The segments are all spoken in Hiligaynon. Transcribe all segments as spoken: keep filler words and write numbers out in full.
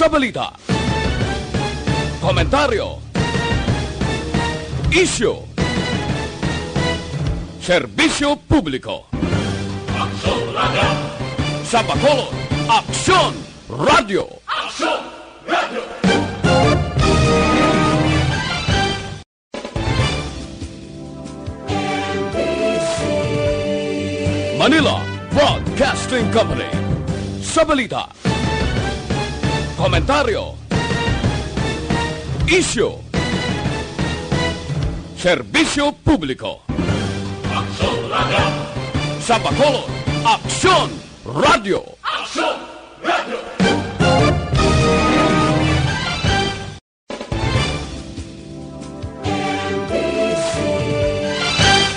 Sa balita, komentaryo, isyu, serbisyo publiko. Aksyon Radio. Sa Bacolod, Aksyon Radio. Aksyon Radio. Manila Broadcasting Company. Sa balita, komentaryo, isyu, serbisyo publiko. Aksyon Radio. Sa Bacolod, Aksyon Radio. Aksyon Radio.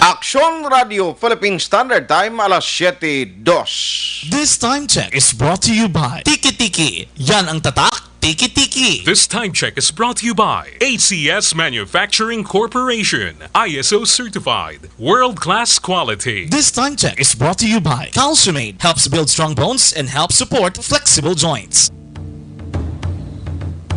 Aksyon Radio Philippine Standard Time, alas siyete dos. This time check is brought to you by Tiki Tiki. Yan ang tatak, Tiki Tiki. This time check is brought to you by A C S Manufacturing Corporation, I S O certified, world-class quality. This time check is brought to you by Calciumate, helps build strong bones and helps support flexible joints.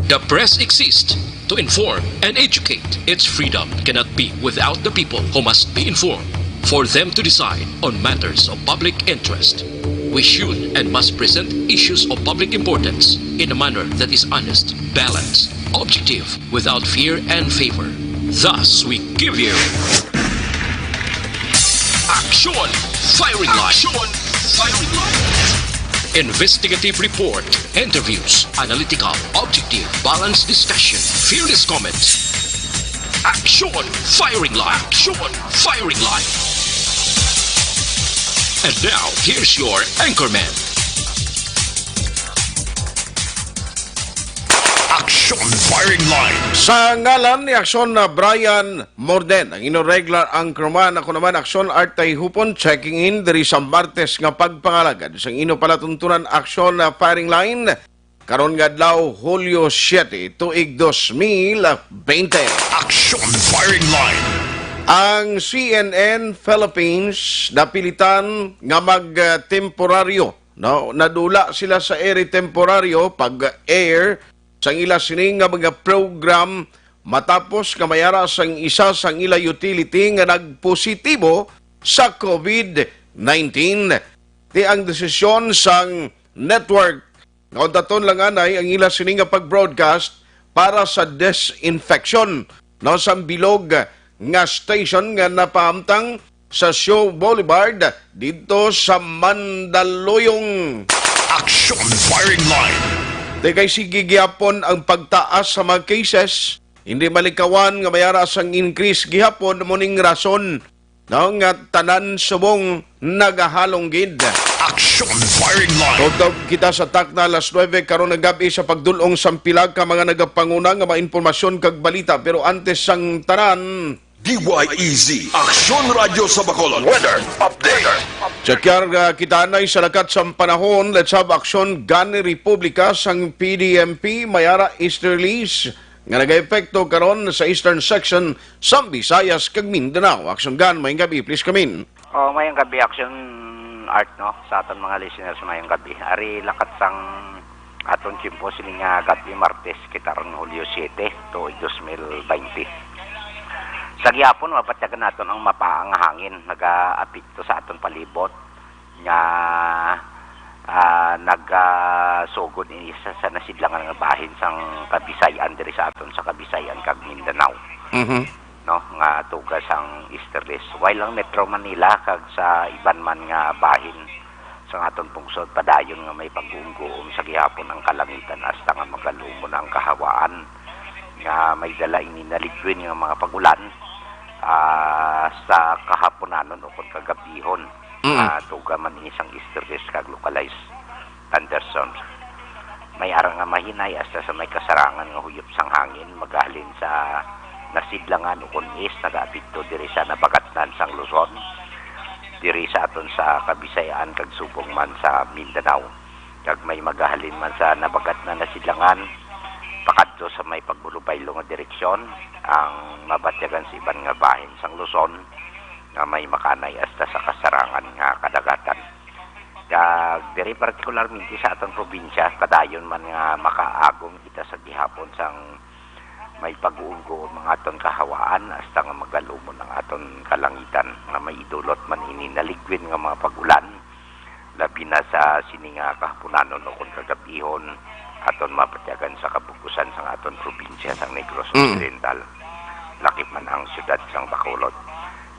The press exists to inform and educate. Its freedom cannot be without the people, who must be informed for them to decide on matters of public interest. We should and must present issues of public importance in a manner that is honest, balanced, objective, without fear and favor. Thus, we give you Action Firing Line. Action Firing Line. Investigative report, interviews, analytical, objective, balanced discussion, fearless comments. Action Firing Line. Action Firing Line. And now, here's your anchorman. Action Firing Line. Sa ngalan ni Aksyon na Brian Morden, ang inyong regular anchorman, ako naman, Aksyon Art Tayhupon, checking in diri sa Martes nga pagpangalagad sang inyong palatuntunan, Aksyon na Firing Line. Karon nga adlaw, Hulyo siete, tuig dos mil bente. Action Firing Line. Ang C N N Philippines napilitan nga mag-temporaryo, no? Nadula sila sa ere temporaryo pag-air sang ila sini nga mga program matapos nga may ara sang isa sang ila utility nga nagpositibo sa COVID nineteen. Ti ang desisyon sang network nga untaton lang anay ang ila sini nga pag-broadcast para sa disinfection, no, sang bilog nga station nga napahamtang sa Shaw Boulevard didto sa Mandaluyong. Action Firing Line. Ti kay sige gihapon ang pagtaas sa mga cases, hindi malikawan nga may ara sang increase gihapon, mo ning rason, no, nga tanan subong nagahalong gid. Action Firing Line. Tubtob kita sa takna alas nuebe karon nga gab-i sa pagdul-ong sang pila ka mga nagapanguna nga mga impormasyon kag balita. Pero antes sang tanan, D Y E Z, Aksyon Radyo sa Bacolod. Weather update. Check, ah, kita anay sa lakat sang panahon. Let's have Aksyon Gani Republika sang P D M P, may ara easterlies nga nagaepekto karon sa eastern section sang Visayas kag Mindanao. Aksyon Gan, maayong gab-i, please come in. Oh, maayong gab-i, Aksyon Art, no? Sa aton mga listeners, maayong gab-i. Ari lakat sang aton tiyempo sini nga gab-i, Martes, kita ron, Hulyo siete, tuig dos mil baynte. Sa gihapon, mabatyagan naton ang mapaang hangin nagaapekto sa aton palibot nga, ah, nagasugod ini sa, sa nasidlangan nga bahin sang Kabisay-an diri sa aton sa Kabisay-an kag Mindanao, Mhm. no, nga tuga sang easterlies. While ang Metro Manila kag sa iban man nga bahin sang aton pungsod, padayon nga may pag-uumguom sa gihapon ang kalangitan hasta nga magalumo na ang kahawaan nga may dala ini naligwin nga mga pag-ulan, ah, sa kahaponanon ukon kagabihon. Mm. Ah, tuga man ini sang easterlies kag localized thunderstorms. May ara nga mahinay hasta sa may kasarangan nga huyop sang hangin magahalin sa nasidlangan ukon east, nagaapekto diri sa nabagatnan sang Luzon, diri sa aton sa Kabisay-an kag subong man sa Mindanao. Kag may magahalin man sa nabagatnan nasidlangan pakadto sa may pagbulubaylo nga direksyon ang mabatyagan sa iban nga bahin sang Luzon nga may makanay hasta sa kasarangan nga kadagatan. Kag diri partikularmente sa aton probinsya, padayon man nga makaagom kita sa gihapon sang may pag-uungo ang aton kahawaan, hasta nga magalumon ang aton kalangitan, nga may idulot man ini naligwin nga mga pag-ulan, labi na sa sini nga kahaponanon o kon kagab-ihon, aton mapatiagan sa kabug-usan sang aton probinsya sang Negros Mm. Occidental, lakip man ang siyudad sang Bacolod.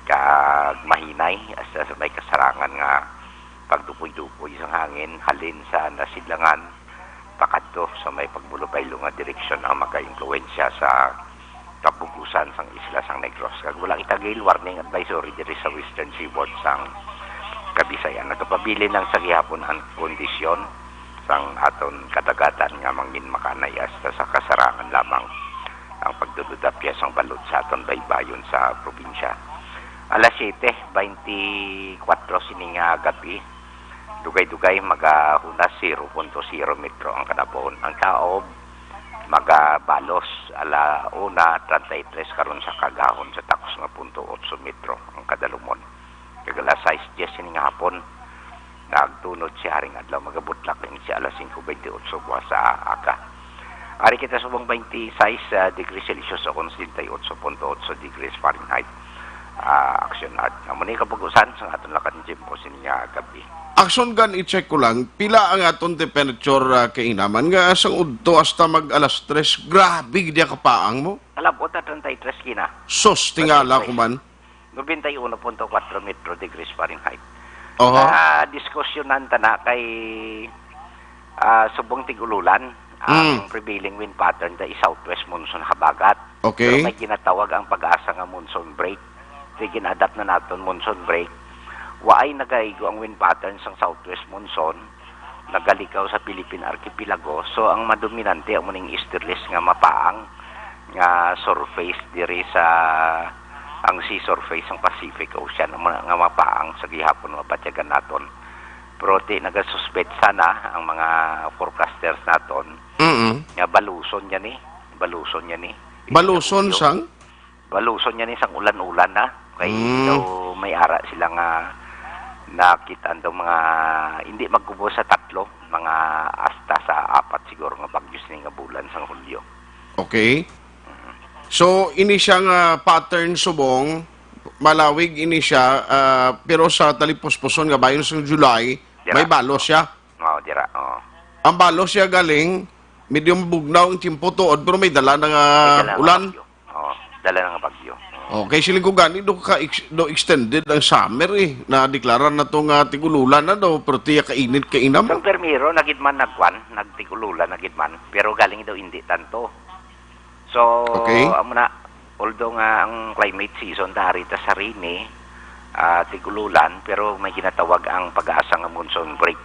Kag mahinay, hasta sa may kasarangan nga pagdupoy-dupoy sang hangin halin sa nasidlangan pakadto sa may pagbulobaylo nga direksyon ang magaimpluwensya sa kabug-usan sang isla sang Negros. Kag wala kita gale warning advisory diri sa Western Seaboard sang Kabisayan. Nagapabilin lang sa gihapon ang kondisyon sang aton kadagatan nga mangin makanay hasta sa kasarangan lamang ang pagduludapya sang balod sa aton baybayon sa probinsya. Alas siyete beintikwatro sini nga gab-i, dugay-dugay magahunas zero punto zero metro ang kanabaon. Ang taob magabalos ala una treinta y tres karon sa kaagahon sa takos nga punto otso metro ang kadalumon. Kag alas sais diyes sini nga hapon, nagtunod siya haring adlaw, magabutlak ini siya alas singko beintiotso buwas sa aga. Ari kita subong beintisais, ah, degrees Celsius o kon setenta y ocho punto ocho degrees Fahrenheit. Ah, Action Art. Amo ni kabug-usan sa aton lakad nga tiyempo sini nga gab-i. Action Gun, i-check ko lang, pila ang aton temperature, ah, kainaman nga sang udto hasta mag alas tres, grabe gid ang kapaang mo. Kalabot na treinta y tres kina. Sus, tingala ko man. Noventa y uno punto kwatro metro degrees Fahrenheit. Oho. Ah, diskusyonan ta na kay, ah, subong tig-ululan ang Mm. prevailing wind pattern ta is southwest monsoon habagat. Okay. Pero may ginatawag ang pag-asa nga monsoon break. Kay gin-adapt na naton monsoon break. Waay nagaigo ang wind pattern sang southwest monsoon, nagalikaw sa Philippine Archipelago. So, ang madominante amo ning easterlies nga mapaang nga surface diri sa, ang sea surface sang Pacific Ocean, ang mga, nga mapaang sa gihapon mapatyagan naton. Pero ti nagasuspetsa na ang mga forecasters naton Mm-mm. nga baluson niya ni, baluson niya ni. Baluson Julio. Sang? Baluson niya ni sang ulan-ulan na. Kay Mm. daw may ara sila nga nakit-an daw mga, hindi magkubos sa tatlo, mga hasta sa apat siguro nga bagyo sini nga bulan sang Hulyo. Okay. Mm. So, ini siya nga pattern subong, malawig ini siya, ah, pero sa talipuspuson nga bayon sa July, Dira. May balos siya. Oo, dira, oo. Ang balos siya galing, medyo mabugnaw ang tiyempo tuod, pero may dala na nga May dala nga ulan. Bagyo. Oo, dala na nga bagyo. Oo. Okay, siling ko gani, do ka ex-, do extended ang summer eh. Nadeklara na to nga tig-ululan na daw, pero tiya kainit, kainam. Sang primero, nagid man nagwan, nagtig-ululan, nagid man. Pero galing daw hindi tanto. So, Okay. amo na, although nga ang climate season ta ari ta sa rainy, ah, tig-ululan, pero may ginatawag ang pag-asa nga monsoon break.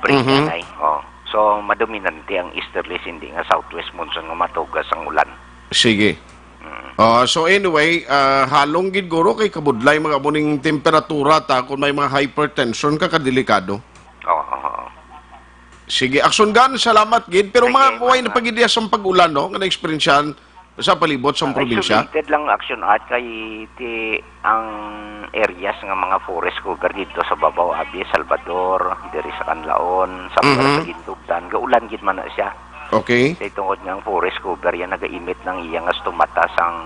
Break Mhm. na, eh. Oh. So, madominante ang easterlies, hindi nga southwest monsoon nga matugas ang ulan. Sige. Mm. Ah, so anyway, ah, halong gid guro kay kabudlay mga muning temperatura ta kung may mga hypertension ka, kadelikado. Oo, oo. Sige, Action Gun, salamat gid. Pero Sige, mga kuway na mga pag-idea sa pag-ulan, no, nga na-eksperyensyahan sa palibot sa Ah, probinsya? Isolated lang, Action Art, kay ti ang areas nga mga forest cover dito sa babaw, abi, Salvador, diri sa Canlaon, sa Mhm. Barangay Gintubdan, gaulan gid man na siya. Okay. Kay tungod nga ang forest cover yan, naga-emit ng iya nga stomata sang,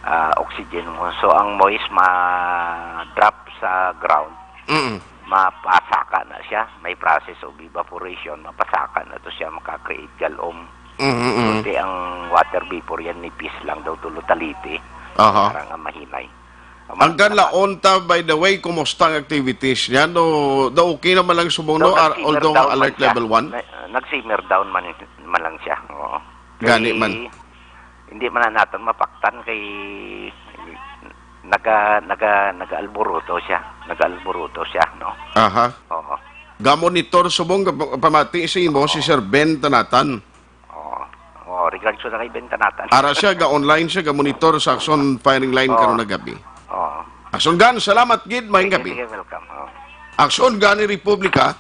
ah, oxygen mo. So, ang moist ma-drop sa ground, Mm. mapasaka na siya. May process of evaporation, mapasaka na to siya, maka-create galom. Mm, mm. Kundi ang water vapor yan, nipis lang daw tulo taliti. Aha. Para nga mahinay. Ang Canlaon ta, by the way, kumusta ang activities niya? No, daw okay naman lang subong, no? Nag-simmer Although down man alert siya. Level one? Na-, nag-simmer down man, man lang siya. Oo. Gani Kay man. Hindi man na naton mapaktan kay naga-, naga-, nagaalburuto siya. Nagaalburuto siya, no? Aha. Oo. Ga-monitor subong, ga-, pamati sa imo, si Oo. Sir Ben Tanatan. Oo. Oo, regards ko na kay Ben Tanatan. Ara siya, ga-online siya, ga-monitor sa Action Firing Line Oo. karon na gabi. Oo. Action Gun, salamat gid, maayong Sige, gabi. sige, welcome. Oo. Action Gun ni Republika,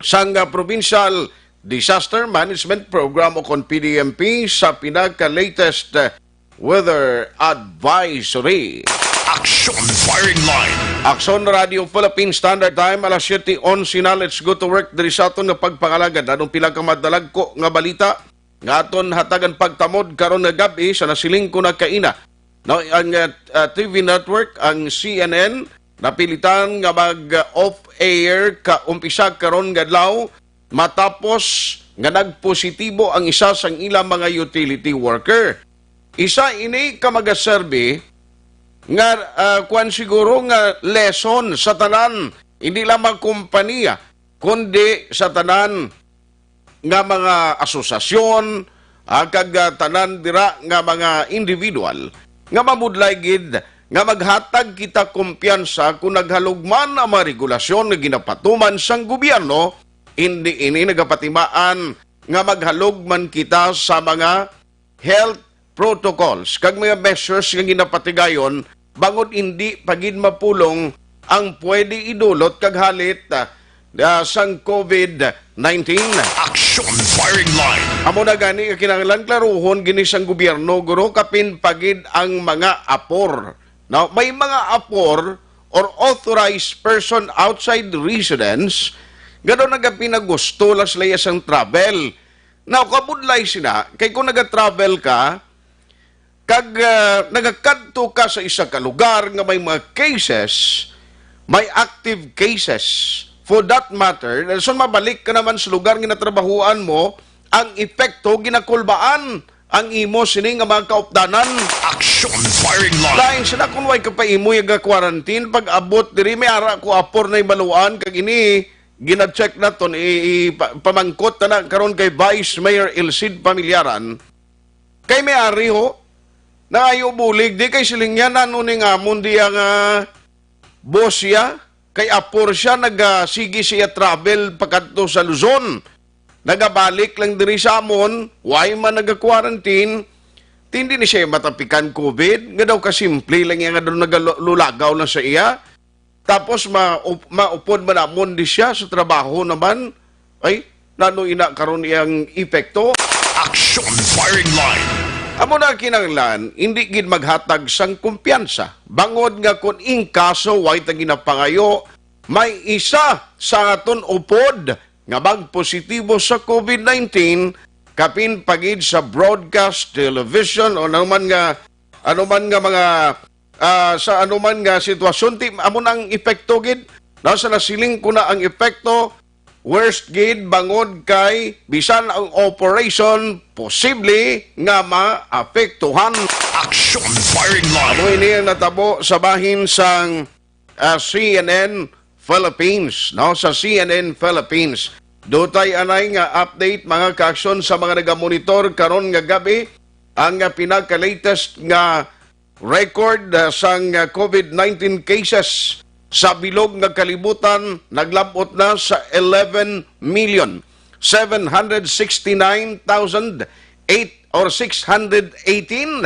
sang, ah, Provincial Disaster Management Program o kon P D M P sa pinaka-latest, ah, weather advisory. Action Firing Line. Action Radio Philippine Standard Time, alas siyete onse na. Let's go to work diri sa aton nga pagpangalagad. Anong pila ka madalagko nga balita nga aton hatagan pagtamod karon nga gab-i? Sa nasiling ko na kaina, no, ang, uh, uh, T V network, ang C N N, napilitan nga mag-off air ka umpisa karon nga adlaw matapos nga nagpositibo ang isa sang ilang mga utility worker. Isa ini ka magaserbi nga, ah, kuwan siguro nga lesson sa tanan, hindi lang mga kompanya, kundi sa tanan nga mga asosasyon, ah, kag, ah, tanan dira nga mga individual nga mabudlay gid nga maghatag kita kumpiyansa kon naghalugman ang mga regulasyon nga ginapatuman sang gobyerno. Hindi ini nagapatimaan nga maghalugman kita sa mga health protocols kag mga measures nga ginapatigayon, bangod hindi pa gid mapulong ang pwede idulot kag halit, ah, ah, sang COVID nineteen. Action Firing Line. Amo na gani nga kinahanglan klaruhon gini sang gobyerno, guro, kapin pa gid ang mga apor. Now, may mga apor or authorized person outside residence nga daw nagapinagusto lang sila sang travel. Now, kabudlay sila, kay kung nag-travel ka, kag, ah, nagakadto ka sa isa ka lugar nga may mga cases, may active cases, for that matter, so mabalik ka naman sa lugar nga natrabahuan mo, ang epekto ginakulbaan ang imo sini nga mga kaupdanan. Action Firing Line. Lain sila kung way ka pa imo nga quarantine, pag abot diri may ara ko apor na ibaluan, kag ini gina-check naton, i-, i-, pa-, pamangkot na na karon kay Vice Mayor Elcid Familiaran. Kay may ari ho, nangayo bulig, di kay siling niya, nano ning amon di ang, ah, boss siya, kay apor siya, naga-, sige siya travel pakadto sa Luzon. Nagabalik lang diri sa amon, way man naga-quarantine. Hindi ni siya matapikan COVID, nga daw kasimple lang iya nga daw nagalulagaw lang sa iya. Tapos ma-, up-, maupod man amon di siya sa trabaho naman. Ay, nano ina karon iyang epekto? Action Firing Line. Amo na kinahanglan, hindi gid maghatag sang kumpiyansa. Bangod nga kung in kaso way ta ginapangayo, may isa sa aton upod nga magpositibo sa COVID nineteen, kapin pa gid sa broadcast television o anuman nga, anuman nga mga, ah, sa anuman nga sitwasyon, ti, amo na ang epekto gid. No, sa nasiling ko na ang epekto, worst gid bangod kay bisan ang operation posible nga maapektuhan. Action Firing Line. Amo ini ang natabo sa bahin sang, ah, C N N Philippines, no? Sa C N N Philippines. Dutay anay nga update, mga kaaksyon, sa mga nagamonitor karon nga gab-i. Ang, ah, pinaka-latest nga record, ah, sang, ah, COVID nineteen cases sa bilog nga kalibutan naglab-ot na sa eleven million seven hundred sixty-nine thousand eight or six hundred eighteen.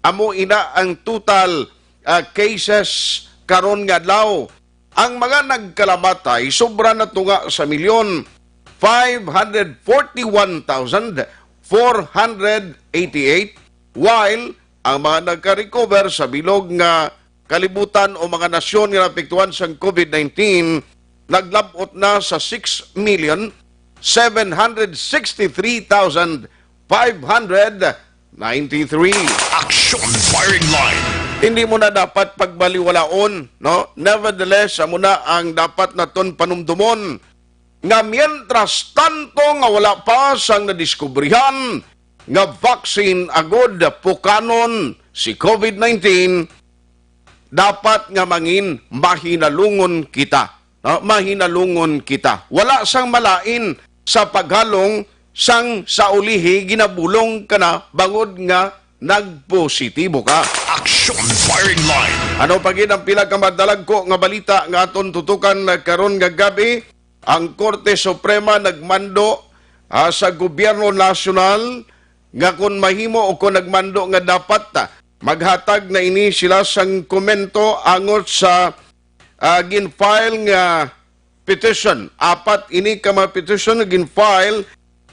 Amo ina ang total, ah, cases karon nga adlaw. Ang mga nagkalamatay sobra na tunga sa milyon, five hundred forty-one thousand four hundred eighty-eight, while ang mga nagka-recover sa bilog nga kalibutan o mga nasyon nga naapektuhan sang COVID nineteen naglab-ot na sa six million seven hundred sixty-three thousand five hundred ninety-three. Action Firing Line. Hindi mo na dapat pagbaliwalaon, no? Nevertheless, amo na ang dapat naton panumdumon, nga mientras tanto nga wala pa sang nadiskubrihan nga vaccine agud pukanon si COVID nineteen, dapat nga mangin mahinalungon kita. No? Mahinalungon kita. Wala sang malain sa paghalong sang sa ulihi ginabulong ka na bangod nga nagpositibo ka. Action Firing Line. Ano pa gid ang pila ka madalagko nga balita nga aton tutukan karon nga gab-i? Ang Korte Suprema nagmando, ah, sa gobyerno nasyonal nga kon mahimo o kon nagmando nga dapat, ah, maghatag na ini sila sang komento angot sa, ah, gin-file nga petition. Apat ini ka mga petition nga gin-file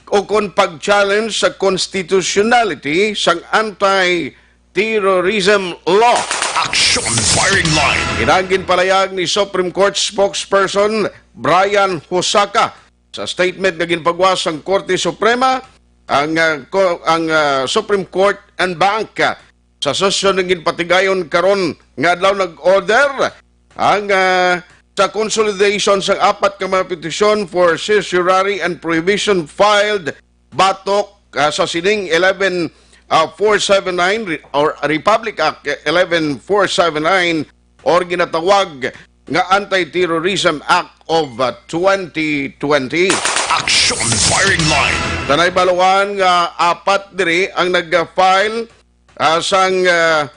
o kon pag-challenge sa constitutionality sang anti Anti-Terrorism Law. Action Firing Line. Inang ginpalayag ni Supreme Court spokesperson Brian Hosaka sa statement nga ginpagawas sang Korte Suprema, ang, ah, ko-, ang, ah, Supreme Court en banc, ah, sa sesyon nga ginpatigayon karon nga adlaw nag-order ang, ah, sa consolidation sang apat ka mga petisyon for certiorari and prohibition filed batok, ah, sa sining eleven, ah, four seven nine re-, or Republic Act eleven four seven nine or ginatawag nga Anti-Terrorism Act of, ah, twenty twenty. Action Firing Line. Tanay baluan nga apat diri ang nag-file, ah, sang, ah,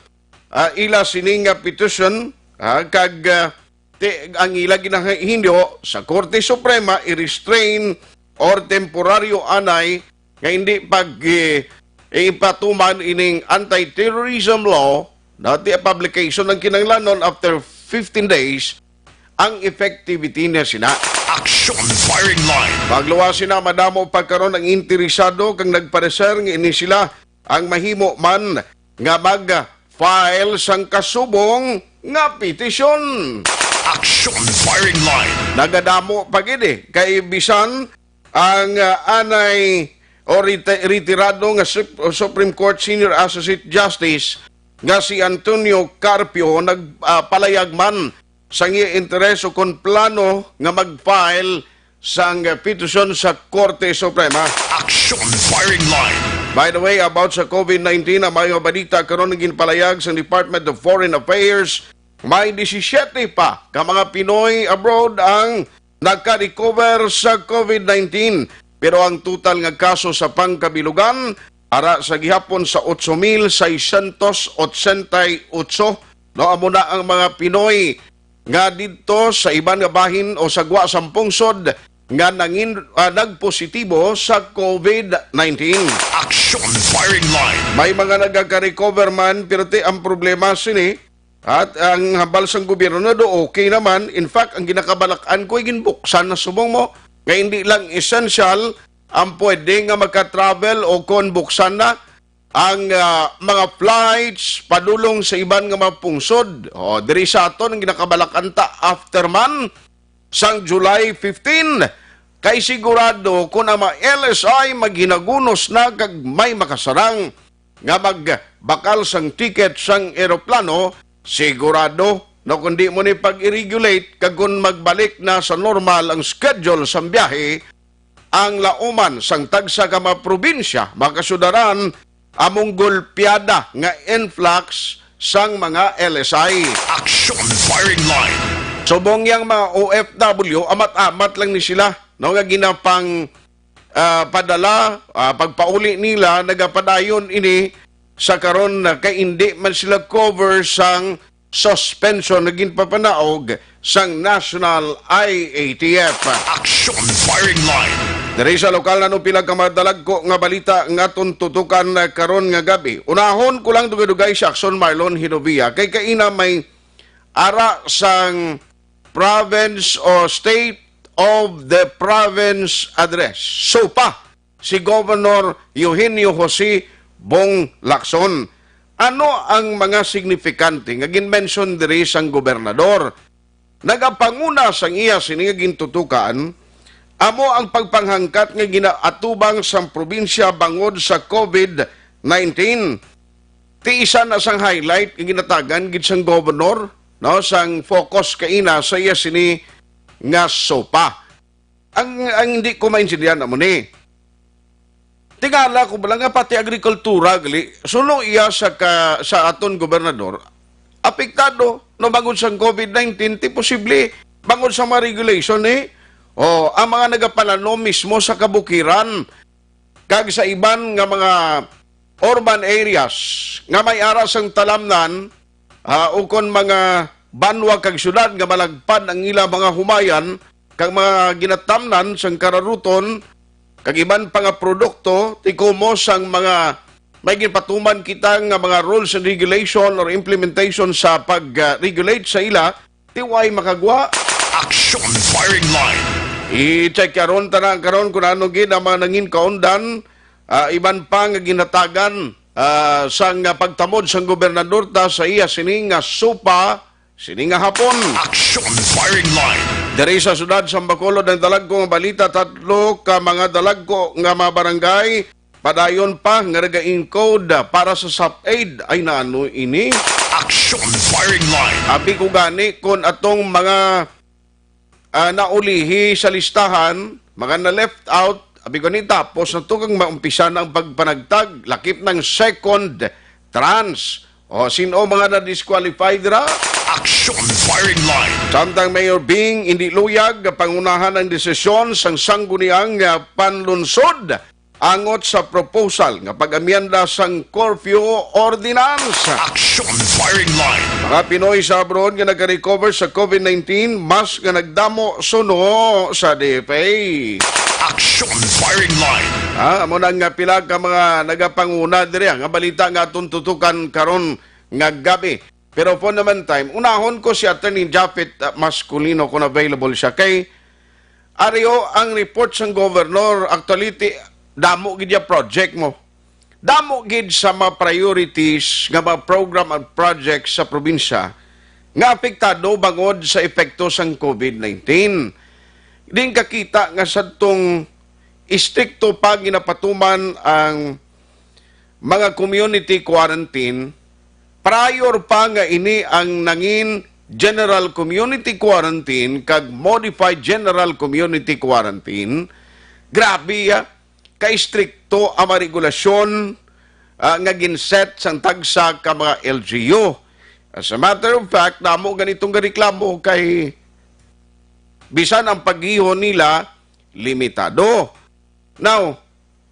ah, ila sini nga petition, ah, kag, ah, ti-, ang ila ginahinyo sa Korte Suprema i-restrain or temporaryo anay nga hindi pag, eh, ipatuman ining anti-terrorism law, dati publication ang kinahanglanon after fifteen days, ang effectivity niya sina. Action Firing Line. Pagluwas sina, madamo pa karon ang interesado kang nagpareser nga ini sila ang mahimo man nga mag-file sang kasubong nga petisyon. Action Firing Line. Nagadamo pa gid, eh, kay bisan ang, ah, anay o reti-, retirado nga Sup-, Supreme Court Senior Associate Justice nga si Antonio Carpio nag-, ah, palayag man sang iya interes o kon plano nga mag-file sang petisyon sa Korte Suprema. Action Firing Line. By the way, about sa COVID nineteen, ang mga balita karon nga ginpalayag sang Department of Foreign Affairs, may disisiete pa ka mga Pinoy abroad ang naka-recover sa COVID nineteen. Pero ang total nga kaso sa pangkabilugan ara sa gihapon sa otso mil seiscientos ochenta y ocho, no, amo na ang mga Pinoy nga didto sa iban nga bahin o sa gwa sang pungsod nga nangin-, ah, nagpositibo sa COVID nineteen. Action Firing Line. May mga nagaka-recover man, pero ti ang problema sini, at ang hambal sang gobyerno na do, okay naman. In fact, ang ginakabalak-an ko, ginbuksan na subong mo, nga hindi lang essential ang pwede nga maka-travel o kon buksan na ang, ah, mga flights padulong sa iban nga mga pungsod. O, diri sa aton ang ginakabalak-an ta after man sang July fifteen, kay sigurado kon ang mga L S I maghinagunos na kag may makasarang nga magbakal sang ticket sang eroplano, sigurado na kundi mo ni pag-i-regulate kag kon magbalik na sa normal ang schedule sang biyahe, ang lauman sang tagsa ka mga probinsya, mga kasudaran, among golpeada nga influx sang mga L S I. Action Firing Line. Subong yang mga O F W, amat-amat lang ni sila, no, nga ginapang, ah, padala, ah, pagpauli nila, nagapadayon ini sa karon na kay indi man sila cover sang suspension nga ginpapanaog sang National I A T F. Action Firing Line. Diri sa lokal, nano pila ka madalagko nga balita nga aton tutukan karon nga gabi. Unahon ko lang dugay-dugay si Action Marlon Hinovia. Kay kaina may ara sang province o state of the province address. SOPA, si Governor Eugenio Jose Bong Lacson. Ano ang mga signifikante nga ginmension diri sang gobernador? Nagapanguna sang iya sini nga gintutukan amo ang pagpanghangkat nga ginaatubang sang probinsya bangod sa COVID nineteen. Ti isa na sang highlight nga ginatagan gid sang gobernador, no, sang focus kaina sa iya sini nga SOPA. Ang, ang hindi ko maintindihan amo ni, tingala ko bala nga pati agrikultura gali, suno iya sa ka-, sa aton gobernador, apektado, no, bangod sang COVID nineteen, ti posible bangod sa mga regulation, eh. O, ang mga nagapananom mismo sa kabukiran kag sa iban nga mga urban areas nga may ara sang talamnan, ah, ukon mga banwa kag syudad nga malagpad ang ila mga humayan kag mga ginatamnan sang kararuton kag iban pa nga produkto, ti komo sang mga may ginpatuman kita nga mga rules and regulation or implementation sa pag, ah, regulate sa ila, ti way makagwa. Action Firing Line. I-check karon ta na karon kung ano gid ang mga nangin kaundan, ah, iban pa nga ginatagan ah, sang pagtamod sang gobernador ta sa iya sini nga supa sini nga hapon. Action Firing Line. Diri sa siyudad sa Bacolod, ang dalagko nga balita, tatlo ka mga dalagko nga mga barangay padayon pa nga nag-encode para sa SAFAID. Ay, naano ini? Action Firing Line. Abi ko gani kon atong mga, ah, naulihi sa listahan, mga na-left out, abi ko ni, tapos na to kang maumpisa na ang pagpanagtag, lakip ng second tranche. O, sino mga na-disqualify dira? Action Firing Line. Samtang Mayor Bing indi luyag pangunahan ang desisyon sang sangguniang, ah, panlunsod angot sa proposal nga pag-amyenda sang curfew ordinance. Action Firing Line. Mga Pinoy sa abroad nga nag-recover sa COVID nineteen, mas nga nagdamo suno sa D F A. Action Firing Line. Ah, amo na nga pila ka mga nagapanguna diri, ah, nga balita nga atong tutukan karon nga gabi. Pero for the meantime, unahon ko si Attorney Japhet, ah, Masculino kung available siya. Kay ariho ang report sang governor, actually, ti-, damo gid ya project mo. Damo gid sa mga priorities nga mga program and projects sa probinsya nga apektado bangod sa epekto sang COVID nineteen. Din kakita nga sadtong istrikto pa ginapatuman ang mga community quarantine, prior pa nga ini ang nangin general community quarantine kag modified general community quarantine, grabe, ah, ka-istrikto ang mga regulasyon, ah, nga ginset sang tagsa ka mga L G U. As a matter of fact, damo ganitong reklamo kay bisan ang pag-ihon nila limitado. Now,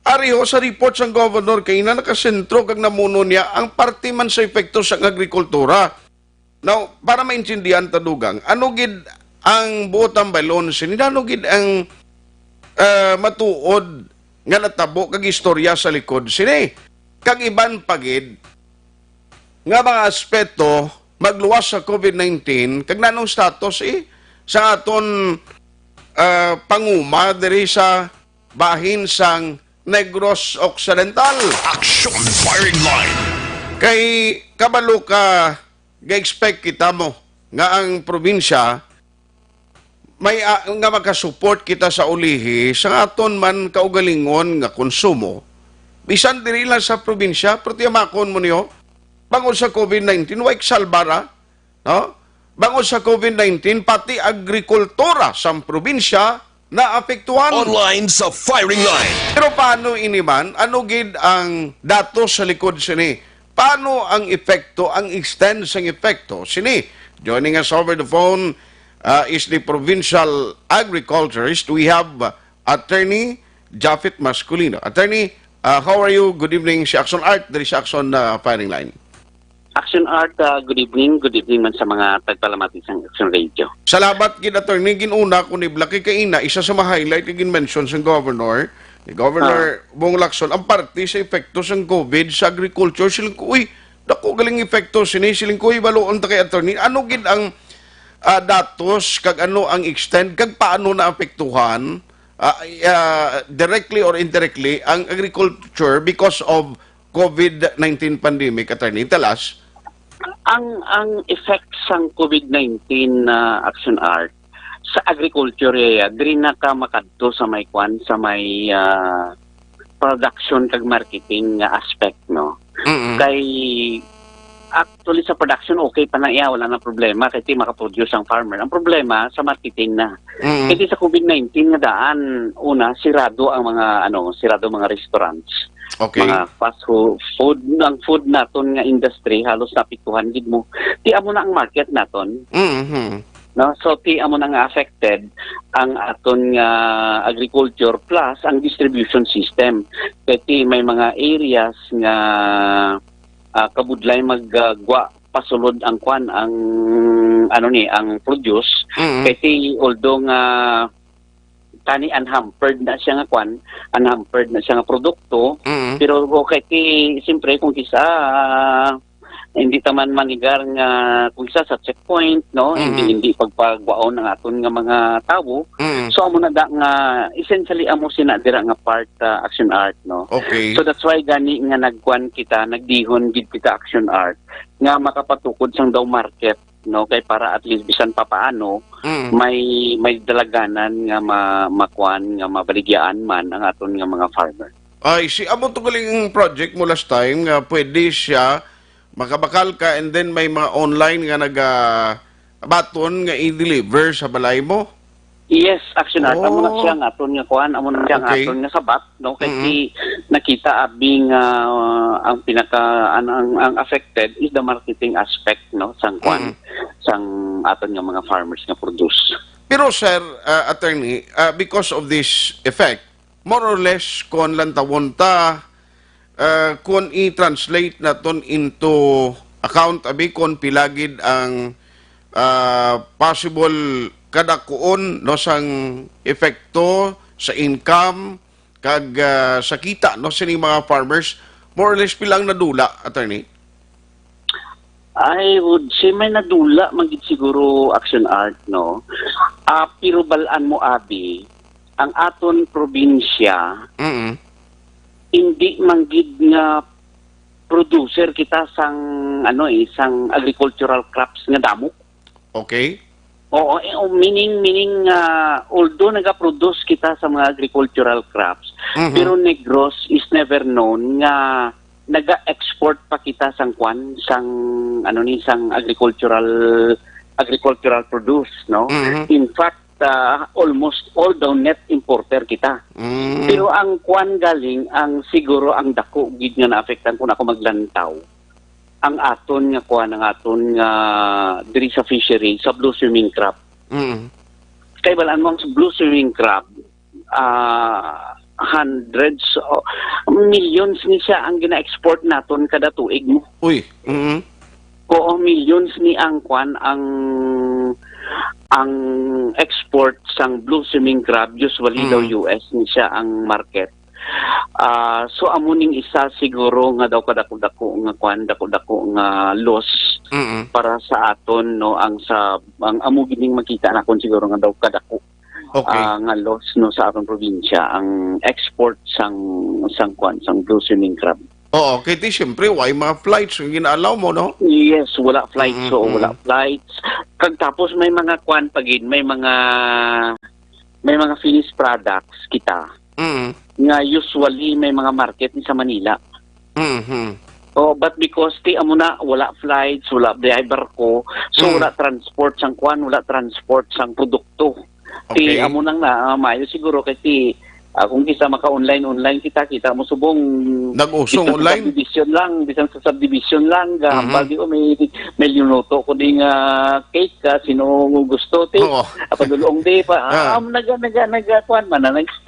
ariho sa report sang governor kay na nakasentro kag namuno niya ang parte man sa epekto sang agrikultura. Now, para maintindihan ta, dugang, ano gid ang buot ang balon sini? Ano gid ang, ah, matuod nga natabo kag istorya sa likod sini? Kag iban pa gid nga mga aspeto magluwas sa COVID nineteen, kag nanong status, eh, sa aton, ah, panguma diri sa bahin sang Negros Occidental. Action Firing Line. Kay kabalo ka, ga-expect kita mo nga ang probinsya may, ah, nga makasupport kita sa ulihi sa aton man kaugalingon nga konsumo. Bisan diri lang sa probinsya, pero tiyamakon mo niyo, bangod sa COVID nineteen, way salbara, no? Bangod sa COVID nineteen, pati agrikultura sang probinsya naapektuhan. Online sa Firing Line. Pero paano ini man? Ano gid ang datos sa likod sini? Paano ang epekto, ang extent sang epekto sini? Joining us over the phone, uh, is the provincial agriculturist. We have, uh, Attorney Japhet Masculino. Attorney, uh, how are you? Good evening, si Action Art, diri sa Action, uh, Firing Line. Action Art, ah, good evening. Good evening man sa mga tagpalamati sang Action Radio. Salamat gid, Attorney. Gin-una ko ni Blacky kaina, isa sa ma-highlight nga gin-mention sang Governor, ni Governor Ah. Bong Lacson, ang parte sa epekto sang COVID sa agriculture. Siling ko, "Uy, dako galing epekto sini." Siling ko, "Uy, baluon ta kay Attorney. Ano gid ang, ah, datos, kag ano ang extent, kag paano naapektuhan, ah, ah, directly or indirectly ang agriculture because of COVID nineteen pandemic, Attorney? Tell us." Ang, ang effect sang COVID nineteen na Action Art sa agriculture area, diri na ka makadto sa may kwan, sa may, ah, production kag marketing nga aspect, no? Mm-mm. Kay, actually, sa production, okay pa na iya, wala na problema, kay ti makaproduce ang farmer. Ang problema, sa marketing na. Mm-mm. Kay ti sa COVID nineteen nga daan, una, sirado ang mga, ano, sirado mga restaurants. Okay. Mga fast fo-, food, ang food naton nga industry, halos naapektuhan gid mo. Ti amo na ang market naton. Mm-hmm. No? So, ti amo na nga affected ang aton nga agriculture plus ang distribution system. Kay ti may mga areas nga, ah, kabudlay mag, ah, gwa pasulod ang kwan, ang, ano ni, ang produce. Mm-hmm. Kay ti, although nga tani unhampered na siya nga kwan, unhampered na siya nga produkto, Mm-hmm. pero okay ti, siyempre, kung kisa, ah, Hindi ta man manigar nga kung isa sa checkpoint, no? Hindi, Mhm. hindi pagpagwaon ang aton nga mga tawo. Mhm. So, amo na da nga, essentially, amo sina dira nga part, ah, Action Art, no? Okay. So, that's why gani nga nagkuan kita, nagdihon gid kita Action Art, nga makapatukod sang daw market, no? Kay para at least bisan papaano, Mm. may, may dalaganan nga ma-, makuan, nga mabaligyaan man ang aton nga mga farmer. Ay, si amo to galing project mo last time nga pwede siya makabakal ka and then may mga online nga naga baton nga i-deliver sa balay mo? Yes, Action Art. Amo na Oh. siya nga aton nga kuan, amo na siya nga Okay. aton nga sabat, no? Kay Mm-mm. si nakita abi nga, uh, ang pinaka, ang, ang, ang affected is the marketing aspect, no? Sang kuan, Mm. sang aton nga mga farmers nga produce. Pero sir, uh, attorney, uh, because of this effect, more or less, kon lantawon ta, uh, kon i-translate naton into account, abi, kon pila gid ang, uh, possible kadakuon, no, sang epekto sa income kag, uh, sa kita, no, sining mga farmers, more or less pila ang nadula, attorney? I would say may nadula man gid siguro, Action Art, no? Ah, pero bal-an mo, abi, ang aton probinsya, Mm. hindi man gid nga producer kita sang, ano eh, sang agricultural crops nga damo. Okay. Oo, eh, oh, meaning, meaning, ah, although nagaproduce kita sa mga agricultural crops, Mhm. pero Negros is never known nga naga-export pa kita sang kwan, sang, ano ni, sang agricultural, agricultural produce, no? Mhm. In fact, ah, almost all daw net importer kita. Mm. Pero ang kwan galing, ang siguro ang dako gid nga naapektan, kung ako maglantaw, ang aton nga kwan, ang aton nga diri sa fishery, sa blue swimming crab. Mm. Kay bal-an mo ang blue swimming crab, ah, hundreds o millions ni siya ang gina-export naton kada tuig mo. Uy, mm. Oo, millions ni ang kwan, ang, ang export sang blue swimming crab, usually daw Mm. U S ni siya ang market. Ah, so amo ning isa siguro nga daw kadako-dako nga kwan, dako-dako nga loss Mm. para sa aton, no, ang sa, ang amo gining makita nakon siguro nga daw kadako, Okay. ah, nga loss, no, sa aton probinsya, ang export sang, sang kwan, sang blue swimming crab. Oo, kay ti, siyempre, way mga flights nga gina-allow mo, no? Yes, wala flights, Mm, so mm. wala flights. Kag tapos may mga kwan pa gid, may mga, may mga finished products kita Mm. nga usually may mga market ni sa Manila. Mhm. Oh, but because ti amo na, wala flights, wala biyahe barko, so Mm. wala transport sang kwan, wala transport sang produkto. Ti Okay. amo nang na, ah, maayo siguro kay ti, ah, kung kisa maka-online-online kita, kita mo subong Nag-usong bisan sa online? subdivision lang, bisan sa subdivision lang, gahambal Mhm. di ko may, may linuto ko ding, ah, cake, ah, sino gusto, ti. Oo. Ah, padulong di pa. Ah, Ah. um, naga-, naga-, naga-, kuwan man, ah, nag-,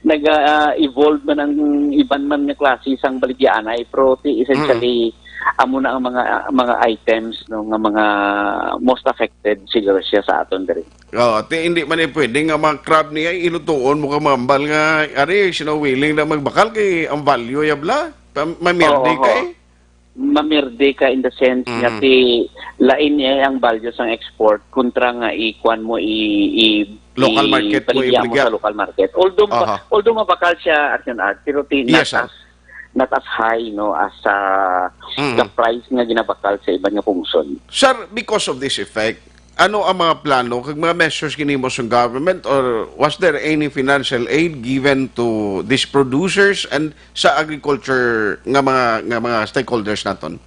naga-, ah, evolve man ang iban man nga klase sang baligyaanay, pero ti essentially, Mm. amo na ang mga, mga items, no, nga mga most affected siguro siya sa aton diri. Oh, ti hindi man eh pwede nga mga crab niya ilutuon mo ka mambal nga, ari, sino willing na magbakal kay ang value ya bla? Pa-, mamirdi Oo, ka oo. eh. Mamirdi ka in the sense nga Mm. ti lain niya ang value sang export kontra nga ikuan mo i, i, Local i-, market mo, baligya mo ibligya. sa local market. Although maba-, Aha. although mabakal siya, Action Art, pero ti Yes, not sir. as, not as high, no, as, ah, Mm. the price nga ginabakal sa iban nga pungsod. Sir, because of this effect, ano ang mga plano kag mga measures ginhimo sa government, or was there any financial aid given to these producers and sa agriculture nga mga, nga mga stakeholders naton?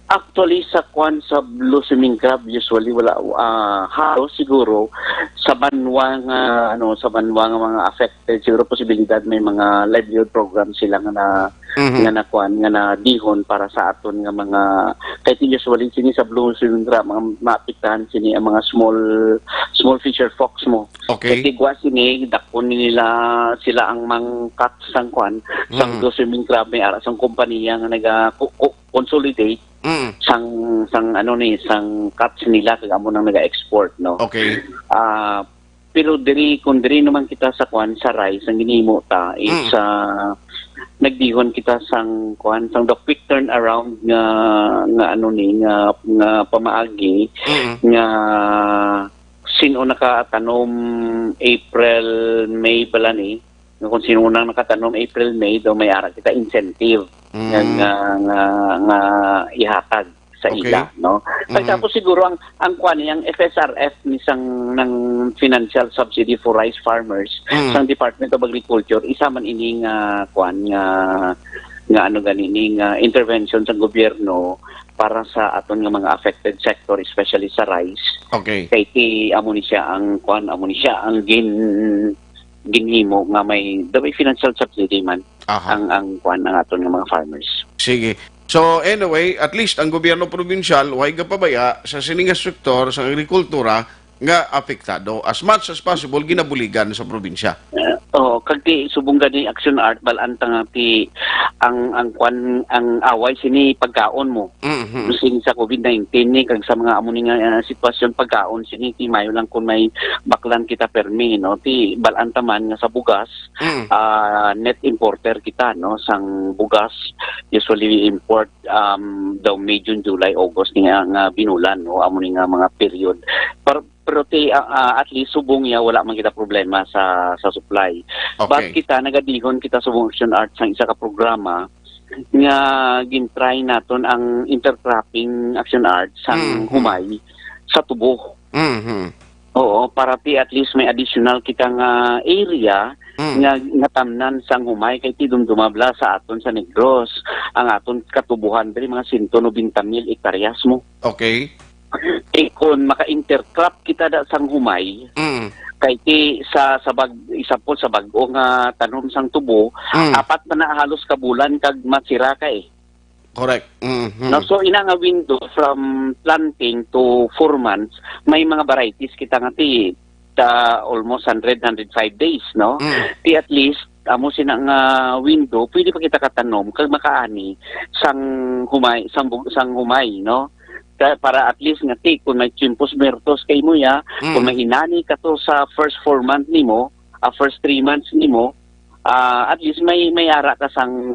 Actually, sa kwan sa blue swimming crab, usually wala, ah, halos siguro sa banwa nga, ano, sa banwa nga mga affected, siguro posibilidad may mga livelihood program sila nga na, Mhm. nga nakuan, nga nadihon para sa aton nga mga, kay ti usually sini sa blue swimming crab, mga maapektahan sini ang mga small, small fisher folks mo. Okay. Kay tigwa sini, dakon nila sila ang mang-catch sang kwan, sang Mhm. blue swimming crab, may ara sang kompanya nga naga ku-, ku-, consolidate Mm. sang, sang ano ni, sang catch nila, kag amo nang naga-export, no? Okay. Ah, pero diri, kung diri naman kita sa kwan, sa rice, ang ginimo ta is, Mm. ah, nagdihon kita sang, kuan, sang the quick turnaround nga, nga ano ni, nga, nga pamaagi, Mm. nga sino nakatanom April, May bala ni, nga kung sino nang nakatanom April, May, daw may ara kita incentive nga, Mm. nga, nga, nga ihatag sa Okay. ila, no? Kay Mm. tapos siguro ang, ang kuan, ang F S R F ni sang, ng financial subsidy for rice farmers Mm. sang Department of Agriculture, isa man ini nga kuan nga, nga ano gani ni nga intervention sa gobyerno para sa aton nga mga affected sector, especially sa rice. Okay. Kay ti amo ni siya ang kuan, amo ni siya ang gin-, ginhimo nga may, the may financial subsidy man Aha. ang, ang kuan, ang aton nga mga farmers. Sige. So, anyway, at least ang gobyerno probinsyal, way gapabaya sa sini nga sektor sa agrikultura nga apektado. As much as possible, ginabuligan sa probinsya. Eh, oo, kag ti subong gani Action Art, bal-an ta nga ti ang, ang kwan, ang away sini pagkaon mo. Mhm. Sini sa covid nineteen ni, kag sa mga amo ni nga, ah, sitwasyon pagkaon sini, ti mayo lang kung may baklan kita permi, no? Ti bal-an ta man nga sa bugas, Mm. ah, net importer kita, no? Sang bugas, usually we import, um, daw May, June, July, August ni nga, nga binulan, no? Amo ni nga mga period. Par-, pero ti, ah, ah, at least subong niya, wala man kita problema sa, sa supply. But Okay. kita, nagadihon kita subong Action Art sang isa ka programa nga gin-try naton ang intercropping Action Art sang Mm, mm. humay sa tubo. Mhm. Oo, para ti at least may additional kita nga area Mm. nga natamnan sang humay kay ti dumduma bala sa aton sa Negros. Ang aton katubuhan diri mga sento nobenta mil hektaryas mo. Okay. Ti kon maka-intercrop kita da sang humay, Mm. kay ti sa, sa bag-, isa po sa bag-o nga tanom sang tubo, Mm. apat na na halos ka bulan kag masira ka eh. Correct. Mhm. No, so ina nga window from planting to four months, may mga varieties kita nga ti, ta almost hundred, hundred five days, no? Mm. Ti at least, amo sina nga window, pwede pa kita katanom kag makaani sang humay, sang bug-, sang humay, no? Ta-, para at least nga ti, kung may tiempos muertos kay mo ya, Mm. kung may inani ka to sa first four months nimo, ah, first three months nimo, ah, at least may, may ara ka sang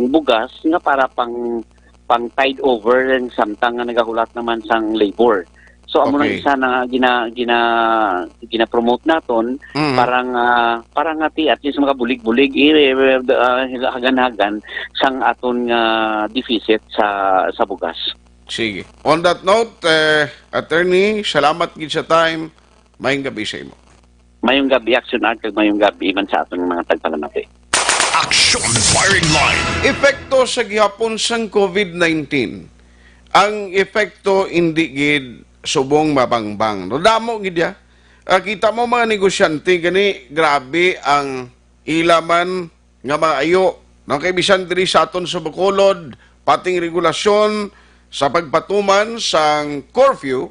bugas nga para pang, pang tide over and samtang nga nagahulat naman sang labor. So, amo nang Okay. isa na gina-, gina-, gina-promote naton Mm. para nga, para nga ti at least makabulig-bulig, eh, eh, ah, hagan-hagan sang aton nga deficit sa, sa bugas. Sige. On that note, eh, Attorney, salamat gid sa time. Mayong gabi sa imo. Mayong gabi, Action Art, kag mayong gabi man sa aton mga tagpalamati. Action Firing Line. Epekto sa gihapon sang covid nineteen. Ang epekto indi gid subong mabangbang. No, damo gid ya. Ah, kita mo mga negosyante gani, grabe ang ila man nga maayo. No, kay bisan diri sa aton sa Bacolod, pating regulasyon sa pagpatuman sang curfew,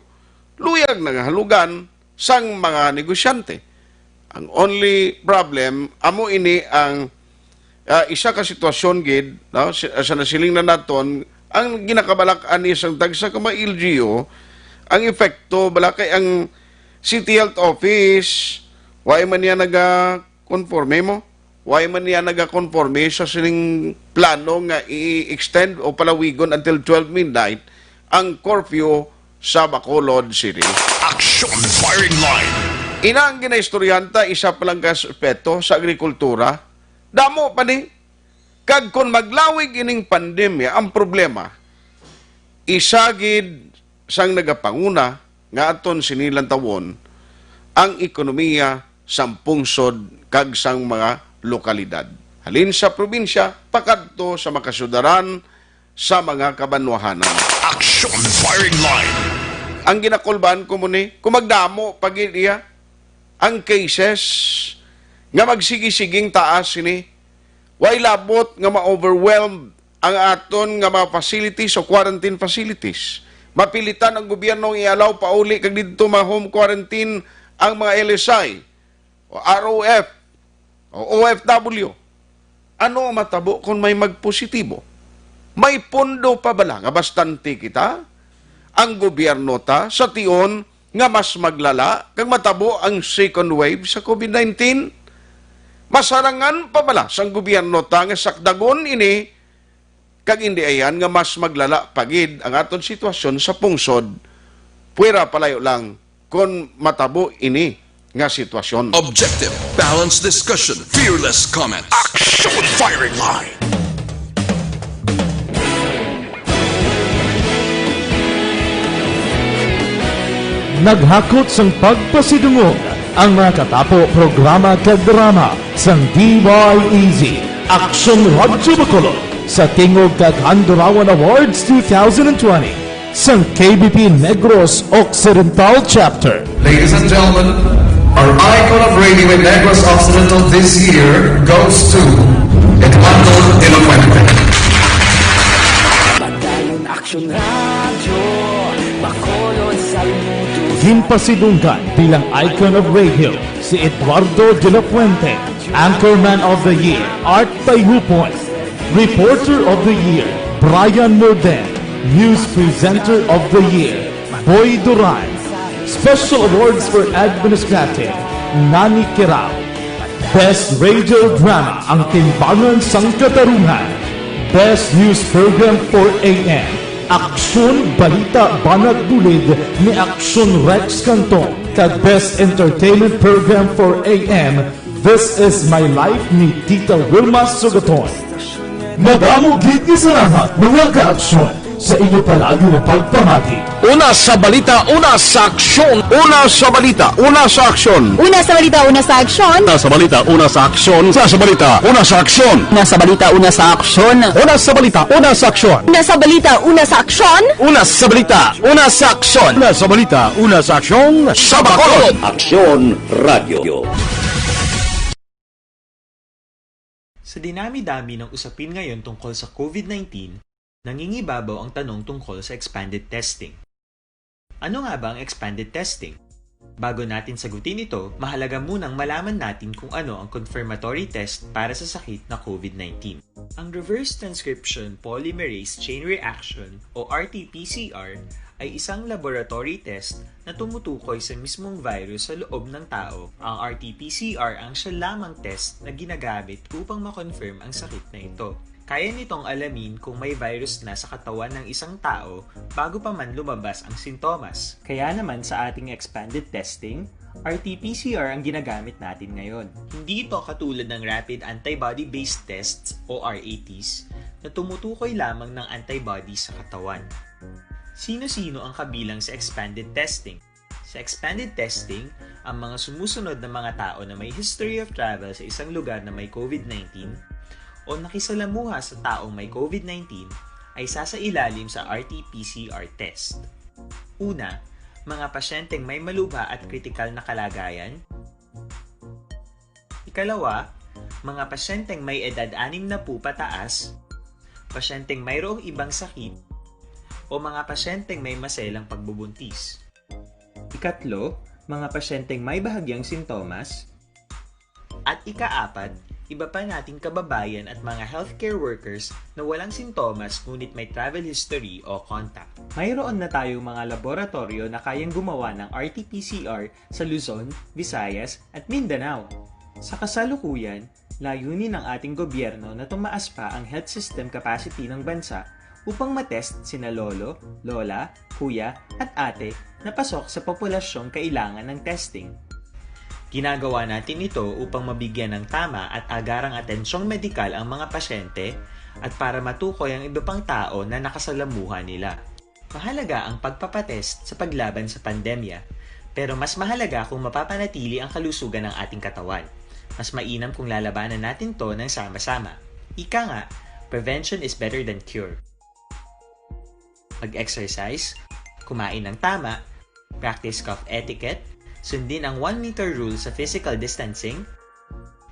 luyag na nga halugan sang mga negosyante. Ang only problem, amo ini ang, ah, isa ka sitwasyon gid, no? Si-, sa nasiling na naton, ang ginakabalak-an ni sang tagsa ka mga L G U, ang epekto, bala kay ang City Health Office, wa man niya naga-conforme mo? Wa man niya naga-conforme sa sining plano nga i-extend o palawigon until twelve midnight ang curfew sa Bacolod City. Action Firing Line. Ina ang ginaistoryanta, isa pa lang ka aspeto sa agrikultura. Damo pa ni. Kag kon maglawig ining pandemya, ang problema, isa gid sang nagapanguna nga aton sini lantawon ang ekonomiya sang pungsod kag sang mga lokalidad, halin sa probinsya pakadto sa makasudaran sa mga kabanwahanan. Action Firing Line. Ang ginakulbaan ko mo ni, kung magdamo pa gid iya ang cases nga magsigi-siging taas sini, way labot nga ma-overwhelm ang aton nga mga facilities o quarantine facilities. Mapilitan ang gobyerno nga i-allow pauli kag didto ma-home quarantine ang mga L S I o R O F o O F W. Ano ang matabo kung may magpositibo? May pondo pa bala nga bastante kita? Ang gobyerno ta sa tion nga mas maglala kag matabo ang second wave sa covid nineteen? Masarangan pa bala sang gobyerno ta nga sakdagon ini, kag indi ayan nga mas maglala pa gid ang aton sitwasyon sa pungsod? Pwera palayo lang kon matabo ini nga sitwasyon. Objective, balanced discussion, fearless comments. Action firing line. Naghakot sang pagpasidungog ang mga katapo, programa kag drama sang D Y E Z, Aksyon Radyo Bacolod, sa Tingog kag Handurawan Awards two thousand twenty sang K B P Negros Occidental Chapter. Ladies and gentlemen, our icon of radio in Negros Occidental this year goes to Eduardo de la Fuente. Badayon Aksyon Radyo, Bacolod, Salmuto. Ginpasidunggan bilang icon of radio si Eduardo de la Fuente, Anchorman of the Year, Art Tayupon, Reporter of the Year, Brian Morden, News Presenter of the Year, Boy Duran, Special Awards for Administrative, Nani Kirao. Best Radio Drama, Ang Timbangan sang Katarungan. Best News Program for A M, Aksyon Balita Banat Bulid ni Aksyon Rex Canton, kag Best Entertainment Program for A M, This Is My Life ni Tita Wilma Sugaton. Madamo gid nga salamat, mga kaaksyon, sa inyo palagi nga pagpamati. Una sa balita, una sa aksyon. Una sa balita, una sa aksyon. Una sa balita, una sa aksyon. Una sa balita, una sa aksyon. Una sa balita, una sa aksyon. Una sa balita, una sa aksyon. Una sa balita, una sa aksyon. Una sa balita, una sa aksyon. Una sa balita, una sa aksyon. Una sa balita, una sa aksyon. Sa Bacolod. Aksyon Radyo. Sa dinami-dami ng usapin ngayon tungkol sa COVID nineteen, nangingibabaw ang tanong tungkol sa expanded testing. Ano nga ba ang expanded testing? Bago natin sagutin ito, mahalaga munang malaman natin kung ano ang confirmatory test para sa sakit na COVID nineteen. Ang reverse transcription polymerase chain reaction o R T P C R ay isang laboratory test na tumutukoy sa mismong virus sa loob ng tao. Ang R T P C R ang siya lamang test na ginagamit upang ma-confirm ang sakit na ito. Kaya nitong alamin kung may virus na sa katawan ng isang tao bago pa man lumabas ang sintomas. Kaya naman sa ating expanded testing, R T P C R ang ginagamit natin ngayon. Hindi ito katulad ng rapid antibody-based tests o R A Ts na tumutukoy lamang ng antibodies sa katawan. Sino-sino ang kabilang sa expanded testing? Sa expanded testing, ang mga sumusunod na mga tao na may history of travel sa isang lugar na may COVID nineteen o nakisalamuha sa taong may COVID nineteen ay sasailalim sa R T P C R test. Una, mga pasyenteng may malubha at kritikal na kalagayan. Ikalawa, mga pasyenteng may edad anim na po pataas, pasyenteng mayroong ibang sakit, o mga pasyenteng may maselang pagbubuntis. Ikatlo, mga pasyenteng may bahagyang sintomas. At ikaapat, iba pa nating kababayan at mga healthcare workers na walang sintomas ngunit may travel history o contact. Mayroon na tayong mga laboratoryo na kayang gumawa ng R T P C R sa Luzon, Visayas, at Mindanao. Sa kasalukuyan, layunin ng ating gobyerno na tumaas pa ang health system capacity ng bansa upang matest sina lolo, lola, kuya, at ate na pasok sa populasyong kailangan ng testing. Ginagawa natin ito upang mabigyan ng tama at agarang atensyong medikal ang mga pasyente at para matukoy ang iba pang tao na nakasalamuha nila. Mahalaga ang pagpapatest sa paglaban sa pandemya, pero mas mahalaga kung mapapanatili ang kalusugan ng ating katawan. Mas mainam kung lalabanan natin to ng sama-sama. Ika nga, prevention is better than cure. Mag-exercise, kumain ng tama, practice cough etiquette, sundin ang one meter rule sa physical distancing,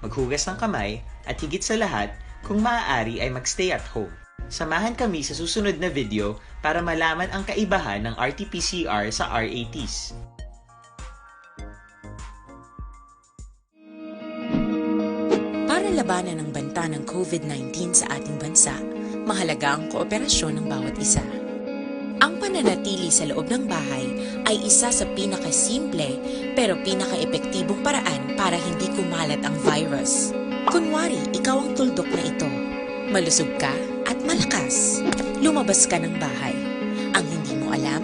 maghugas ng kamay, at higit sa lahat, kung maaari ay mag-stay at home. Samahan kami sa susunod na video para malaman ang kaibahan ng R T P C R sa R A Ts. Para labanan ang banta ng COVID nineteen sa ating bansa, mahalaga ang kooperasyon ng bawat isa. Ang pananatili sa loob ng bahay ay isa sa pinakasimple pero pinakaepektibong paraan para hindi kumalat ang virus. Kunwari, ikaw ang tuldok na ito. Malusog ka at malakas. Lumabas ka ng bahay. Ang hindi mo alam,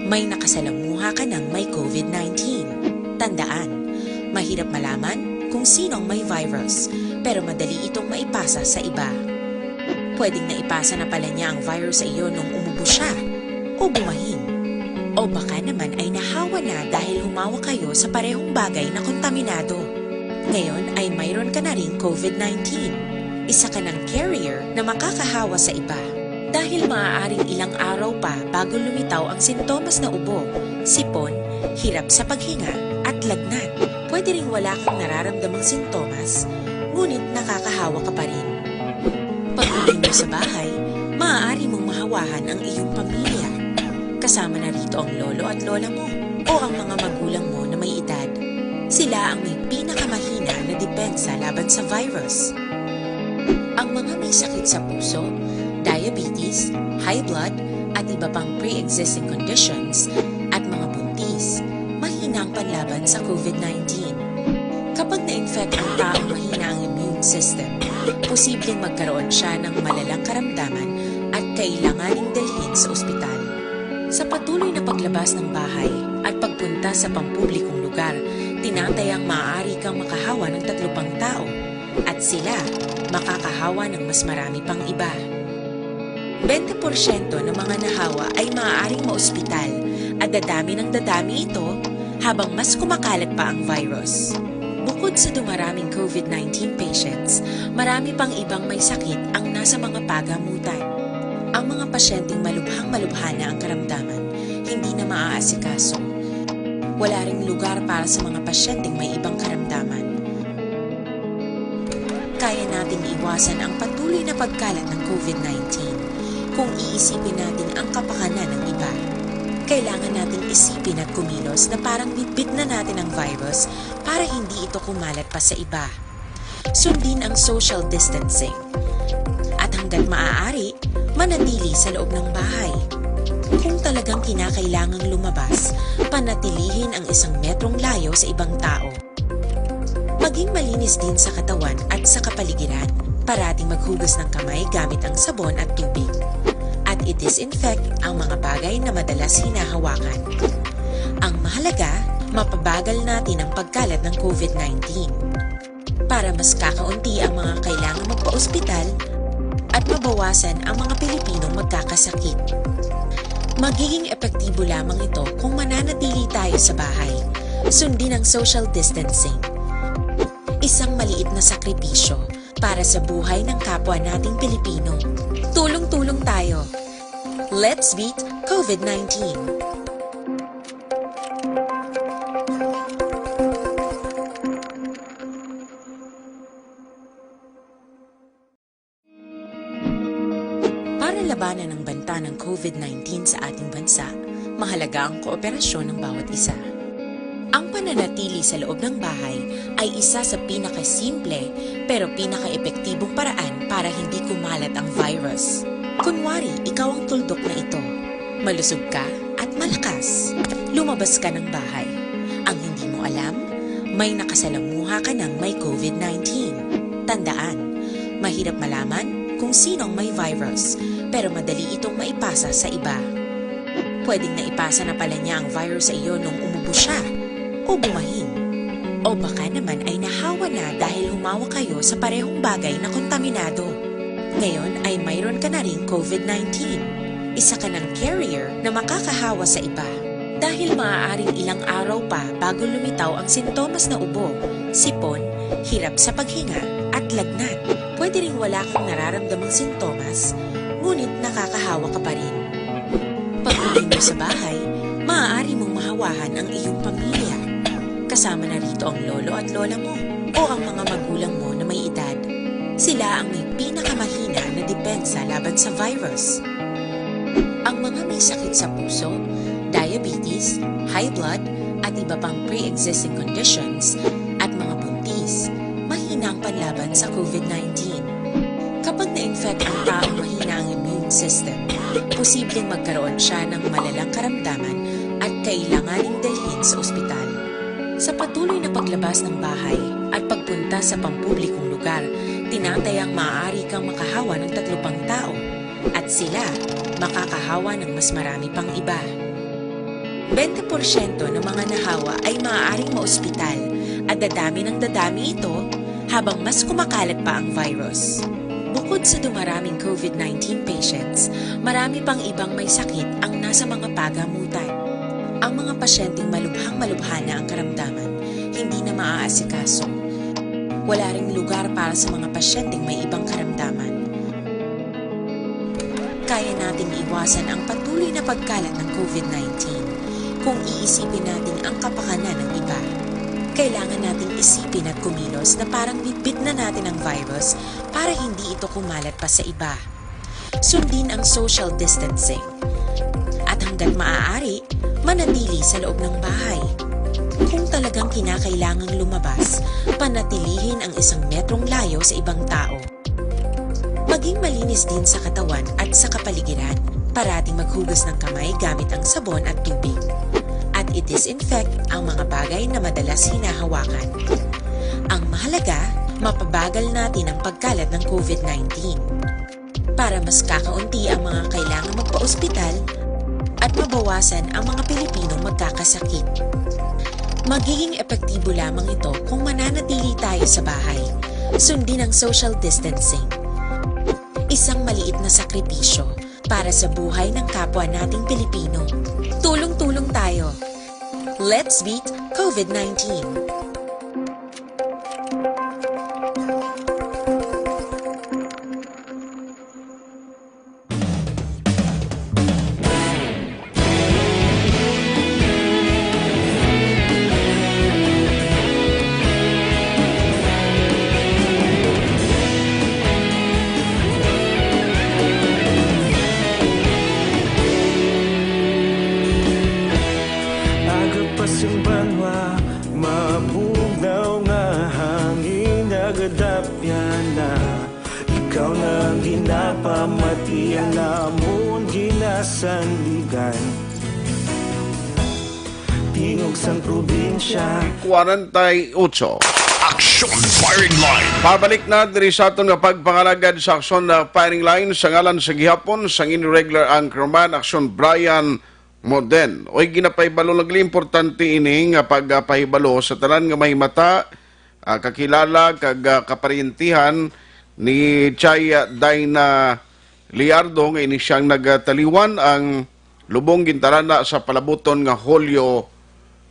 may nakasalamuha ka ng may COVID nineteen. Tandaan, mahirap malaman kung sino ang may virus, pero madali itong maipasa sa iba. Pwedeng naipasa na pala niya ang virus sa iyo nung umubo siya, o bumahin. O baka naman ay nahawa na dahil humawak kayo sa parehong bagay na kontaminado. Ngayon ay mayroon ka na ring COVID nineteen. Isa ka ng carrier na makakahawa sa iba. Dahil maaaring ilang araw pa bago lumitaw ang sintomas na ubo, sipon, hirap sa paghinga, at lagnat. Pwede ring wala kang nararamdamang sintomas, ngunit nakakahawa ka pa rin. Pag-uwi mo sa bahay, maaari mong mahawahan ang iyong pamilya. Kasama na rito ang lolo at lola mo o ang mga magulang mo na may edad. Sila ang may pinakamahina na depensa laban sa virus. Ang mga may sakit sa puso, diabetes, high blood, at iba pang pre-existing conditions, at mga buntis, mahina ang panlaban sa COVID nineteen. Kapag na-infect ang taong mahina ang immune system, posibleng magkaroon siya ng malalang karamdaman at kailanganing dalhin sa ospital. Sa patuloy na paglabas ng bahay at pagpunta sa pampublikong lugar, tinatayang maaari kang makahawa ng tatlo pang tao at sila makakahawa ng mas marami pang iba. Bente porsyento ng mga nahawa ay maaaring maospital at dadami ng dadami ito habang mas kumakalat pa ang virus. Bukod sa dumaraming COVID nineteen patients, marami pang ibang may sakit ang nasa mga pagamutan. Ang mga pasyenteng malubhang-malubha na ang karamdaman, hindi na maaasikaso. Wala ring lugar para sa mga pasyenteng may ibang karamdaman. Kaya nating iwasan ang patuloy na pagkalat ng COVID nineteen kung iisipin natin ang kapakanan ng iba. Kailangan nating isipin at kumilos na parang bitbit na natin ang virus para hindi ito kumalat pa sa iba. Sundin ang social distancing. At hanggat maaari, manatili sa loob ng bahay. Kung talagang kinakailangang lumabas, panatilihin ang isang metrong layo sa ibang tao. Maging malinis din sa katawan at sa kapaligiran. Parating maghugas ng kamay gamit ang sabon at tubig. At i-disinfect ang mga bagay na madalas hinahawakan. Ang mahalaga, mapabagal natin ang pagkalat ng COVID nineteen. Para mas kakaunti ang mga kailangang magpa-ospital at mabawasan ang mga Pilipinong magkakasakit. Magiging epektibo lamang ito kung mananatili tayo sa bahay. Sundin ang social distancing. Isang maliit na sakripisyo para sa buhay ng kapwa nating Pilipino. Tulong-tulong tayo. Let's beat COVID nineteen. Para labanan ang banta ng COVID nineteen sa ating bansa, mahalaga ang kooperasyon ng bawat isa. Ang pananatili sa loob ng bahay ay isa sa pinakasimple pero pinakaepektibong paraan para hindi kumalat ang virus. Kunwari, ikaw ang tuldok na ito. Malusog ka at malakas. Lumabas ka ng bahay. Ang hindi mo alam, may nakasalamuha ka ng may COVID nineteen. Tandaan, mahirap malaman kung sino ang may virus, pero madali itong maipasa sa iba. Pwedeng naipasa na pala niya ang virus sa iyo nung umubo siya o bumahin. O baka naman ay nahawa na dahil humawak kayo sa parehong bagay na kontaminado. Ngayon ay mayroon ka na ring COVID nineteen. Isa ka ng carrier na makakahawa sa iba. Dahil maaaring ilang araw pa bago lumitaw ang sintomas na ubo, sipon, hirap sa paghinga, at lagnat. Pwede ring wala kang nararamdamang sintomas, ngunit nakakahawa ka pa rin. Pag-uwi mo sa bahay, maaari mong mahawahan ang iyong pamilya. Kasama na rito ang lolo at lola mo o ang mga magulang mo na may edad. Sila ang may pinakamahina na depensa laban sa virus. Ang mga may sakit sa puso, diabetes, high blood, at iba pang pre-existing conditions, at mga buntis, mahina ang panlaban sa COVID nineteen. Kapag na-infect ang taong mahina ang immune system, posibleng magkaroon siya ng malalang karamdaman at kailanganing dalhin sa ospital. Sa patuloy na paglabas ng bahay Pagpunta sa pampublikong lugar, tinatayang maaari kang makahawa ng tatlo pang tao, at sila makakahawa ng mas marami pang iba. Bente porsyento ng mga nahawa ay maaaring maospital, at dadami ng dadami ito habang mas kumakalat pa ang virus. Bukod sa dumaraming COVID nineteen patients, marami pang ibang may sakit ang nasa mga pagamutan. Ang mga pasyenteng malubhang-malubha na ang karamdaman, hindi na maaasikaso. Wala ring lugar para sa mga pasyenteng may ibang karamdaman. Kaya nating iwasan ang patuloy na pagkalat ng COVID nineteen kung iisipin natin ang kapakanan ng iba. Kailangan nating isipin at kumilos na parang bitbit na natin ang virus para hindi ito kumalat pa sa iba. Sundin ang social distancing. At hanggat maaari, manatili sa loob ng bahay. Kung talagang kinakailangang lumabas, panatilihin ang isang metrong layo sa ibang tao. Maging malinis din sa katawan at sa kapaligiran. Parating maghugas ng kamay gamit ang sabon at tubig. At i-disinfect ang mga bagay na madalas hinahawakan. Ang mahalaga, mapabagal natin ang pagkalat ng COVID nineteen. Para mas kakaunti ang mga kailangang magpa-ospital at mabawasan ang mga Pilipinong magkakasakit. Magiging epektibo lamang ito kung mananatili tayo sa bahay. Sundin ang social distancing. Isang maliit na sakripisyo para sa buhay ng kapwa nating Pilipino. Tulong-tulong tayo. Let's beat COVID nineteen. Aga pa sing banwa, mabugnaw nga hangin, nagadapya na. Ikaw na ang ginapamati, ang amon ginasandigan. Tingog sang probinsya. Kwarenta y ocho. Action Firing Line. Pabalik na diri sa aton nga pagpangalagad sa Action na Firing Line sa ngalan sa gihapon sang inyo regular anchorman, Action Brian Moden. Oy, ginapahibalo, nagli importante ini nga pagpahibalo sa tanan nga mahimata, ah, kakilala, kag, ah, kaparyentihan ni Chay, ah, Dina Liardo, nga ini siyang nagtaliwan ang lubong gintarana sa palabuton nga Hulyo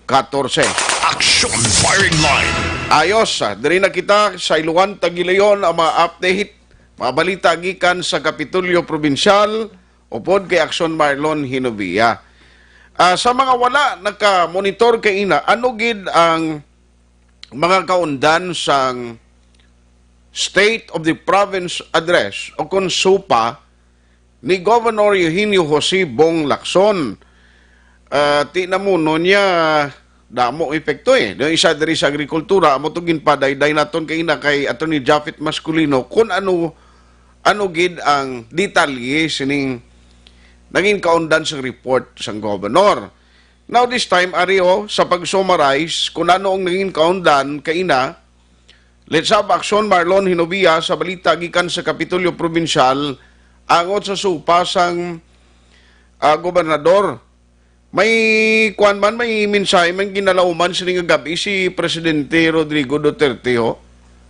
katorse. Action Firing Line. Ayos, ah, diri na kita sa Iloan, Tagilion, ang mga update, mga balita gikan sa Kapitolyo Probinsyal, upod kay Action Marlon Hinovia. Ah, sa mga wala naka-monitor kay ina, ano gid ang mga kaundan sang State of the Province Address o kon SOPA ni Governor Eugenio Jose Bong Lacson? Ah, ti namuno niya, damo epekto, eh. Yung isa diri sa agrikultura, amo to ginpadayday naton kay ina kay Attorney Japhet Masculino kung ano, ano gid ang detalye sining nangin kaundan sang report sang governor. Now this time, ari, oh, sa pag-summarize kung ano ang nangin kaundan kay ina, let's have Action Marlon Hinovia sa balita gikan sa Kapitolyo Probinsyal, angot sa SOPA sang, ah, gobernador. May kuwan man, may mensahe man ginalauman sini nga gab-i si Presidente Rodrigo Duterte, ho.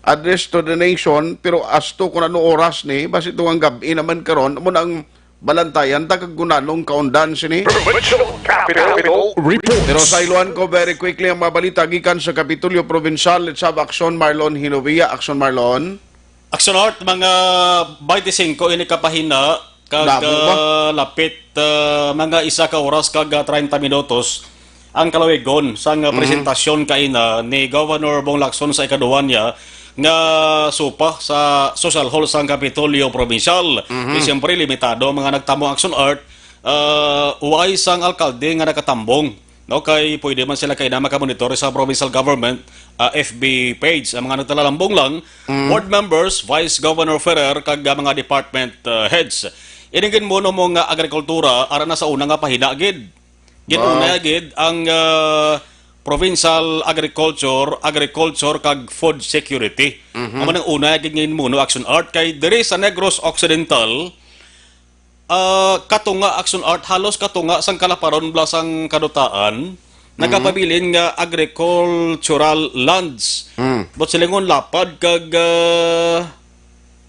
Address to the nation, pero as to kung ano oras ni, basi ito ang gab-i naman karon, amo na ang balantayan ta kag kung anong kaundan sini. Provincial Capitol Report. Pero sa iluan ko, very quickly, ang mga balita gikan sa Kapitolyo Provincial. Let's have Action Marlon Hinovia. Action Marlon. Action Art, mga twenty-five ini kapahina, kag, Damo ba? Ah, lapit, ah, mga isa ka oras kag, ah, treinta minutos ang kalawigon sang, ah, Mhm. presentasyon kaina ni Governor Bong Lacson sa ikaduha niya nga SOPA sa Social Hall sang Kapitolyo Provincial. Mhm. Di siyempre, limitado ang mga nagtambong, Action Art, ah, way sang alkalde nga nakatambong. No, kay pwede man sila kaina makamonitor sa provincial government, ah, F B page. Ang mga nagtalalambong lang, Mm. board members, Vice Governor Ferrer, kag, ah, mga department, ah, heads. Ini ginmuno mo nga agrikultura, ara na sa una nga pahina gid. Ginuna Wow. gid ang, ah, provincial agriculture, agriculture kag food security. Mhm. Amo nang una gid nga himuno, Action Art, kay diri sa Negros Occidental, ah, katunga, Action Art, halos katunga sang kalaparon bala sang kadutaan, Mhm. nagapabilin nga agricultural lands. Mm. But silingon lapad kag, ah,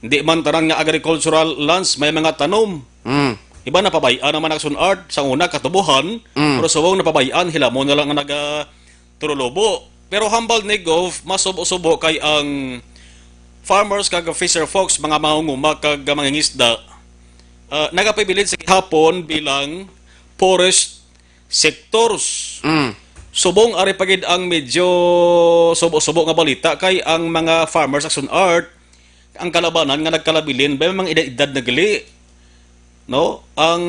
di man tanan nga agricultural lands may mga tanom. Mm. Iba napabay-an naman, Action Art, sa una katubuhan, Mm. pero subong napabay-an, hilamon na lang ang naga-, turulubo. Pero hambal ni Gov, masubo-subo kay ang farmers kag fisher folks, mga mangunguma kag mangingisda, ah, nagapabilin sa gihapon bilang forest sectors. Mm. Subong ari pa gid ang medyo subo-subo nga balita kay ang mga farmers, Action Art, ang kalabanan nga nagkalabilin, may mga edad-edad na gali, no? Ang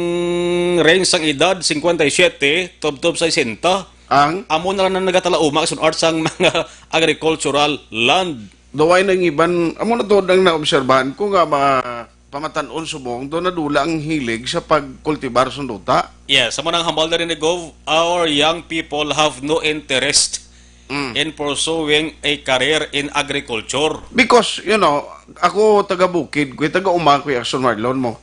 range sang edad, cincuenta y siete, tubtob sesenta. Ang? Amo na lang na nagatalauma, Action Art, sang mga agricultural land. Daw ay nang iban, amo na to ang naobserbahan ko nga ma-, pamatan-on subong, do nadula ang hilig sa pagkultibar sa luta. Yes, amo nang hambal na rin ni Gov, our young people have no interest Mm. in pursuing a career in agriculture. Because, you know, ako taga bukid ko, taga uma ko, Action Marlon mo.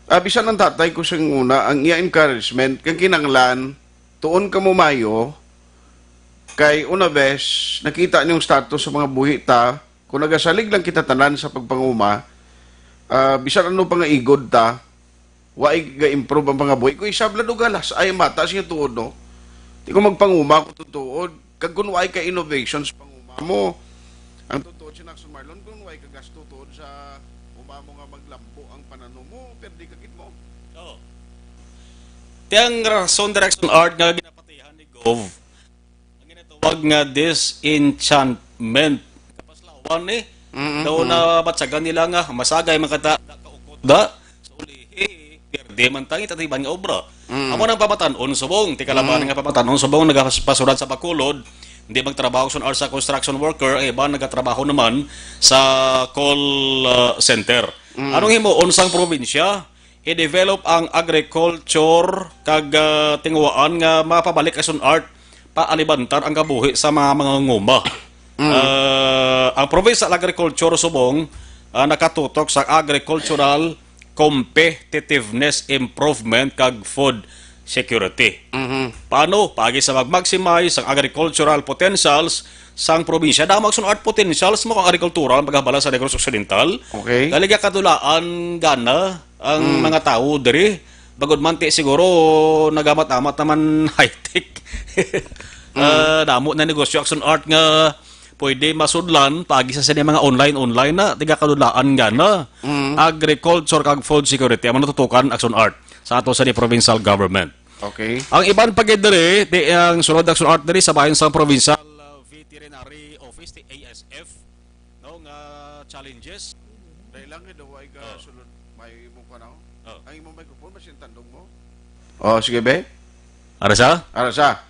Ah, bisan ang tatay ko sa una, ang iya encouragement, kang kinanglan, tuon ka mo mayo, kay una bes, nakita niyong status sa mga buhi ta, kung nagasalig lang kita tanan sa pagpanguma, ah, bisan ano pa nga igod ta, wa ay ga-improve ang pangabuhi. Kung isab lang dugalas ay mata siya tuod, no? Di ko magpanguma ko tutuod. Kag kung wa ay ka innovation sa panguma mo, ang tutuod si Naxon Marlon, kung wa ay ka gasto tuod sa uma mo nga maglambo ang pananom mo, perdi ka gid mo. Oo. Ti ang rason, Direction Art, nga ginapatihan ni Gov ang ginatawag nga disenchantment. Kapaslawan ni. Mm-mm. Daw na batsagan nila nga masagay man kita, da kaukot da. Sa ulihi, pierde man ta, kita tiban nga obra. Mm. Amo nang pamatan-on subong, ti kalaban Mm. nga pamatan-on subong, nagapasulat sa Bacolod, hindi magtrabaho sa, or sa construction worker, ang iban nagatrabaho naman sa call, uh, center. Mm. Anong himuon sang probinsya? I-develop ang agriculture kag, ah, tinguhaan nga mapabalik, Action Art, paalibantar ang kabuhi sa mga mangunguma. Mm. Ah, ang provincial agriculture subong, ah, nakatutok sa agricultural competitiveness improvement kag food security. Mhm. Paano? Paagi sa mag-maximize ang agricultural potentials sang probinsya. Damo, Action Art, potentials mo kang agrikultura ang paghabala sa Negros Occidental. Okay. Dali ka kadulaan gana ang Mm. mga tawo diri. Bagod man ti siguro nagamat-amat naman high-tech. Mm. Ah, damo na negosyo, Action Art, nga pwede masudlan paagi sa sini mga online-online na, ti gakadulaan gana. Mm. Agriculture kag food security, ang mga natutukan, Action Art, sa ato sa di provincial government. Okay. Ang iban pa gid diri, ti ang sunod, Action Art, diri sa bahin sang provincial, uh, veterinary office, ti A S F, no, nga challenges. Dahil lang, eh, daw ay ka Oh. sulod, may imo ka na, oh. Oh. Ang imong microphone, mas yung tandog mo? Oh, sige, be. Ara sa? Ara sa?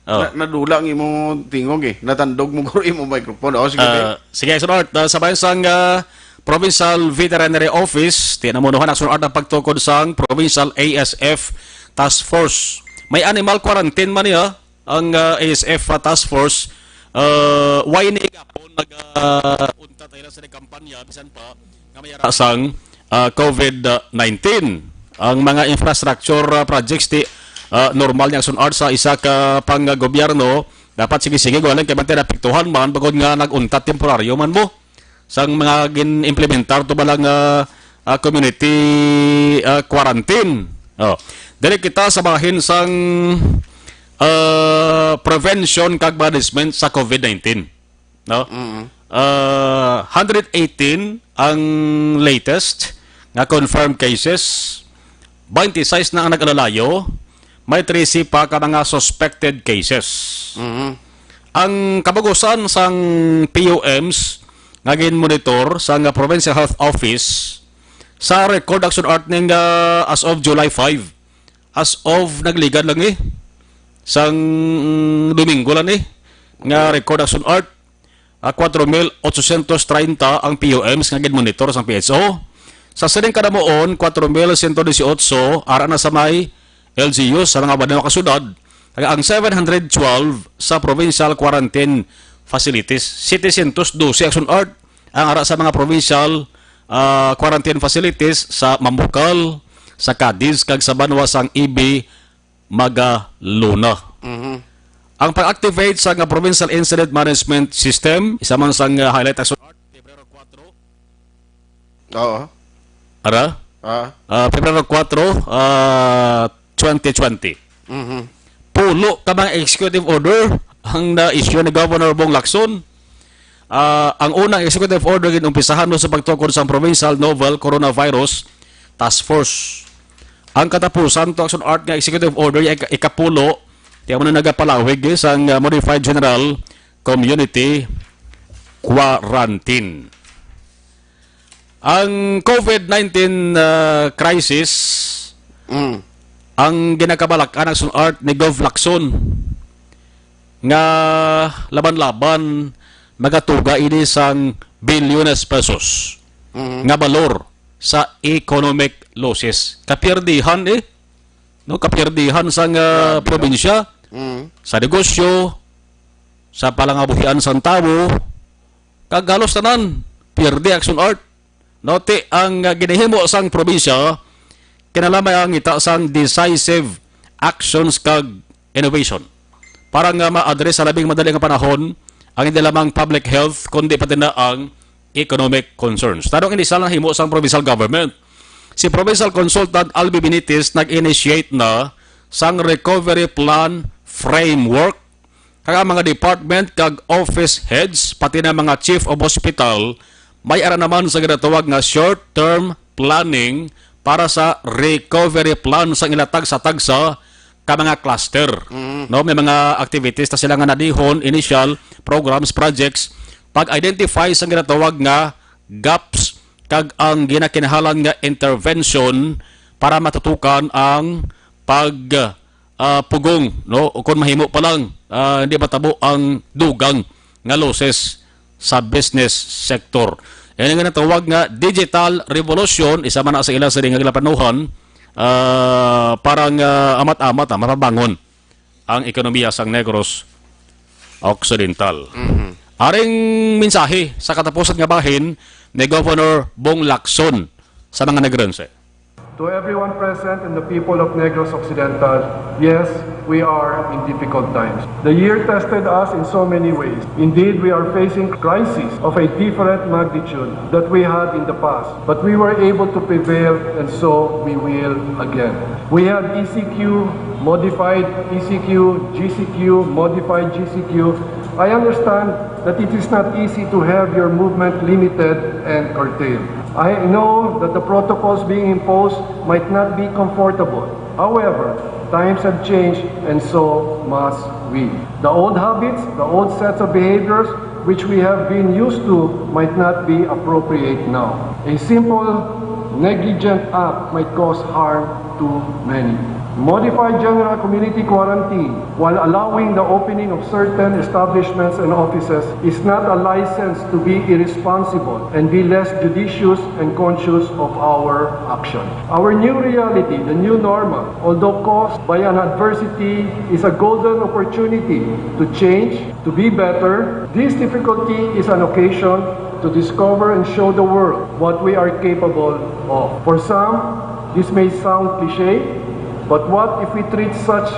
Oh. Na-, nadula ang imong tingog, eh. Natandog mo, guro, imong microphone. Oh, sige, be. Ah, sige, Action Art. Ah, sa bayan sang, ah, Provincial Veterinary Office, tinamunuhan, Action Art, ang pagtukod sang Provincial A S F Task Force. May animal quarantine man niya ang, ah, A S F, ah, Task Force. Ah, why ni gapon nag, ah, untat tayo sa kampanya, bisan pa nga may ara sang, ah, COVID nineteen? Ang mga infrastructure, ah, projects ti, ah, normal ni Action Art sa isa ka panggobyerno, dapat sige-sige, wala kay man tinapektuhan man, bukod nga nag-untat temporaryo man mo sang mga gin-implementar to ba lang, ah, ah, community, ah, quarantine. Oh. Dili kita sa bahin sang, ah, prevention kag management sa COVID nineteen, no? Mm. Ah, hundred eighteen ang latest nga confirmed cases. Twenty-six na ang nag-alalayo. May trese pa ka mga suspected cases. Mm. Ang kabagusan sang P U Ms nga gin-monitor sang Provincial Health Office sa record, Action Art, ning, ah, as of July five. As of nagligad lang, eh. Sang Domingo lang, eh. Nga record, Action Art, ah, kwatro mil otsosyentos treinta ang P U Ms nga gin-monitor sang P H O. Sa sining kadamuon, kwatro mil siyento disiotso ara na sa may L G Us sa mga banwa ka syudad, Kag ang seven hundred twelve sa provincial quarantine facilities, setecientos dose, Action Art, ang ara sa mga provincial, ah, quarantine facilities sa Mambucal, sa Cadiz, kag sa banwa sang E B Magalona. Mhm. Ang pag-activate sa nga Provincial Incident Management System, isa man sang, ah, highlight, Action Art, Pebrero kuwatro. Oo. Ara? Ah. Ah, Pebrero kuwatro, ah, twenty twenty. Mhm. Pulo ka mga executive order ang na-issue ni Governor Bong Lacson. Ah, ang unang executive order ginumpisahan no sa pagtukod sa provincial novel coronavirus task force. Ang katapusan to, Action Art, nga executive order, ika-, ikapulo, tiyan mo na nagapalawig, eh, sang, ah, modified general community quarantine. Ang COVID nineteen, ah, crisis, Mm. ang ginakabalak-an, Action Art, ni Gov Lacson nga laban-laban magatuga ini sang bilyones pesos Mhm. nga balor sa economic losses. Kapierdihan, eh. No, kapierdihan sang, ah, Grabe, no? probinsya, Mm. sa negosyo, sa palangabuhian sang tawo, kag halos tanan, pierde, Action Art. No, ti ang, ah, ginahimo sang probinsya, kinahanglan may angita sang decisive actions kag innovation para nga ma-address sa labing madali nga panahon ang hindi lamang public health, kundi pati na ang economic concerns. Tanong ini sa nahimo sang provincial government. Si Provincial Consultant Albi Benitez nag-initiate na sang recovery plan framework, kag ang mga department kag office heads, pati na mga chief of hospital, may ara naman sa ginatawag nga short-term planning para sa recovery plan sang ila tagsa-tagsa ka mga cluster. Mm. No, may mga activities ta sila nga nadihon, initial programs, projects, pag-identify sang ginatawag nga gaps kag ang ginakinahanglan nga intervention para matutukan ang pag, ah, pugong, no? O kon mahimo pa lang, ah, hindi matabo ang dugang nga losses sa business sector. Yan ang ginatawag nga digital revolution, isa man na sa ila sa ring nga ginaplanuhan, ah, para nga amat-amat, ah, mapabangon ang ekonomiya sang Negros Occidental. Mhm. Aring mensahe sa katapusan nga bahin ni Governor Bong Lacson sa mga Negrense. To everyone present and the people of Negros Occidental, yes, we are in difficult times. The year tested us in so many ways. Indeed, we are facing crisis of a different magnitude that we had in the past, but we were able to prevail, and so we will again. We had E C Q modified, E C Q, G CQ, modified G C Q. I understand that it is not easy to have your movement limited and curtailed. I know that the protocols being imposed might not be comfortable. However, times have changed, and so must we. The old habits, the old sets of behaviors which we have been used to might not be appropriate now. A simple negligent act might cause harm to many. Modified general community quarantine, while allowing the opening of certain establishments and offices, is not a license to be irresponsible and be less judicious and conscious of our action. Our new reality, the new normal, although caused by an adversity, is a golden opportunity to change, to be better. This difficulty is an occasion to discover and show the world what we are capable of. For some, this may sound cliche, but what if we treat such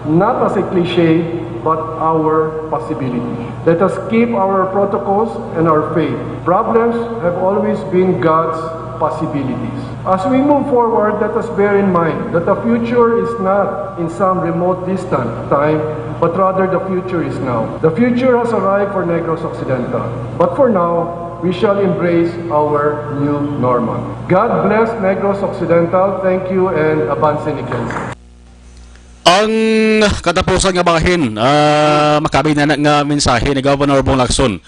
not as a cliche, but our possibility? Let us keep our protocols and our faith. Problems have always been God's possibilities. As we move forward, let us bear in mind that the future is not in some remote distant time, but rather the future is now. The future has arrived for Negros Occidental. But for now, we shall embrace our new normal. God bless Negros Occidental. Thank you and avance Negrense. Ang katapusan nga bahin, ah, makabig na na nga mensahe ni Governor Bong Lacson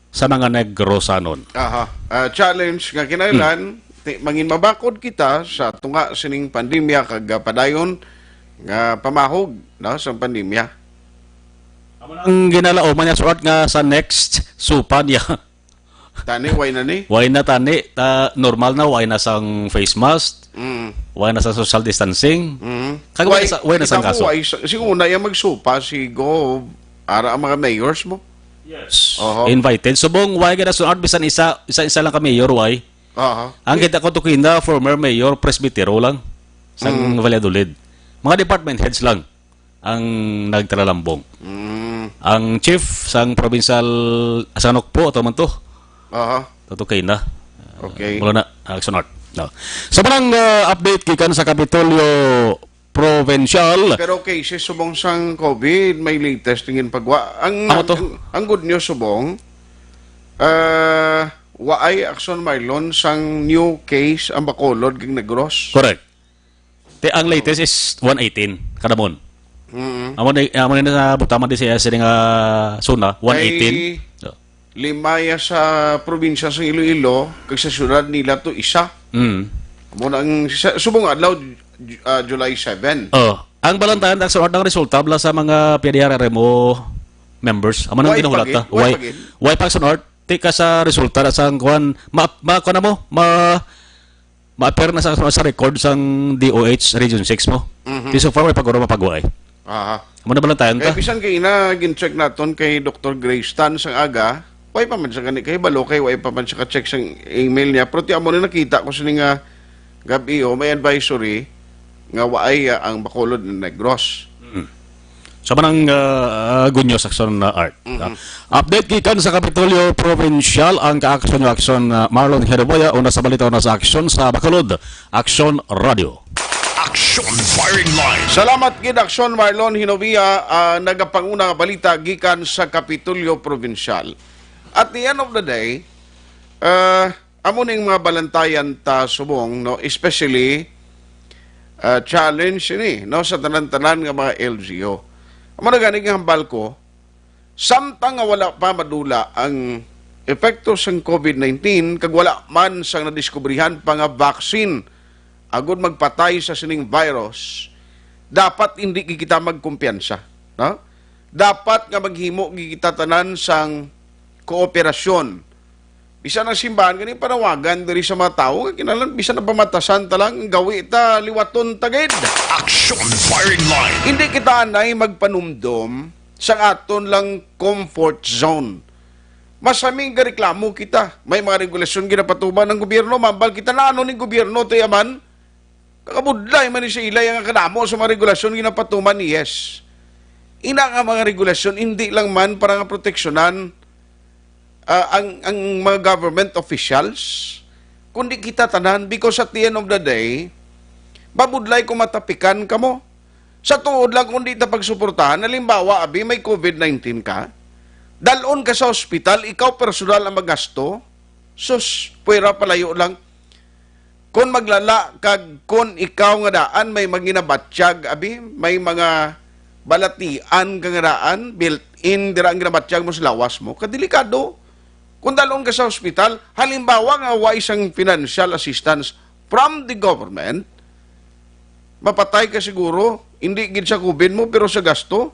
sa mga Negrosanon. Aha. Ah, challenge nga kinahanglan, Hmm. ti-, mangin mabakod kita sa tunga sining pandemya kag, ah, padayon nga pamahog, no, sa pandemya. Amo na ang ginalauman niya, sulat nga sa next supa niya. Tani, way na ni? Way na tani, ta, normal na, way na sang face mask, Mm. way na sa social distancing. Mm. Kag why, why na sa, why na kita sang mo, kaso? Why sa, sing una yang magsupa si Gov, ara ang mga mayors mo? Yes. Oho. Invited. Subong, why gid Action Art, bisan isa, isa, isa lang ka mayor, why? Aha. Ang kita ko to kina, former mayor, presbitero lang, sang Mm. Valladolid. Mga department heads lang ang nagtaralambong. Mm. Ang chief sang provincial, sa Nukpo, ato man to. Aha. Tuto kay na. Okay. Mula na, Action Art. No. Sa manang, uh, update gikan sa Kapitolyo Provincial. Pero cases subong sang COVID, may latest nga ginpagwa. Ang, Amo to. ang, ang good news subong, uh, waay, Action Marlon, sang new case ang Bacolod kag Negros. Correct. Te, ang latest is one eighteen, kadamon. Mm. Amo ni, amo ni na butaman di siya sini nga suna, one eighteen. Kay So. lima ya sa probinsya sa Iloilo, kag sa syudad nila to isa. Mm. Amo na ang sa, subong adlaw, Ju-, ah, July seven. Oh, ang Balantayan, Action Art, ang resulta bala sa mga P D R R M O members. Amo nang Why ginahulat pagin? ta. Why Why, pagin? why pa Action Art? Ti ka sa resulta na sang kuan, ma, ma, kuan na mo, ma, ma-appear na sa, sa record sang D O H Region six mo. Mhm. Di so far, may paguro mapagwa eh. Aha. Amo na Balantayan Kaya ta? bisan kay ina, gin-check naton kay Doktor Grace Tan sang aga, way pa man siya gani kay balo kay way pa man siya ka-check sang email niya. Pero ti amo na nakita ko sini nga gab-i, oh, may advisory nga waay, ah, ang Bacolod and Negros. Mm. Sa manang, ah, good news, Action, ah, Art. Mm-hmm. Ah, update gikan sa Kapitolyo Provincial, ang ka-action nga Action, ah, Marlon Hedoboya, una sa balita, una sa aksyon sa Bacolod. Action Radio. Action Firing Line. Salamat gid, Action Marlon Hinovia, ah, nagapanguna nga balita gikan sa Kapitolyo Provincial. At the end of the day, ah, amo ning mga balantayan ta subong, no, especially, ah, challenge ini, no, sa tanan-tanan nga mga L G U. Amo na gani nga hambal ko, samtang nga wala pa madula ang epekto sang COVID nineteen, kag wala man sang nadiskubrihan pa nga vaccine agud magpatay sa sining virus, dapat hindi gid kita magkumpiyansa, no? Dapat nga maghimo gid kita tanan sang kooperasyon. Bisan ang simbahan gani panawagan diri sa mga tawo, nga kinahanglan bisan ang pamatasan ta lang, ang gawi ta liwaton ta gid. Action Firing Line. Hindi kita anay magpanumdom sa aton lang comfort zone. Masami nga reklamo kita. May mga regulasyon ginapatuman ng gobyerno, mambal kita na ano ni gobyerno to yaman. Kakabudlay man ni sa ilay ang kadamo sa mga regulasyon ginapatuman, yes. Ina nga mga regulasyon, hindi lang man para nga proteksyonan, ah, ang, ang mga government officials, kundi kita tanan, because at the end of the day, mabudlay kung matapikan kamo. Sa tuod lang, kung di ta pagsuportahan, halimbawa, abi, may COVID nineteen ka, dalon ka sa ospital, ikaw personal ang magasto, sus, pwera palayo lang. Kung maglala kag kung ikaw nga daan may mga ginabatyag, abi, may mga balatian ka nga daan, built-in dira ang ginabatyag mo sa lawas mo, kadelikado. Kung dalon ka sa ospital, halimbawa nga wa isang financial assistance from the government, mapatay ka siguro, hindi gid sa COVID mo, pero sa gasto.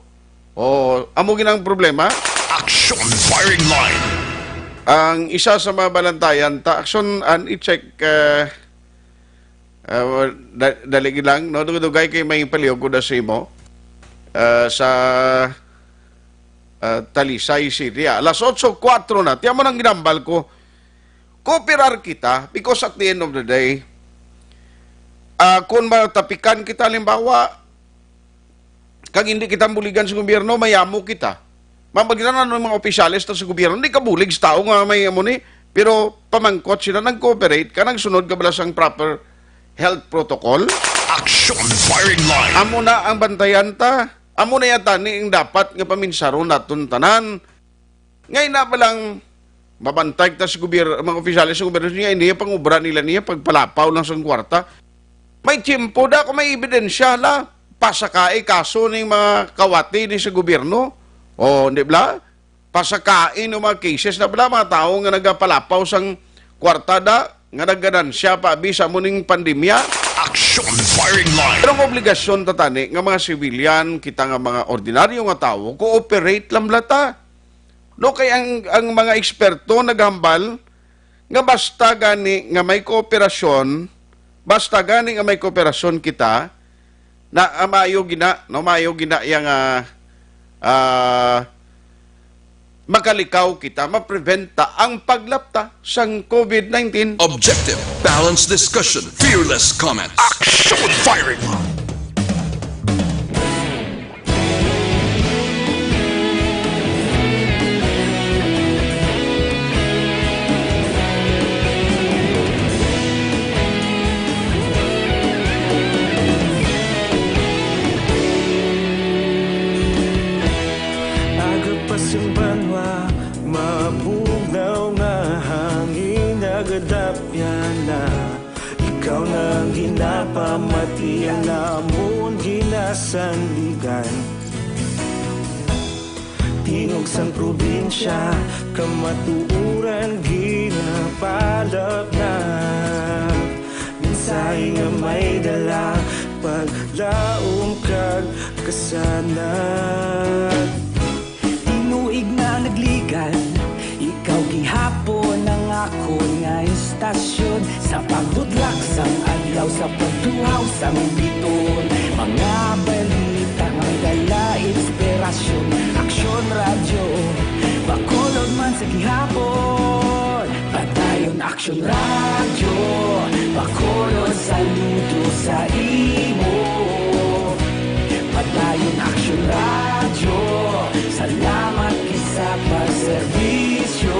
O, amo gid ang problema. Action Firing Line. Ang isa sa mga balantayan ta, Action, an i-check, ah, ah, da-, dali gid lang, no? Dugay-dugay kay may palihog ko na sa imo. Ah, sa, ah, Talisay City. Ah, alas otso kuwatro na. Tiyan mo nang ginambal ko. Kooperar kita because at the end of the day, ah, kung matapikan kita, halimbawa, kag hindi kita buligan sa gobyerno, mayamo kita. Mabagyan na ng mga opisyales ta sa gobyerno, hindi ka bulig sa tao nga may amo ni, pero pamangkot sila, nag-cooperate ka, nagsunod ka bala sang proper health protocol. Action Firing Line. Amo na ang bantayan ta. Amo na yata ni ang dapat nga paminsaron naton tanan. Ngay na pa lang, mabantay ta sa gobyerno, mga opisyales sa gobyerno, nga hindi pangubra nila niya, pagpalapaw lang sa kwarta. May tiyempo da, kung may ebidensya na, pasakai kaso ning mga kawati ni sa gobyerno. O, di ba? Pasakai ng mga cases na bala, mga tao nga nagapalapaw sang kwarta da, nga nagganansya pa, abi, sa muning pandemya. Action Firing Line. Pero ang obligasyon ta tani nga mga civilian, kita nga mga ordinaryo nga tawo, cooperate lang bala ta. No, kay ang, ang mga eksperto naghambal nga basta gani nga may kooperasyon, basta gani nga may kooperasyon kita, Na, ah, maayo gina, no, maayo gina yang, ah, ah, makalikaw kita, mapreventa ang paglapta sang COVID nineteen. Objective, balanced discussion, fearless comments. Action firing! Aga pa sing banwa, mabugnaw nga hangin nagadapyan na. Ikaw na ang ginapamati, ang amon ginasandigan. Tingog sang probinsya, kamatuoran ginapalapnag. Mensahe nga may dala, paglaom kag kasanag. Tinuig na nagligan, ikaw gihapon ang akon nga istasyon. Sa pagbutlak sang adlaw, sa pagtuhaw sang biton, mga balita nga may dala inspirasyon. Aksyon Radyo, Bacolod man sa gihapon. Padayon Aksyon Radyo, Bacolod, saludo sa imo. Padayon Aksyon Radyo, salamat gid sa pagserbisyo.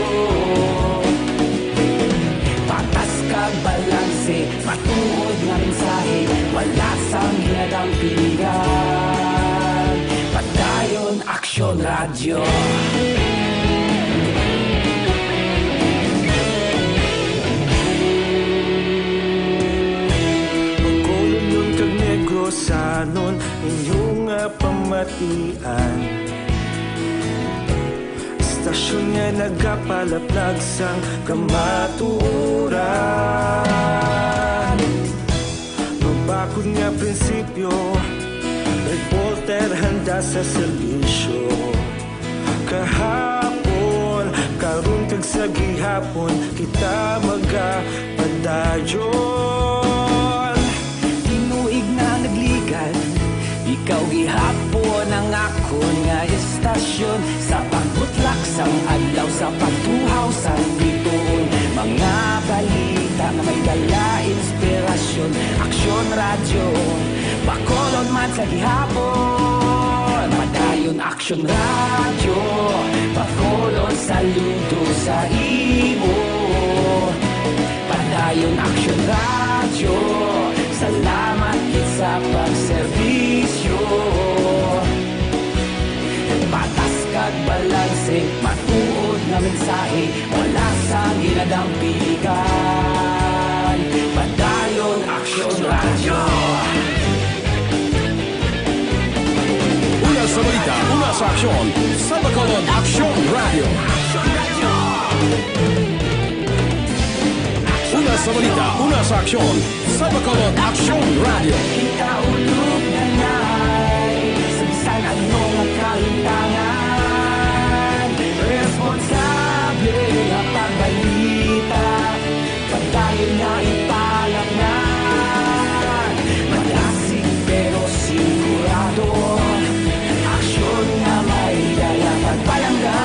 Patas kag balanse, matuod nga mensahe, wala sang ginadampigan. Padayon Aksyon Radyo. Bacolodnon kag Negrosanon, inyo nga pamatian. Istasyon nga nagapalaplag sang kamatuoran. Mabakod nga prinsipyo, reporter handa sa serbisyo. Kahapon, karon kag sa gihapon, kita magapadayon. Tinuig na nagligan, ikaw gihapon ang akon nga istasyon. Sa pagbutlak sang adlaw, sa pagtuhaw sang bituon, mga balita nga may dala inspirasyon. Aksyon Radyo, Bacolod man sa gihapon. Padayon Aksyon Radyo, Bacolod, saludo sa imo. Padayon Aksyon Radyo, salamat gid sa pagserbisyo. Patas kag balanse, matuod nga mensahe, wala sang ginadampigan. Padayon Aksyon Radyo. Una sa balita, una sa aksyon, sa Bacolod Aksyon Radyo. Una sa balita, una sa aksyon, sa Bacolod Aksyon Radyo. Kita ulog nanay sa bisan ano nga kahintangan. Responsable nga pagbalita, padayon nga ipalapngan. Madasig pero sigurado, aksyon nga may dala pagpalangga.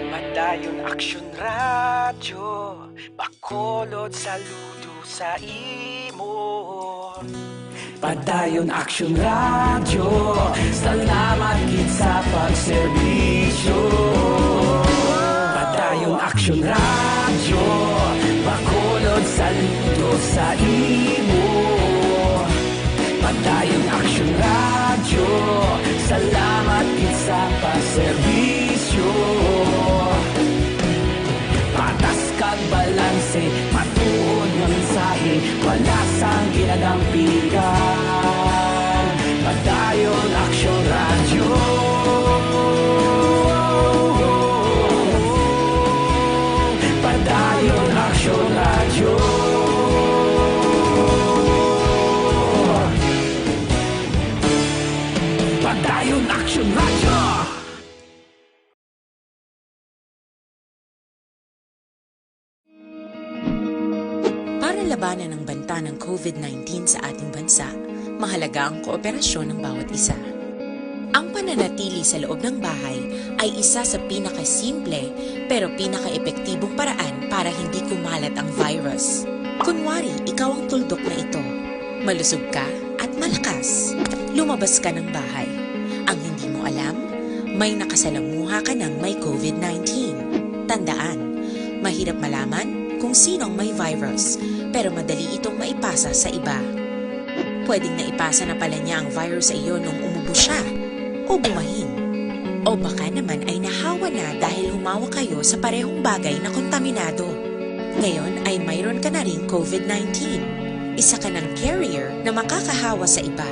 Padayon Aksyon Radyo, Bacolod, saludo sa imo. Padayon Aksyon Radyo, salamat gid sa pagserbisyo. Padayon Aksyon Radyo, Bacolod, saludo sa imo. Padayon Aksyon Radyo, salamat gid sa pagserbisyo. Patas kag balanse, matuod nga mensahe, wala sang ginadampigan. Padayon Aksyon Radyo. Padayon Aksyon Radyo. labanan ang banta ng COVID nineteen sa ating bansa, mahalaga ang kooperasyon ng bawat isa. Ang pananatili sa loob ng bahay ay isa sa pinakasimple pero pinakaepektibong paraan para hindi kumalat ang virus. Kunwari, ikaw ang tuldok na ito. Malusog ka at malakas. Lumabas ka ng bahay. Ang hindi mo alam, may nakasalamuha ka ng may COVID nineteen. Tandaan, mahirap malaman kung sino ang may virus, pero madali itong maipasa sa iba. Pwedeng naipasa na pala niya ang virus sa iyo nung umubo siya o bumahin. O baka naman ay nahawa na dahil humawak kayo sa parehong bagay na kontaminado. Ngayon ay mayroon ka na ring COVID nineteen. Isa ka ng carrier na makakahawa sa iba.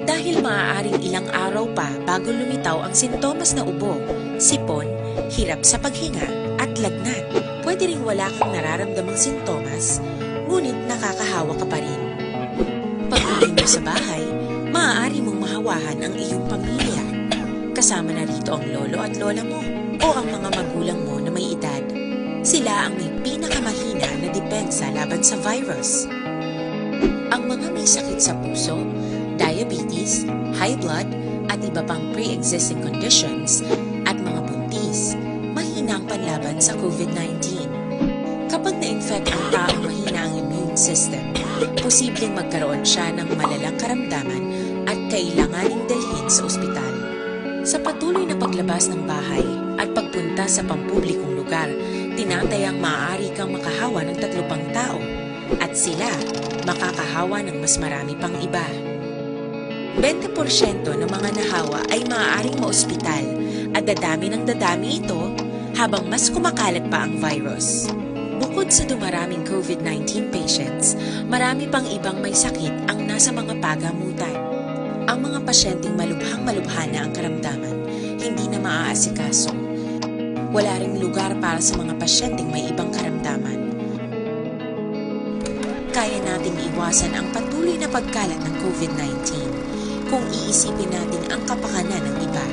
Dahil maaaring ilang araw pa bago lumitaw ang sintomas na ubo, sipon, hirap sa paghinga, at lagnat. Pwede ring wala kang nararamdamang sintomas, ngunit nakakahawa ka pa rin. Pag-uwi mo sa bahay, maaari mong mahawahan ang iyong pamilya. Kasama na rito ang lolo at lola mo o ang mga magulang mo na may edad. Sila ang may pinakamahina na depensa laban sa virus. Ang mga may sakit sa puso, diabetes, high blood, at iba pang pre-existing conditions, at mga buntis, mahina ang panlaban sa COVID nineteen. Kapag na-infect ang taong mahina ang immune system, posibleng magkaroon siya ng malalang karamdaman at kailanganing dalhin sa ospital. Sa patuloy na paglabas ng bahay at pagpunta sa pampublikong lugar, tinatayang maaari kang makahawa ng tatlo pang tao at sila makakahawa ng mas marami pang iba. Bente porsyento ng mga nahawa ay maaaring maospital at dadami ng dadami ito habang mas kumakalat pa ang virus. Bukod sa dumaraming COVID nineteen patients, marami pang ibang may sakit ang nasa mga pagamutan. Ang mga pasyenteng malubhang-malubha na ang karamdaman, hindi na maaasikaso. Wala ring lugar para sa mga pasyenteng may ibang karamdaman. Kaya nating iwasan ang patuloy na pagkalat ng COVID nineteen kung iisipin natin ang kapakanan ng iba.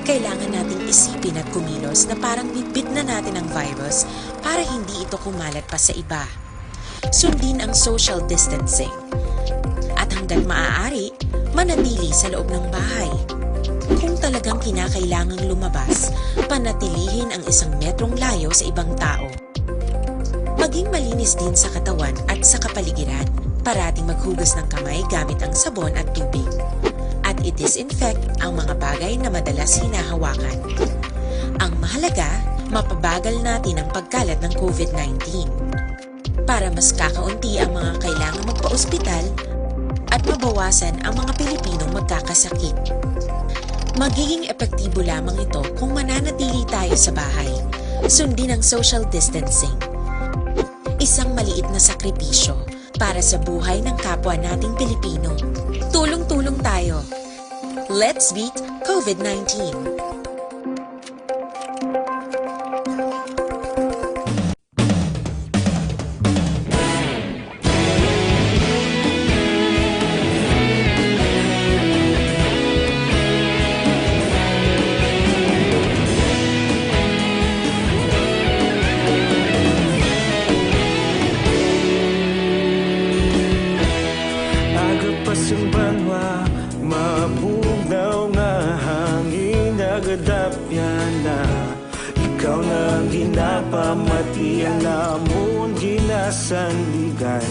Kailangan nating isipin at kumilos na parang bitbit na natin ang virus para hindi ito kumalat pa sa iba. Sundin ang social distancing. At hanggat maaari, manatili sa loob ng bahay. Kung talagang kinakailangang lumabas, panatilihin ang isang metrong layo sa ibang tao. Maging malinis din sa katawan at sa kapaligiran. Parating maghugas ng kamay gamit ang sabon at tubig. At i-disinfect ang mga bagay na madalas hinahawakan. Ang mahalaga, mapabagal natin ang pagkalat ng COVID nineteen. Para mas kakaunti ang mga kailangang magpa-ospital at mabawasan ang mga Pilipinong magkakasakit. Magiging epektibo lamang ito kung mananatili tayo sa bahay. Sundin ang social distancing. Isang maliit na sakripisyo para sa buhay ng kapwa nating Pilipino. Tulong-tulong tayo. Let's beat COVID nineteen. Aga pa sang banwa, mabugnaw nga hangin nagadapyan na. Ikaw na ang ginapamati, ang amon ginasandigan.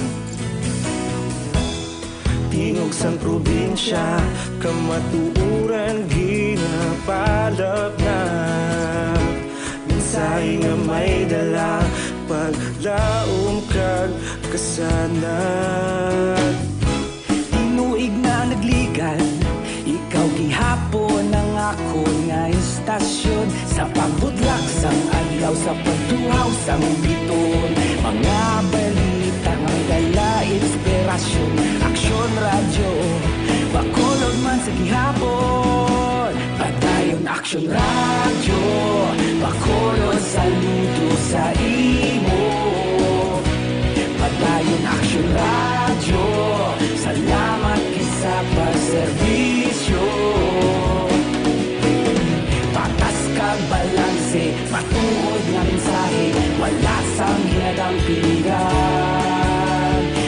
Tingog sang probinsya, kamatuoran ginapalapnap. Mensahe nga may dala, paglaom kag kasanag. Tinuig na nagligan, ikaw gihapon ang akon nga istasyon. Sa pagbudlak sang adlaw, sa pagtuhaw sang biton, mga balita may dala inspirasyon. Aksyon Radyo, Bacolod man sa gihapon. Padayon Aksyon Radyo, Bacolod, saludo sa imo. Padayon Aksyon Radyo, salamat gid sa pagserbisyo. Patas kag balanse, matuod nga mensahe, wala sang hinadampingan.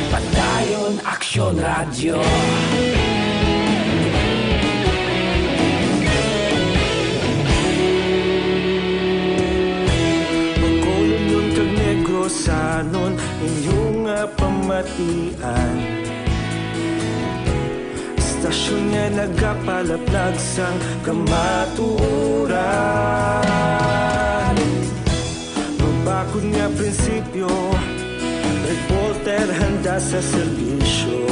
Radyo. Bacolodnon kag Negrosanon, inyo nga pamatian. Istasyon nga nagapalaplag sang kamatuoran. Mabakod nga prinsipyo, reporter handa sa serbisyo.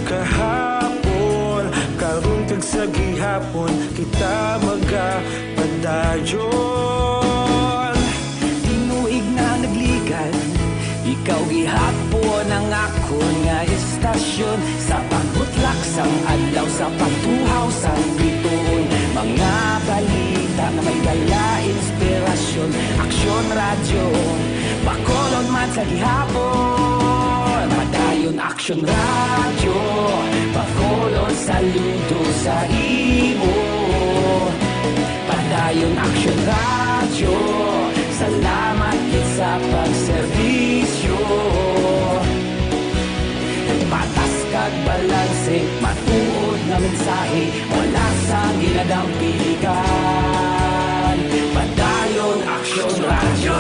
Kahapon, karon kag sa gihapon, kita magapadayon. Tinuig na nagligad, ikaw gihapon ang akon nga istasyon. Sa pagbutlak sang adlaw, sa pagtuhaw sang bituon, mga balita nga may dala inspirasyon. Aksyon Radyo, Bacolod man sa gihapon. Padayon Aksyon Radyo, Bacolod saludo sa imo. Padayon Aksyon Radyo, salamat gid sa pagserbisyo. Patas kag balanse, matuod nga mensahe, wala sang ginadampiligan. Padayon Aksyon Radyo.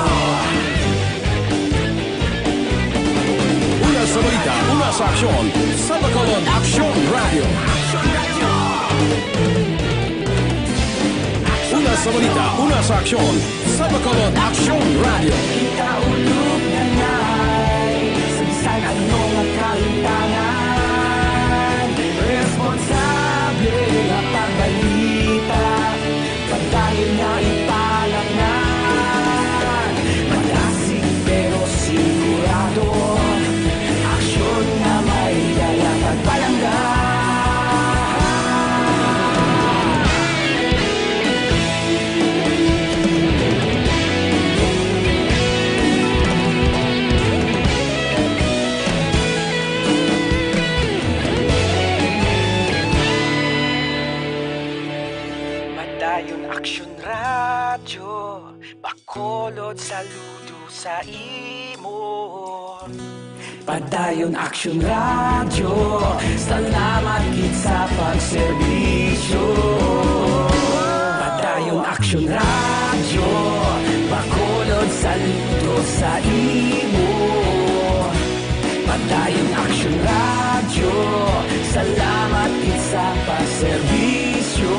Una sa balita, una sa aksyon, sa Bacolod Aksyon Radyo. Una sa balita, una sa aksyon, sa Bacolod Aksyon Radyo. Kita ulog na nai sa bisan ano nga kalimtangan. Responsable nga pagbalita, padayon nga ipalapnan. Malasig pero sigurado, aksyon nga may dala pagpalangga. Padayon Aksyon Radyo, Bacolod saludo sa imo. Padayon Aksyon Radyo, salamat gid sa pagserbisyo. Padayon Aksyon Radyo, Bacolod saludo sa imo. Padayon Aksyon Radyo, salamat gid sa pagserbisyo.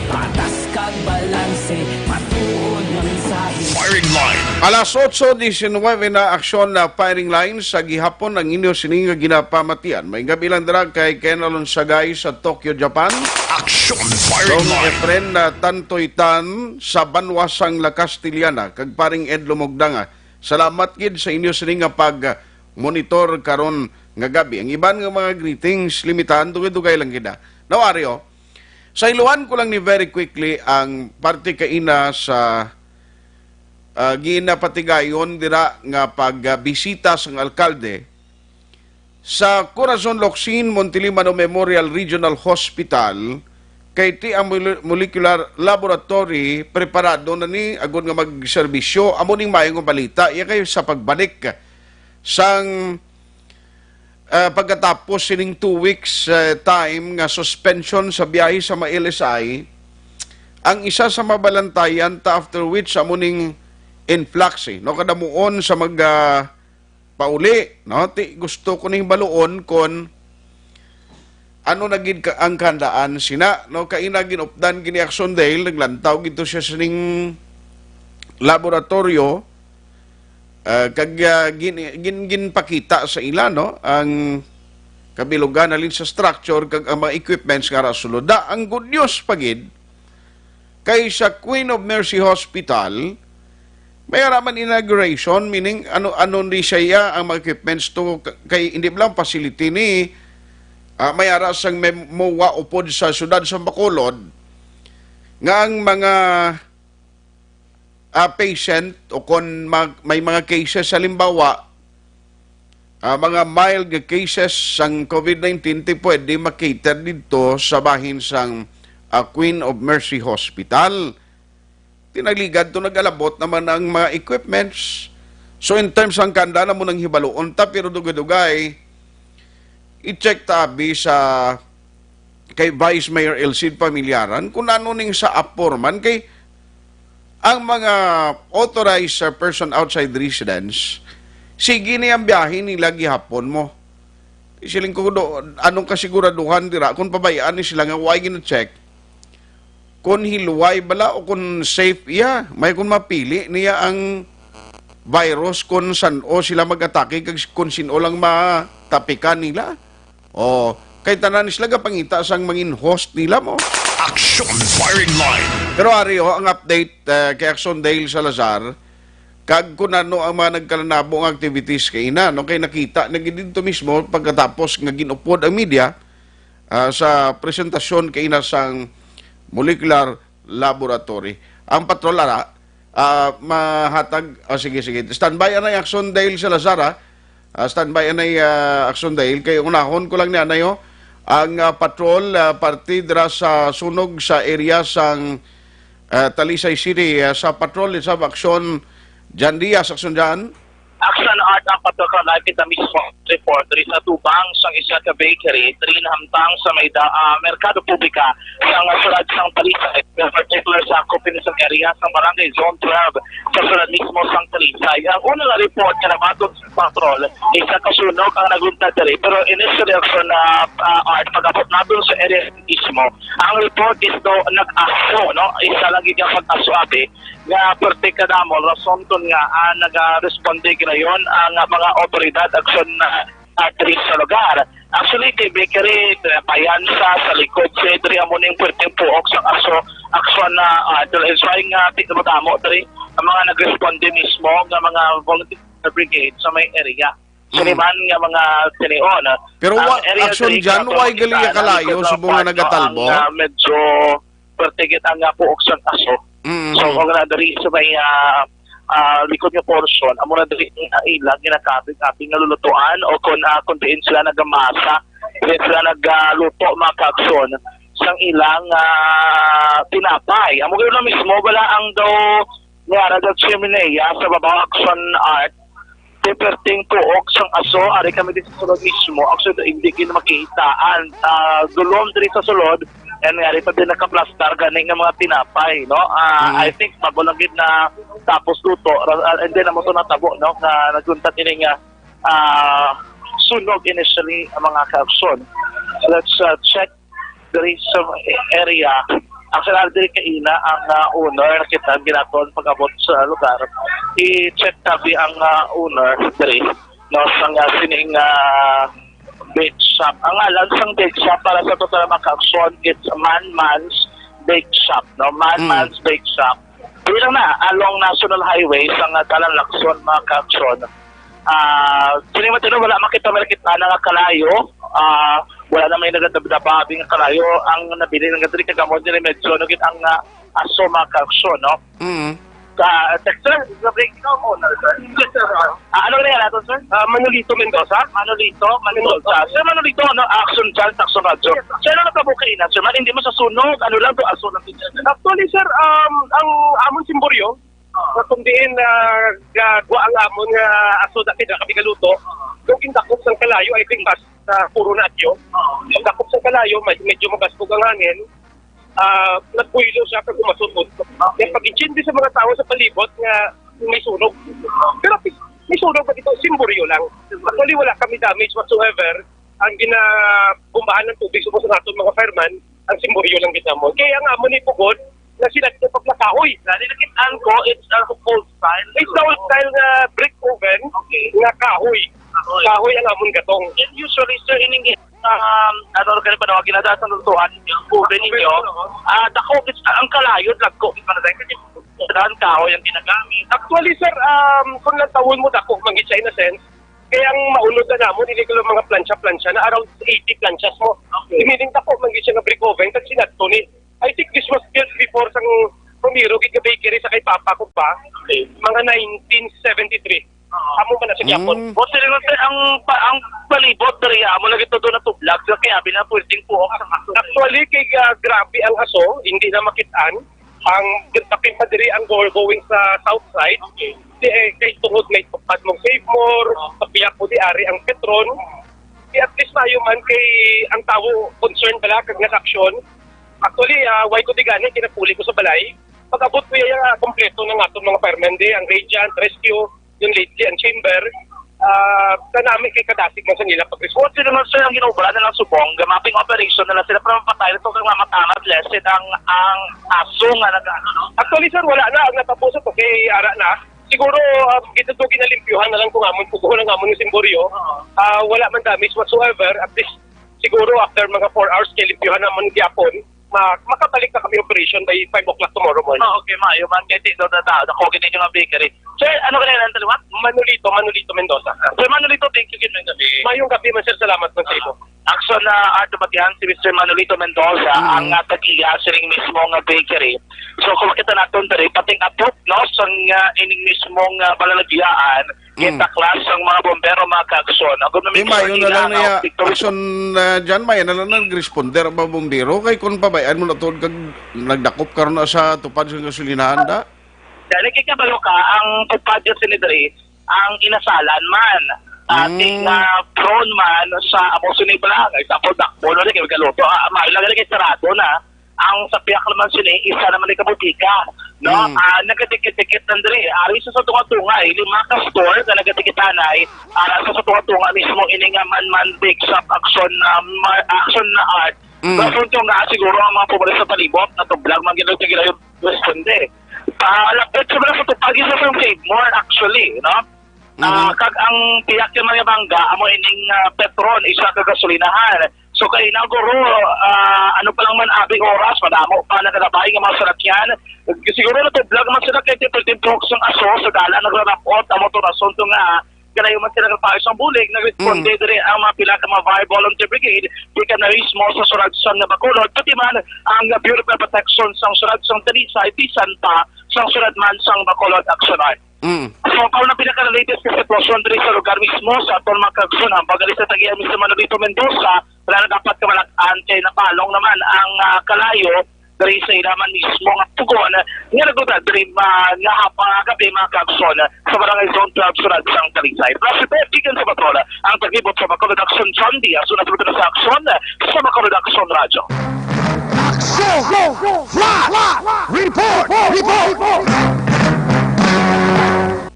Patas kag balanse, matuod nga mensahe. Firing line. Alas otso diecinueve na, aksyon na firing line sa gihapon ang inyo sini nga ginapamatian. May gabi lang dira kay Ken Alonsagay sa Tokyo, Japan. Aksyon firing Dong line. Efren na Tantoy Tan sa banwa sang La Castellana, kag paring Ed Lumugdanga. Salamat gid sa inyo sini nga pag-monitor karon nga gabi. Ang iban nga mga greetings, limitahan, dugay-dugay lang gid, ah. Now, Ario, sa iluhan ko lang ni very quickly ang parte kaina sa, ah, ginapatigayon dira nga pagbisita sang alkalde sa Corazon Locsin Montelimano Memorial Regional Hospital, kay ti ang mole-, molecular laboratory preparado na ni agud nga magserbisyo. Amo ning maayong balita, iya kay sa pagbalik sang, ah, pagkatapos sining two weeks, ah, time nga suspension sa biyahe sa mga L S I, ang isa sa mabalantayan ta, after which amo ning influx, eh, no, kadamuon sa mag, ah, pauli, no? Ti gusto ko ning baluon kon ano na gid ka, ang kahandaan sina, no? Kaina ginupdan gid ni Aksyon Dale, naglantaw gid to siya sining laboratorio, ah, kag, ah, gin-, gin-, ginpakita sa ila, no, ang kabilugan halin sa structure kag ang mga equipments nga ara sulod. Da, ang good news pa gid, kay sa Queen of Mercy Hospital, may ara man inauguration, meaning ano, ano ni siya ang mga equipments to, k-, kay hindi lang facility ni, ah, may ara sang may MOA upod sa siyudad sa Bacolod, nga ang mga, ah, patient o kon mag-, may mga cases, halimbawa, ah, mga mild nga cases sang COVID nineteen, ti pwede makater didto sa bahin sang, ah, Queen of Mercy Hospital. Ti nagligad to, nag-alabot naman ang mga equipments. So, in terms sang kandal, amo nang hibaluon ta, pero dugay-dugay, i-check ta abi sa kay Vice Mayor Elcid Familiaran kung ano ning sa apor man, kay ang mga authorized, uh, person outside residence, sige ni ang biyahe nila gihapon mo. Siling ko, do, anong kasiguraduhan dira kung pabayaan ni sila nga way gina-check kung hilway bala o kung safe iya? May kung mapili niya ang virus kung san-o sila mag-atake kag kung sin-o lang matapikan nila. O, kay tanan sila gapangita sang mangin host nila mo. Action Firing Line. Pero ari ho ang update, uh, kay Action Dale Salazar, kag kun ano ang mga nagkalanabo nga activities kay ina, no? Kay nakita na gid didto mismo pagkatapos nga ginupod ang media, ah, sa presentasyon kay ina sang molecular laboratory. Ang patrol ara, ah, mahatag, ah, sige, sige. Standby anay Action Dale Salazar, ah. Ah, standby anay, ah, Action Dale. Kay unahon ko lang ni anay, oh. Ang, ah, patrol, ah, parte dira sa sunog sa area sang, ah, Talisay City, ah, sa patrol sa Action Jan Diaz, Action Jan. Action Art ang patrol live kita mismo report diri sa tubang sang isa ka bakery diri nahamtang sa may da, ah, Merkado Publika sang sulod sang Talisay, in particular sa Copenhagen area sa Barangay Zone twelve sa sulod mismo sang Talisay. Ang una nga report nga nabaton sa patrol, isa ka sunog ang nagluntad diri, pero initially, Action, ah, ah, Art, pag-abot naton sa area mismo, ang report is do nag-aso, no? Isa lang gid ang pag-aso abi nga perti kadamo, rason kon nga, ah, nagaresponde ginayon ang, ah, mga otoridad, Action, ah, ah, diri sa lugar. Actually, kay bakery, ah, payansa sa likod siya diri, amo ning perting puok sang aso, Action, ah, ah, diri is why nga ti-, madamo diri ang mga nagresponde mismo nga mga volunteer brigade sa may area. Mm. Siniman nga mga tinion, ah. Pero ang wa-, area Action diri Jan, sa way gali makita, kalayo likod sa subong nga port, no, nagatalbo? Ang, ah, medyo pertigit ang, ah, puok sang aso. Mm. So, kung na diri sa may, ah, ah, likod nga portion, amo na diri ang, ah, ila ginakabig-abig nga lulutuan o kung, ah, kung diin sila nagamasa, diin sila nagaluto, mga ka-Action, sang ilang, ah, tinapay. Amo gyud na mismo, wala ang daw niara sa chimenea sa babaw, Action Art. Kay perting puok sang aso, ari kami diri sa sulod mismo. Actually, hindi gid makitaan. Ah, dulom diri sa sulod, and ari pa din nakaplastar gani nga mga tinapay, no? Ah, Mm. I think bago lang gid na tapos luto, ra-, ah, and then amo to natabo, no, nga nagluntad ini nga, ah, sunog initially ang mga ka-Action. Let's, ah, check diri sa area. Actually, diri kaina ang, ah, owner, nakita ang ginatod pag-abot sa lugar. I-check tabi ang, ah, owner diri, no, sang, ah, sining, ah, bake shop. Ang ngalan sang bake shop para sa total mga ka-Action, it's Man Man's Bake Shop, no? Man Mm. Man's Bake Shop. Diri lang na, along National Highway, sa nga dalan Lacson, mga ka-Action. Ah, sini man tino, wala makita, may nakita na nga kalayo. Ah, wala na may nagadabdaba abi nga kalayo. Ang nabilin nga diri kagamon diri medyo nagit ang, ah, aso, mga ka-Action, no? Mm. Sa texter, sa break ikaw mo na, sir. Yes, sir. Ah, ano rin natin, sir? Ah, Manolito Mendoza. Manolito Mendoza. Sir Manolito, ano, Action Chance, Action Radio. Yes, sir. Sir, ano nagkabuo kaina, sir? Man, hindi mo sa sunog, ano lang to, aso lang to, sir. Actually, sir, um, ang amon simboryo, ah, kung diin, ah, gagwa ang amon nga aso dati na kami galuto, kung gindakop sang kalayo, I think, mas sa puro na atyo. Pagdakop sang kalayo, may, medyo mabasbog ang hangin, ah, nagbuylo siya kag umasot. Kaya pag-intindi sa mga tao sa palibot nga may sunog. Pero pi-, may sunog ba dito? Simboryo lang. Actually, wala kami damage whatsoever. Ang ginabumbahan ng tubig subong sa aton mga fireman, ang simboryo lang gid namon. Kaya ang amo ni pugod, na sila sa pagkakahoy. Gani nakit-an ko, it's a old style. It's the old style nga brick oven Okay. nga kahoy. Kahoy. Kahoy ang amon gatong. And usually, sir, ining, um, ano, kaya pa daw, ginadaan sa lutuan, yung oven ninyo, ah, dako, it's, ang kalayo, dagko, di ba na tayo? Kasi daan kahoy ang ginagamit. Actually, sir, um, kung lantawon mo, dako, manggit siya in a sense, kaya ang maunod na namon, hindi ko lang mga plancha-plancha na around eighty planchas mo. Okay. Meaning, dako, manggit siya nga brick oven, kasi sinadto ni. I think this was built before sang primero gid nga bakery sa kay papa ko pa. Okay. Mga nineteen seventy-three. Oo. Amo man na sa Quiapo. Mm. Boss, sir, ang, ang, pa-, ang palibot diri, amo lagi to doon natublag. So, kaya abi na pwedeng puok sa aso. Actually, kay, ah, grabe ang aso, hindi na makit-an. Ang kapin pa diri ang go-, going sa south side. Okay. Di, eh, kay tungod may tupad mong Save More, papiyak mo di ari ang Petron. Di at least maayo man kay ang tawo concerned bala kag nag-aksyon. Actually, ah, why ko di gani, kinapuli ko sa balay. Pag-abot ko iya, kompleto na nga itong mga firemen di, ang Radiant, Rescue, yung lately, ang Chamber. Ah, kanami kay kadasig man sa nila pag-response. Sila man, sir, ang ginobra na lang subong, mapping operation na lang sila para mapatay na to kay mga matamat, lesson ang, ang aso nga nag-ano, no? Actually, sir, wala na. Ang natapos ito kay ara na. Siguro, ah, ito to ginalimpyuhan na lang kung amon pugo ng amon yung simboryo. Oo. Ah, wala man damage whatsoever. At least, siguro after mga four hours, kay limpyuhan naman gyapon, ma makabalik na kami operation by five o'clock tomorrow morning. Ah, okay, maayo man. Kay tindo na tao, nakuha gid ninyo nga bakery. Sir, ano ka na lang taliwat? Manolito, Manolito Mendoza. Sir Manolito, thank you gid, maayong gabi. Maayong gabi man, sir. Salamat man sa imo. Action na, ah, tumatihan si Mister Manolito Mendoza, Mm. ang, ah, tag-iya sining mismo nga bakery. So, kung makita naton diri, pating atop, no, sang, ah, ining mismong, ah, balalagiaan, Mm. gitaklas sang mga bombero, mga kaaksyon. Ang gumamit Di, sa mayo na kanila, lang ang niya, picture action, ah, dyan, mayo na lang nagresponder ang mga bombero. Kay kung pabayaan mo na to, kag nagdakop karon na sa tupad sa gasolinahan, da? Dali kay kabalo ka, ang tupad sa ni diri, ang inasalan man. Ating, Mm. ah, prone man sa amo sini bala, example, dakbo na rin, kay galuto, ah, maayo lang rin kay sarado na. Ang sa piyak naman sini, isa naman ni kabutika, no? Mm. Ah, nagkadikit-dikit na diri. Ari sa, sa tunga-tunga, eh, lima ka store na nagkadikitanay, ara sa, sa tunga-tunga mismo, ini nga man, man big shop action, ah, ma-, action na art. Mm. Sa punto nga, siguro ang mga pulis sa palibot, natublag, man ginaw-, ginaw-, responde. Ah, lapit sa mga sa tupad, isa sa Save More, actually, no? Ah, Mhm. kag ang piyak yung mga bangga, amo ining, ah, Petron, isa ka gasolinahan. So, kay na guro, ah, ano pa lang man abi oras, madamo pa nagalabay nga mga salakyan. Siguro natublag man sila kay tipul-timpok sang aso sa dalan nagrarapot, amo to rason to nga kalayo man sila nagpaayos ang bulig, nagresponde Mm. diri ang mga pila ka mga fire volunteer brigade, di ka na mismo sa Suragson nga Bacolod, pati man ang Bureau of Protection sang Suragson Talisay, bisan pa sang Suragman sang Bacolod Action Art. Mm. So, para na pinaka-latest nga sitwasyon diri sa lugar mismo, sa aton mga kaaksyon, ang pagalis sa tag-iya, Mister Manolito Mendoza, wala na dapat kabalag-an kay napalong naman ang, ah, kalayo diri sa ila man mismo nga pugon nga nagduda diri, ah, nga hapon nga gabi, mga kaaksyon, sa Barangay Zone twelve, Suragson, Talisay. Plus, report gikan sa Bacolod, ang taglibot sa Bacolod Action, John Diaz, una sa sa aksyon sa Bacolod Action Radyo. Action! Flash! Report! Report!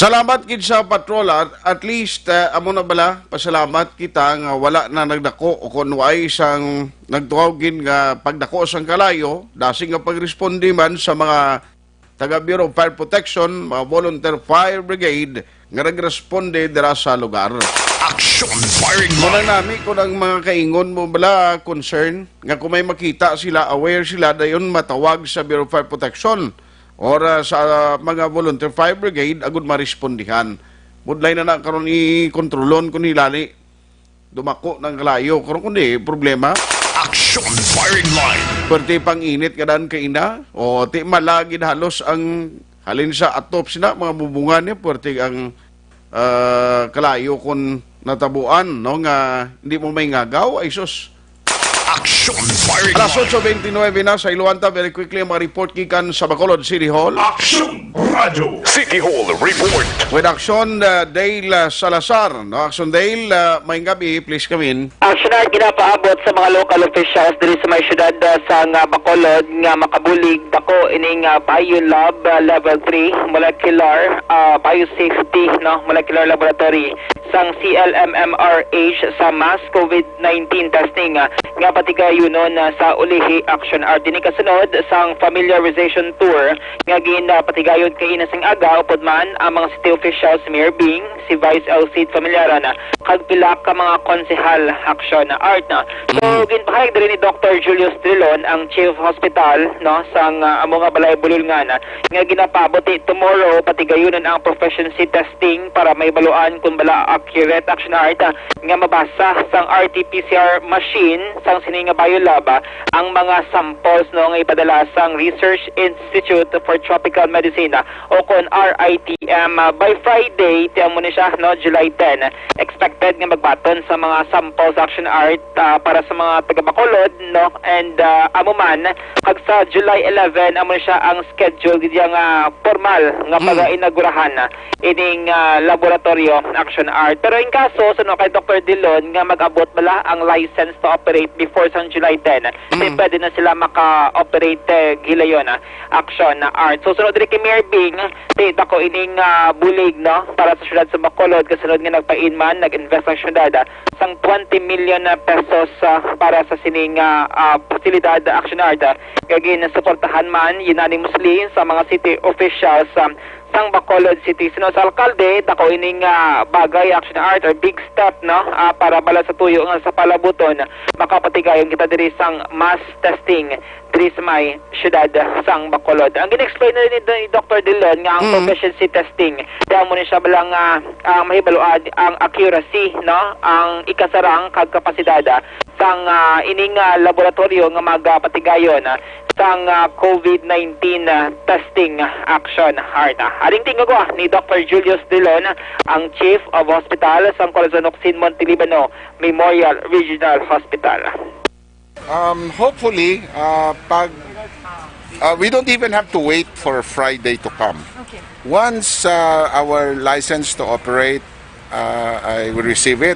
Salamat gid sa patrol, at, at least, eh, amo na bala, pasalamat kita nga wala na nagdako o kung way sang nagtuhaw gid nga pagdako sang kalayo, dasig nga pagresponde man sa mga taga Bureau of Fire Protection, mga volunteer fire brigade nga nagresponde dira sa lugar. Action firing Muna line. Nami kung ang mga kaingon mo bala concern nga kung may makita sila, aware sila, dayon matawag sa Bureau of Fire Protection or, ah, sa mga volunteer fire brigade agud marespondihan. Budlay na na karon i-kontrolon kung hilali dumako ng kalayo. Karon kundi problema. Action firing line. Perti pang init nga daan kaina. O, ti malagid halos ang halin sa atop sina, mga bubungan niya, perti ang, ah, kalayo kung natabuan, no, nga hindi mo may ngagaw, ay sus. Action firing Alas line. Otso bentynebe na sa Iluanta. Very quickly, ang mga report gikan sa Bacolod City Hall. Action Radyo City Hall Report. With Action, uh, Dale, uh, Salazar. No? Action Dale, uh, maayong gabi, please come in. Action na ginapaabot sa mga local officials diri sa may syudad, uh, sa nga Bacolod nga makabulig dako ining, uh, Bio Lab, uh, Level three, molecular, uh, biosafety, no, molecular laboratory sang C L M M R H sa mass COVID nineteen testing, ah, nga patigayunon, ah, sa ulihi. Action R D ni kasunod sang familiarization tour nga gin, ah, patigayon kaina sang aga, upod man ang mga city officials, Mayor Bing, si Vice L C, familiaran, ah, kag pila ka mga konsehal. Action Art, no? So, Mm. ginpahayag diri ni Doctor Julius Trilon, ang Chief Hospital, no, sang, ah, amo nga balay bulolngan, ah, nga ginapaabot ni tomorrow, patigayunon ang proficiency testing para mahibaluan kung bala accurate, Action Art, ah, nga mabasa sang R T P C R machine sang sini nga biolab, ah, ang mga samples, no, nga ipadala sang Research Institute for Tropical Medicine, ah, o kon R I T M, ah, by Friday, ti amo ni siya, no, July ten. Expected nga magbaton sa mga samples, Action Art, ah, para sa mga taga Bacolod, no, and, ah, amo man, kag sa July eleven, amo ni siya ang schedule gid nga formal nga Mm. pag-inaugurahan ining, ah, laboratorio, Action Art. Pero in kaso, suno kay Doktor Dilon, nga mag-abot bala ang license to operate before sang July ten, Mm. pwede na sila maka-operate, eh, gilayon, ah, Action Art. So, sunod diri kay Mayor Bing, ti dako ining, ah, bulig, no, para sa siyudad sa Bacolod, kasunod nga nagpain man, nag-invest ang siyudad, ah, sang twenty million na pesos, ah, para sa sining, ah, ah, pasilidad, Action Art, ah, nga ginsuportahan man unanimously sa mga city officials, ah, sang Bacolod City. Suno sa alkalde, dako ini nga bagay, Action Art, or big step, no, ah, para bala sa tuyo nga sa palabuton, makapatigayon kita diri sang mass testing diri sa may siyudad sang Bacolod. Ang gin-explain na ni, ni Doktor Dilon nga ang Mm. proficiency testing, kaya mo ni siya bala nga ang mahibaluan ang accuracy, no, ang ikasarang kag kapasidad, ah, sang, ah, ining, ah, laboratorio nga magapatigayon, ah, sang, ah, COVID nineteen, ah, testing, ah, Action Art. Ah, aring tingog, ah, ni Doktor Julius Dilon, ang Chief of Hospital sang Corazon Ocsin Montelibano Memorial Regional Hospital. Um, hopefully, uh, pag uh, we don't even have to wait for Friday to come. Okay. Once uh, our license to operate, uh, I will receive it.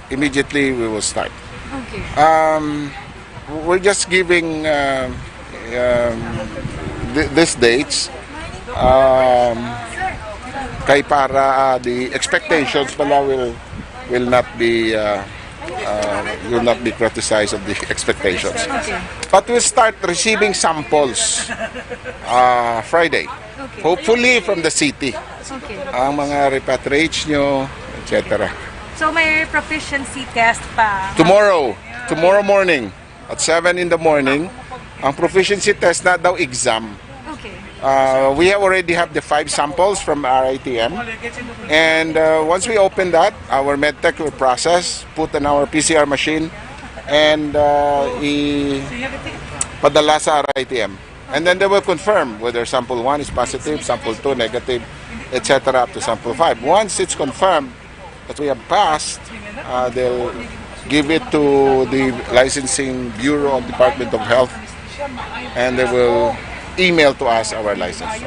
Immediately we will start. Okay. Um, we're just giving uh, um, th- these dates um, kay para uh, the expectations pala will will not be uh, uh, will not be criticized of the expectations. Okay. But we'll start receiving samples uh, Friday. Okay. Hopefully from the city. Okay. Ang mga repatriates nyo, et cetera. So may proficiency test pa. Tomorrow, tomorrow morning at seven in the morning, ang proficiency test na daw exam. Okay. Uh, we have already have the five samples from R I T M. And uh, once we open that, our medtech will process, put in our P C R machine, and uh, i padala sa R I T M. And then they will confirm whether sample one is positive, sample two negative, et cetera up to sample five. Once it's confirmed that we have passed, uh, they'll give it to the licensing bureau of Department of Health, and they will email to us our license.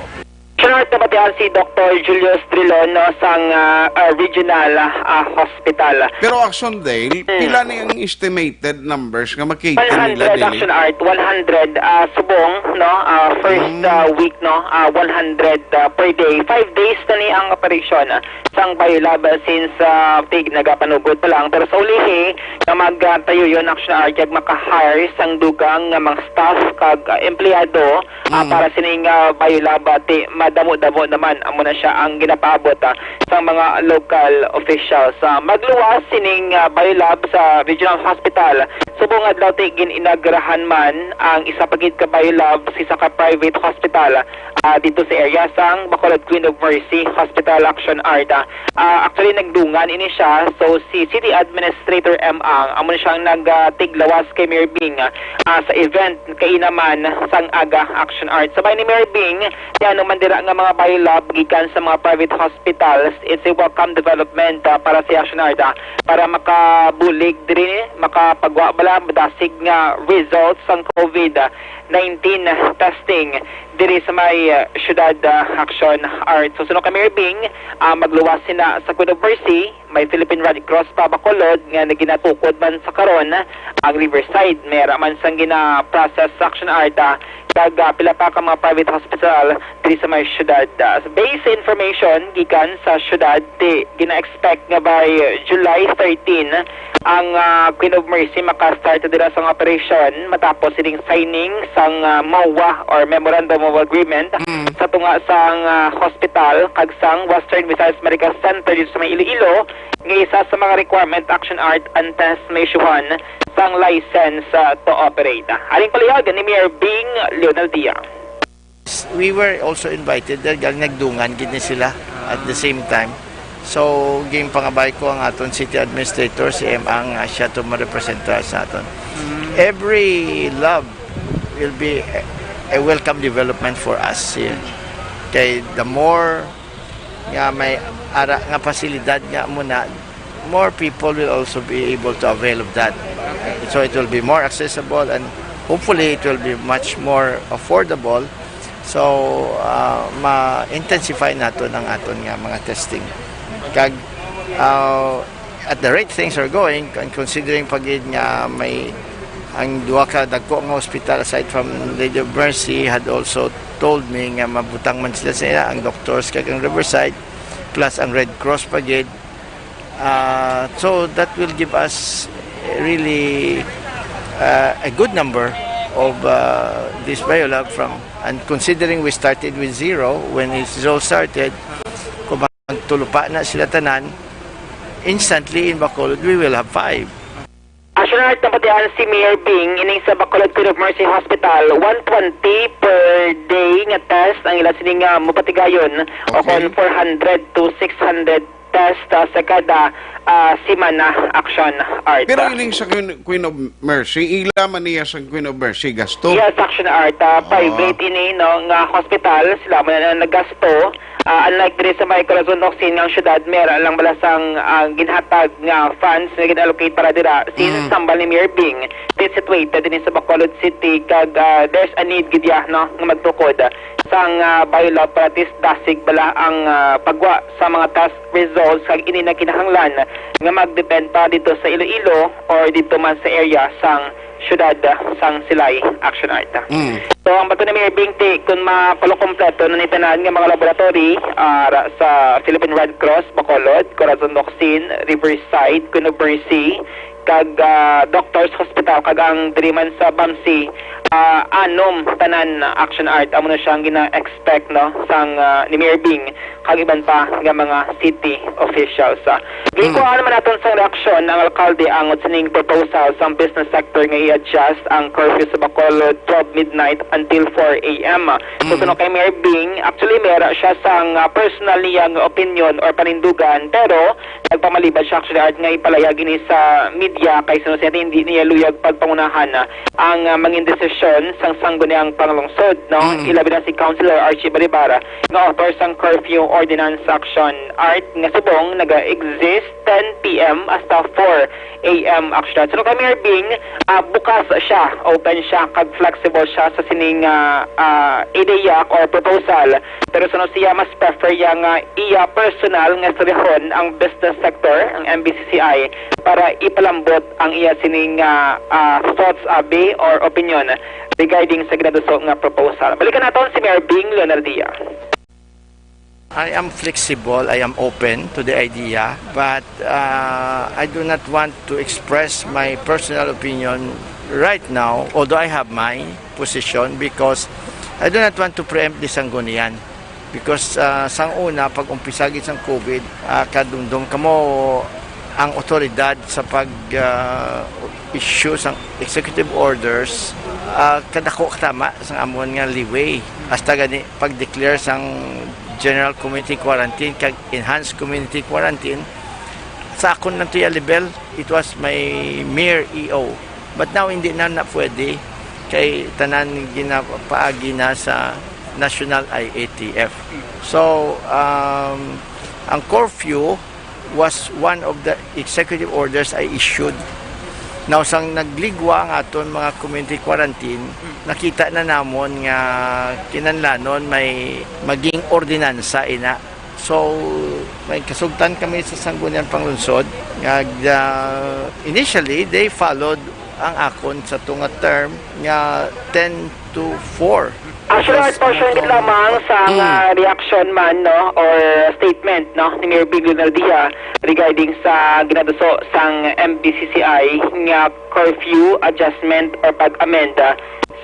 Sunod na batian si Doktor Julius Drilon, no, sang, ah, ah, regional, ah, hospital. Pero Action Dale, pila ni ang estimated numbers nga makita nila one hundred, dili? Action Art, one hundred, ah, subong, no, ah, first, Mm. ah, week, no, ah, one hundred, ah, per day. Five days na ni ang operation, ah, sang biolab, ah, since, ah, tig nagapanugod pa lang. Pero sa ulihi, na magtayo yun, Action Art, kag maka-hire sang dugang nga mga staff kag, ah, empleyado, ah, Mm. para sining, ah, biolab, ah, ti madamo-damo naman amo na siya ang ginapaabot, ah, sa mga local officials. Ah, magluwas sining, ah, biolab sa Regional Hospital. Subong adlaw ti gin-inaugurahan man ang isa pa gid ka biolab sa isa ka private hospital, ah, dito sa area sang Bacolod Queen of Mercy Hospital, Action Art. Ah, actually nagdungan ini siya. So si City Administrator M Ang amo na siyang nagtiglawas kay Mayor Bing, ah, sa event kaina man sang aga, Action Art. Sabay ni Mayor Bing, ti ano man dira nga mga biolab gikan sa mga private hospitals, it's a welcome development, ah, para sa Action Art, ah, para makabulig diri, makapagwa bala madasig nga results sang COVID nineteen testing diri sa may, ah, syudad, ah, Action Art. So, suno kay Mayor Bing, ah, magluwas sina sa Queen of Mercy, may Philippine Red Cross pa Bacolod nga naginatukod man sa karon ang Riverside. May ara man sang gina-process sa Action Art, ah, kag, ah, pila pa ka mga private hospital diri sa may syudad. Ah, based sa information gikan sa syudad, ti gina-expect nga by July thirteen ang, ah, Queen of Mercy maka-start dira sang operation matapos sining signing sang, ah, MOA or Memorandum of Agreement sa tunga sang, ah, hospital kag sang Western Visayas Medical Center dito sa may Iloilo, nga isa sa mga requirement, Action Art, antes na-issuehan sang license, ah, to operate. Aring palihog ni Mayor Bing Leonaldia. We were also invited dahil galing nagdungan gid ni sila at the same time. So, ginpangabay ko ang aton city administrator, si M A, nga siya to marepresenta sa aton. Every love will be a, a welcome development for us here. Kay the more nga may ara nga pasilidad nga muna, more people will also be able to avail of that. So it will be more accessible and hopefully it will be much more affordable. So, ah, ma-intensify naton ang aton nga mga testing. Kag, ah, at the rate things are going, and considering pa gid nga may ang duha ka dagko nga hospital aside from Lady of Mercy had also told me nga mabutang man sila sa ila, ang doctors kag ang Riverside, plus ang Red Cross pa gid. Ah, so that will give us really, ah, a good number of, ah, this biolab from, and considering we started with zero when it all started, kung magtulupa na sila tanan, instantly in Bacolod, we will have five. Action Art, nabatian si Mayor Bing ining sa Bacolod Queen of Mercy Hospital, one twenty per day nga test ang ila sini nga mapatigayon, o Okay. kon four hundred to six hundred test, ah, sa kada, ah, semana. Action Art. Pero ining sa Queen, Queen of Mercy, ila man niya sa Queen of Mercy gasto? Yes, Action Art. Ah, private ini, no, nga hospital, sila man ang nagasto. Ah, unlike diri sa may Corazon Ocsin nga syudad, may ara lang bala sang, ah, ginhatag nga funds nga gin-allocate para dira. Since Mm. sambal ni Mayor Bing, it is situated dinhi sa Bacolod City, kag, ah, there's a need gid ya, no, nga magtukod sang, ah, biolab para at least dasig bala ang, ah, pagwa sa mga test results, kag ini na kinahanglan nga magdepend pa dito sa Iloilo or dito man sa area sang syudad, ah, sang Silay. Action Art. Mm. So, ang bato ni Mayor Bing, ti, kung makulo kompleto na ni tanan nga mga laboratory, ah, ra-, sa Philippine Red Cross, Bacolod, Corazon Ocsin, Riverside, Queen of Mercy, kag, ah, Doctors Hospital, kag ang diri man sa BAMC, ah, anom tanan. Action Art, amo na siya ang gina-expect, no, sang, ah, ni Mayor Bing kag iban pa nga mga city officials. Ah, ginkuhaan naman naton sang reaksyon ang alkalde angot sining proposal sang business sector nga i-adjust ang curfew sa Bacolod from midnight until four a.m. So, Mm. kuno kay Mayor Bing, actually, may ara siya sang, ah, personal niya nga opinion or panindugan, pero nagpamalibad siya, actually, Art, nga ipalayag ini sa media kay sino siya hindi niya luyag pagpangunahan, ah, ang, ah, mangin desisyon sang sangguniang panglungsod, no? Mm. Ilabi na si Councilor Archie Baribar nga author sang curfew ordinance, Action Art, nga subong naga-exist ten p.m. hasta four a.m. Action Art. So, kay Mayor Bing, ah, bukas siya, open siya, kag flexible siya sa sining, ah, ah, ideya or proposal. Pero sa siya, mas prefer niya nga iya personal nga istoryahon ang business sector, ang M B C C I, para ipalambot ang iya sining, ah, ah, thoughts, abi, or opinion regarding sa ginaduso nga proposal. Balikan naton si Mayor Bing Leonardia. I am flexible, I am open to the idea, but, uh, I do not want to express my personal opinion right now, although I have my position, because I do not want to preempt the Sanggunian. Because, uh, sang una, pag umpisa gid sang COVID, uh, kadumdom kamo ang otoridad sa pag, uh, issue sang executive orders, uh, kadako katama sang amon nga leeway. Hasta gani pag-declare sang general community quarantine kag enhanced community quarantine, sa akon lang to iya level, it was my mere E O. But now, hindi na, na pwede kay tanan ginapaagi na sa National I A T F. So, um, ang curfew was one of the executive orders I issued. Now, sang nagligwa ang aton mga community quarantine, nakita na namon nga kinahanglanon may maging ordinansa ina. So, may kasugtan kami sa Sangguniang Panglungsod nga, uh, initially, they followed ang akon sa tunga term nga ten to four. Actually, Art, portion gid lamang sa, ah, reaction man, no, or statement, no, ni Mayor Bing Leonardia regarding sa ginaduso sang M B C C I nga curfew adjustment or pag-amend, ah,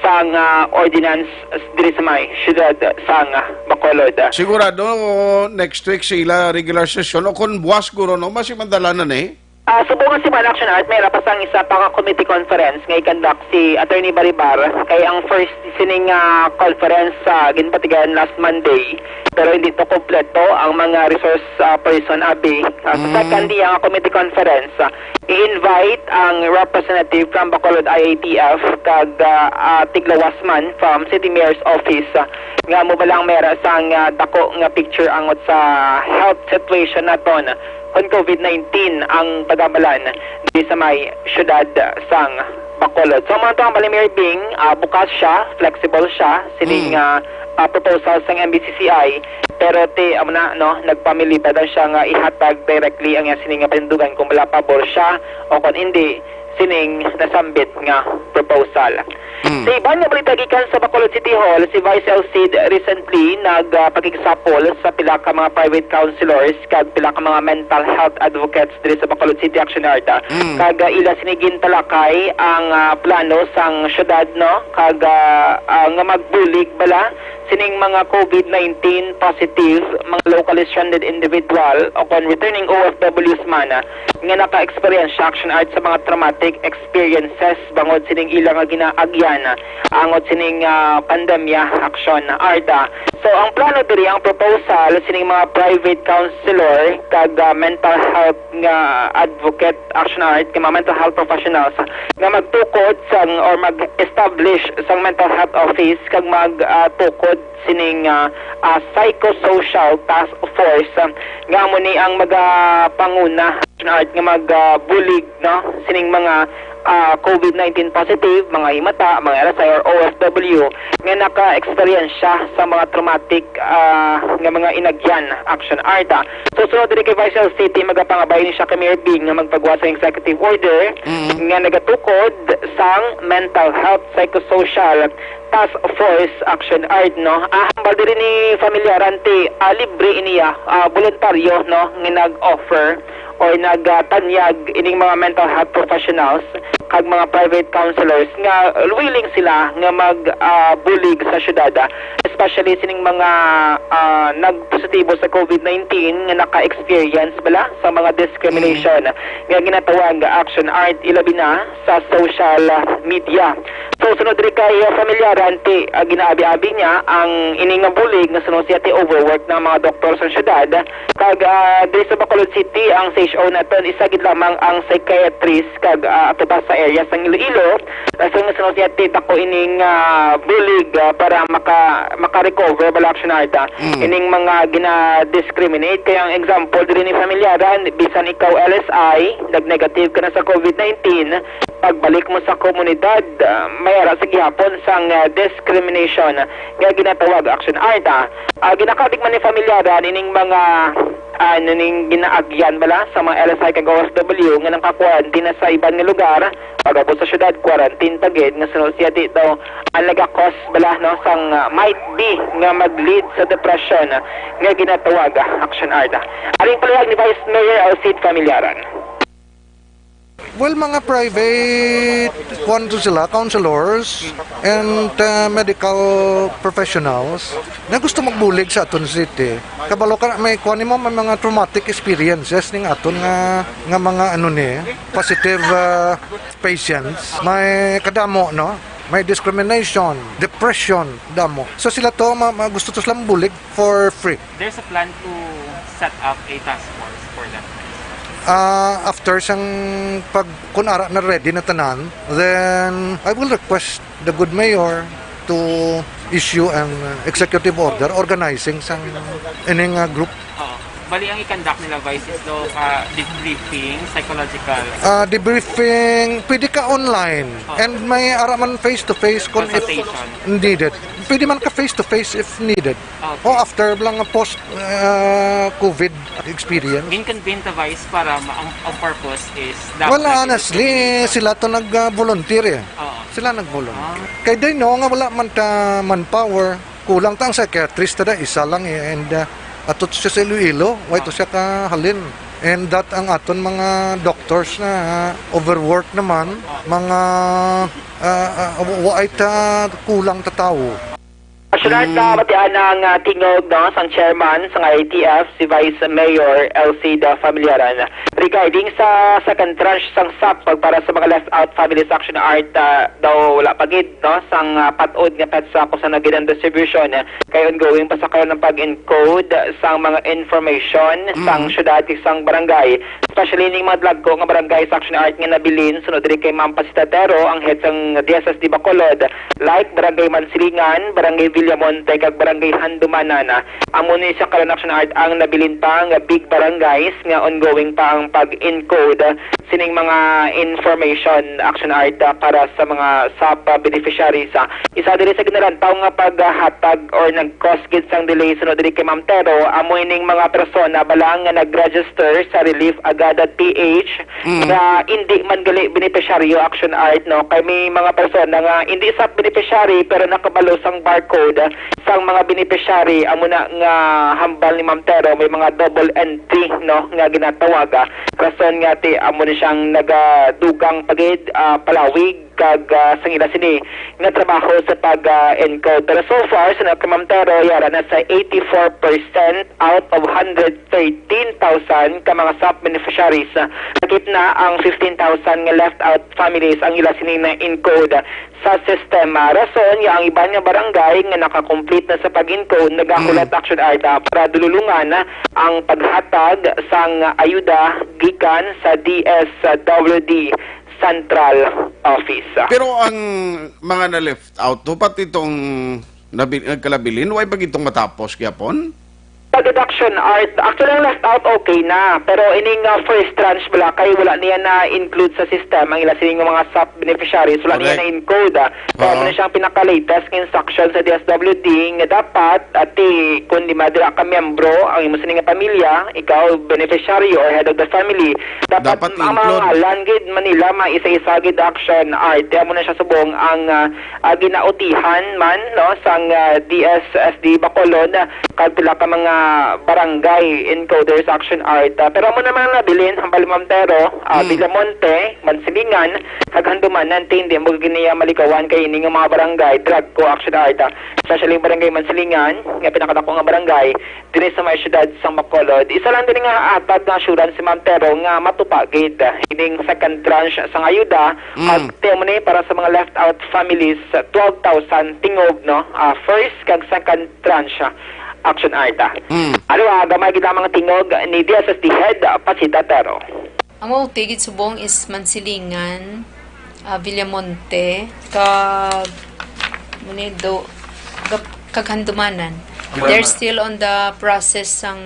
sang, ah, ordinance diri sa may siyudad sang, ah, Bacolod. Sigurado, next week sila regular session. O kung buwas, guro, no, mas madalanan eh. Ah, subong nga si Action Art, may rapas ang isa pa ka committee conference nga i-conduct si Attorney Baribar, kay ang first sining, ah, conference sa ginpatigayon last Monday, pero hindi to kompleto ang mga resource, ah, person abi. Ah, sa Mm. second niya nga committee conference, ah, i-invite ang representative from Bacolod I A T F kag, ah, ah, tiglawas man from City Mayor's Office, ah, nga mo ba lang mera sang, ah, dako nga picture angot sa health situation naton kon COVID nineteen ang pagamalan di sa may siyudad sang Bacolod. So, man to ang Mayor Bing, ah, bukas siya, flexible siya, sining, Mm. ah, ah, proposal sang M B C C I, pero ti, amo na, no, nagpamili pa daw siya nga ihatag directly ang iyang sining nga panindugan kung wala pabor siya o kung hindi sining nasambit nga proposal. Mm. Sa iban nga balita gikan sa Bacolod City Hall, si Vice El Cid recently nag, ah, pakigsapol sa pila ka mga private councilors kag pila ka mga mental health advocates diri sa Bacolod City Action Art, ah. Mm. Kag, ah, ila sini gintalakay ang, ah, plano sang syudad, no? Kag, ah, ah, nga magbulig bala sining mga COVID nineteen positive, mga locally stranded individual o kon returning O F Ws man, ah, nga naka-experience sa Action Art sa mga traumatic experiences bangod sining ila nga ginaagyan, ah, angot sining, ah, pandemya, Action Art, ah. So, ang plano diri, ang proposal sining mga private counselor kag, ah, mental health nga advocate, Action Art, nga mga mental health professionals nga magtukod sang or mag-establish sang mental health office kag mag, ah, tukod sining, ah, ah, psychosocial task force, ah, nga amo ni ang magapanguna, Action Art, nga magbulig, no, sining mga, ah, COVID nineteen positive, mga himata, mga L S I or O F W nga naka-experience siya sa mga traumatic, ah, nga mga inagyan, Action Art, ah. So, sunod diri kay Vice El Cid, magapangabay ni siya kay Mayor Bing nga magpagawa sang executive order Mm. nga nagatukod sang mental health psychosocial task force, Action Art, no? Ah, hambal diri ni Familiaran ti, ah, libre iniya, ah, voluntaryo, no, nga nag-offer or nagtanyag ining mga mental health professionals kag mga private counselors nga willing sila nga mag, ah, bulig sa syudad, ah, especially sining mga, ah, nagpositibo sa COVID nineteen nga naka-experience bala sa mga discrimination nga ginatawag Action Art, ilabi na sa social media. So, sunod diri kay, ah, Familiaran ti, ah, ginaabi-abi niya ang ini nga bulig nga suno siya ti overwork ng mga doktor sa syudad. Kag, ah, diri sa Bacolod City, ang C H O naton, isa gid lamang ang psychiatrist kag, ah, ato pa sa area sang Iloilo. Rason nga suno siya ti dako ining, ah, bulig, ah, para maka-, maka-recover bala, Action Art, ah, Mm. ining mga gina-discriminate. Kaya ang example diri ni Familiaran, bisan ikaw L S I, nag-negative ka na sa COVID nineteen, pagbalik mo sa komunidad, ah, may ara sa gihapon sang, ah, discrimination nga ginatawag, Action Art, ah. Ah, ginakabig man ni Familiaran ining mga, ah, ano ning ginaagyan bala sa mga L S I kag O F W nga naka-quarantine na sa iban nga lugar, pag-abot sa syudad, quarantine ta gid, nga sunod siya di daw ang nagakos bala, no, sang, ah, might be nga mag-lead sa depression, ah, nga ginatawag, ah, Action Art, ah. Aring palihag ni Vice Mayor El Cid, Familiaran. Well, mga private, kuwan to sila, counselors and, uh, medical professionals na gusto magbulig sa aton city. Kabalo ka, may kuwan nimo, may mga traumatic experiences ning aton nga, nga mga, ano ni, positive, uh, patients. May kadamo, no? May discrimination, depression, damo. So sila to, ma-, ma-, gusto to sila bulig for free. There's a plan to set up a task force for that. Ah, after sang pag, kun ara na ready na tanan, then I will request the good mayor to issue an executive order organizing sang ining, ah, group. Oo. Bali, ang i-conduct nila, Vice, is daw, ah, debriefing, psychological. Ah, debriefing, pwede ka online. Oo. And may ara man face-to-face kung if Consultation. needed. Pwede man ka face-to-face if needed. Okay. O after lang nga post, ah, COVID experience. Main convene ta, Vice, para ma-, ang, ang purpose is dapat Well, nag- honestly, sila to nag-volunteer eh. Oo. Sila nag-volunteer. Ah. Kay they know nga wala man ta manpower, kulang ta ang psychiatrist ta da, isa lang eh, and, ah, ato to siya sa Iloilo, why to siya kahalin? And that ang aton mga doctors na, ah, overwork naman, mga, ah, ah, wa-, wa-, ay ta kulang ta tawo. Action Art, mm, na matian ang, ah, tingog, no, sang chairman sang I T F, si Vice Mayor Elcida Familiaran, regarding sa second tranche sang SAP para sa mga left out families. Action Art, ah, daw wala pa gid, no, sang, ah, pat-od nga petsa kung sa naging distribution, kay ongoing pa sa karon ang pag-encode sang mga information, mm, sang syudad, sang barangay, especially ning mga dagko nga barangay. Action Art, nga nabilin sunod diri kay Ma'am Pasita Tero, ang head sang D S S D Bacolod, like Barangay Mansilingan, Barangay Villamonte, kag Barangay Handumanan. Amo ni sa karon, Action Art, ang nabilin pa nga big barangays nga ongoing pa ang pag-encode sining mga information, Action Art, ah, para sa mga SAP beneficiaries. Ah, isa diri sa ginalantaw nga paghatag or nag-cause gid sang delay sunod diri kay Ma'am Tero, amo ining mga persona bala nga nag-register sa Relief Agad dot P H, mm, nga indi man gali beneficiaryo, Action Art, no? Kay may mga persona nga indi SAP beneficiary pero nakabalo sang barcode sang mga beneficiary. Amo na nga hambal ni Ma'am Tero, may mga double entry, no, nga ginatawaga. Rason nga ti amo ni siyang nagadugang pagid, ah, palawig kag, ah, sang ila sini nga trabaho sa pag, ah, encode. Pero so far, sa Ma'am Tero, yara na sa eighty-four percent out of hundred thirteen thousand ka mga SAP beneficiaries. Sakit na ang fifteen thousand nga left out families ang ila sini na encode sa sistema. Rason nga ang iban nga barangay nga naka-complete na sa pag-encode nagahulat, mm, Action Art, ah, para dululungan ang paghatag sang ayuda gikan sa D S W D Central Office. Pero ang mga na-left out, to pati itong nabi-, nagkalabilin, way pa gitong matapos gyapon? Pag-deduction, Art, actually, ang left out, okay na. Pero ining, ah, first tranche, wala kay, wala niya na-include sa system ang ila sining mga SAP beneficiaries. Wala niya, correct, na-encode, ah. Kaya, oo, mo na siyang pinaka-latest nga instruction sa D S W D nga dapat, ati, kung di madira ka miyembro, ang imo sining nga pamilya, ikaw, beneficiary or head of the family, dapat, dapat ang mga i-include, ngalan gid man nila, maisa-isa gid, Action Art. Kaya mo na siya subong ang, ah, ah, ginautihan man, no, sang, ah, D S S D Bacolod, ah, kag pila ka mga barangay encoders, Action Art. Ah, pero amo naman ang nabilin, hambal ni Ma'am Tero, ah, mm, Villamonte, Mansilingan, kag Handumanan, ti hindi mo gid niya maligawan kay ini nga mga barangay, drag ko, Action Art. Ah, especially ang barangay Mansilingan, nga pinakadako nga barangay, diri sa may siyudad sang Bacolod. Isa lang din nga hatag nga assurance si Ma'am Tero nga matupa gid ining second tranche sang ayuda, mm, at ti amo ni para sa mga left out families, twelve thousand tingog, no? Ah, first kag second tranche, ah, Action Art, ah. Mm. Ano, ah, gamay gid lamang tingog ni D S S D Head, ah, Pasita Tero. Ang mauti gid subong is Mansilingan, ah, Villamonte, kag, muni do, gap-, kag Handumanan. They're still on the process sang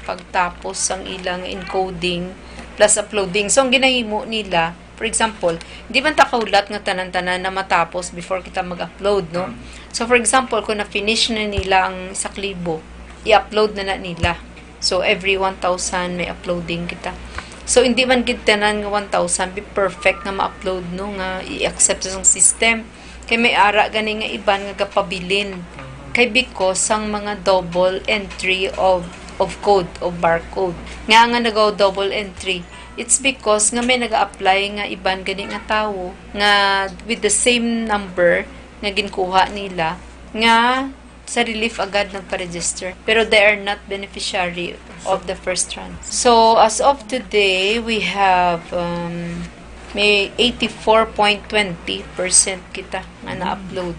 pagtapos sang ilang encoding plus uploading. So, ang ginahimo nila, for example, di man ta kahulat nga tanan-tanan na matapos before kita mag-upload, no? So, for example, kung na-finish na nila ang isa ka libo, i-upload na na nila. So, every one thousand may uploading kita. So, hindi man gid tanan nga one thousand be perfect nga ma-upload, no, nga i-accept sa system. Kay may ara gani nga iban nga gapabilin. Kay because sang mga double entry of, of code, of barcode. Nga nga nagaw double entry. It's because nga may naga-apply nga iban gani nga tawo nga with the same number nga ginkuha nila nga sa Relief Agad nagpa-register, pero they are not beneficiary of the first tranche. So, as of today, we have, um, may eighty-four point twenty percent kita nga na-upload.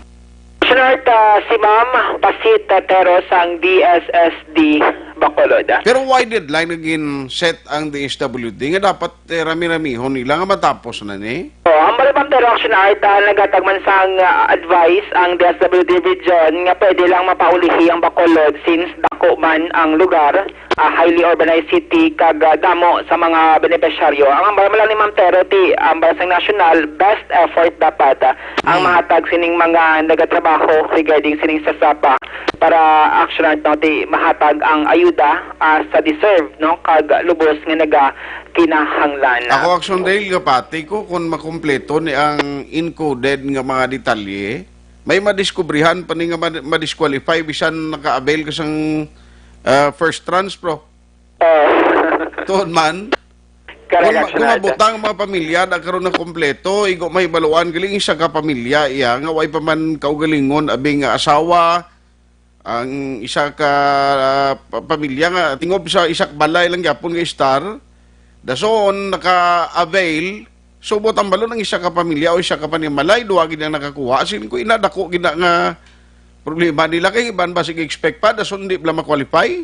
Sunod, ah, si Ma'am Pasit Tero sang D S S D Bacolod. Pero why deadline nga gin-set ang D S W D nga dapat, eh, rami-ramihon nila nga matapos na ni? Oh, ang Balaban Direction Art, ah, naghatag man sang, ah, advice ang D S W D Region nga pwede lang mapaulihi ang Bacolod since dako man ang lugar, ah, highly urbanized city, kag, ah, damo sa mga benepisyaryo. Ang ambal man lang ni Ma'am Tero, ti ambal sang national, best effort dapat, ah, ang, mm, mahatag sining mga nagatrabaho regarding sining sa SAP, ah, para action art, no, ti mahatag ang ayuda, ah, sa deserve, no, kag lubos nga naga kinahanglan. Ako, Action Dale, gapati ko kung makumpleto ni ang encoded nga mga detalye. May madiskubrihan pa ni nga ma-, madisqualify bisan naka-avail ka sang, ah, first tranche, bro. Ah. Tuod man. Correct, kung ma-, Action kung Art. Mabutang ang mga pamilya na karon na kompleto, igo mahibaluan gali isa ka pamilya iya nga way pa man kaugalingon abi nga asawa, Ang isa ka, ah, pa-, pamilya nga tingob sa isa ka balay lang gyapon nga star, dason naka-avail. So, buot hambalon ang isa ka pamilya o isa ka panimalay, duha gid ang nakakuha. Siling ko, ina, dako gid na nga problema nila kay iban ba sige expect pa, dason di bala ma-qualify?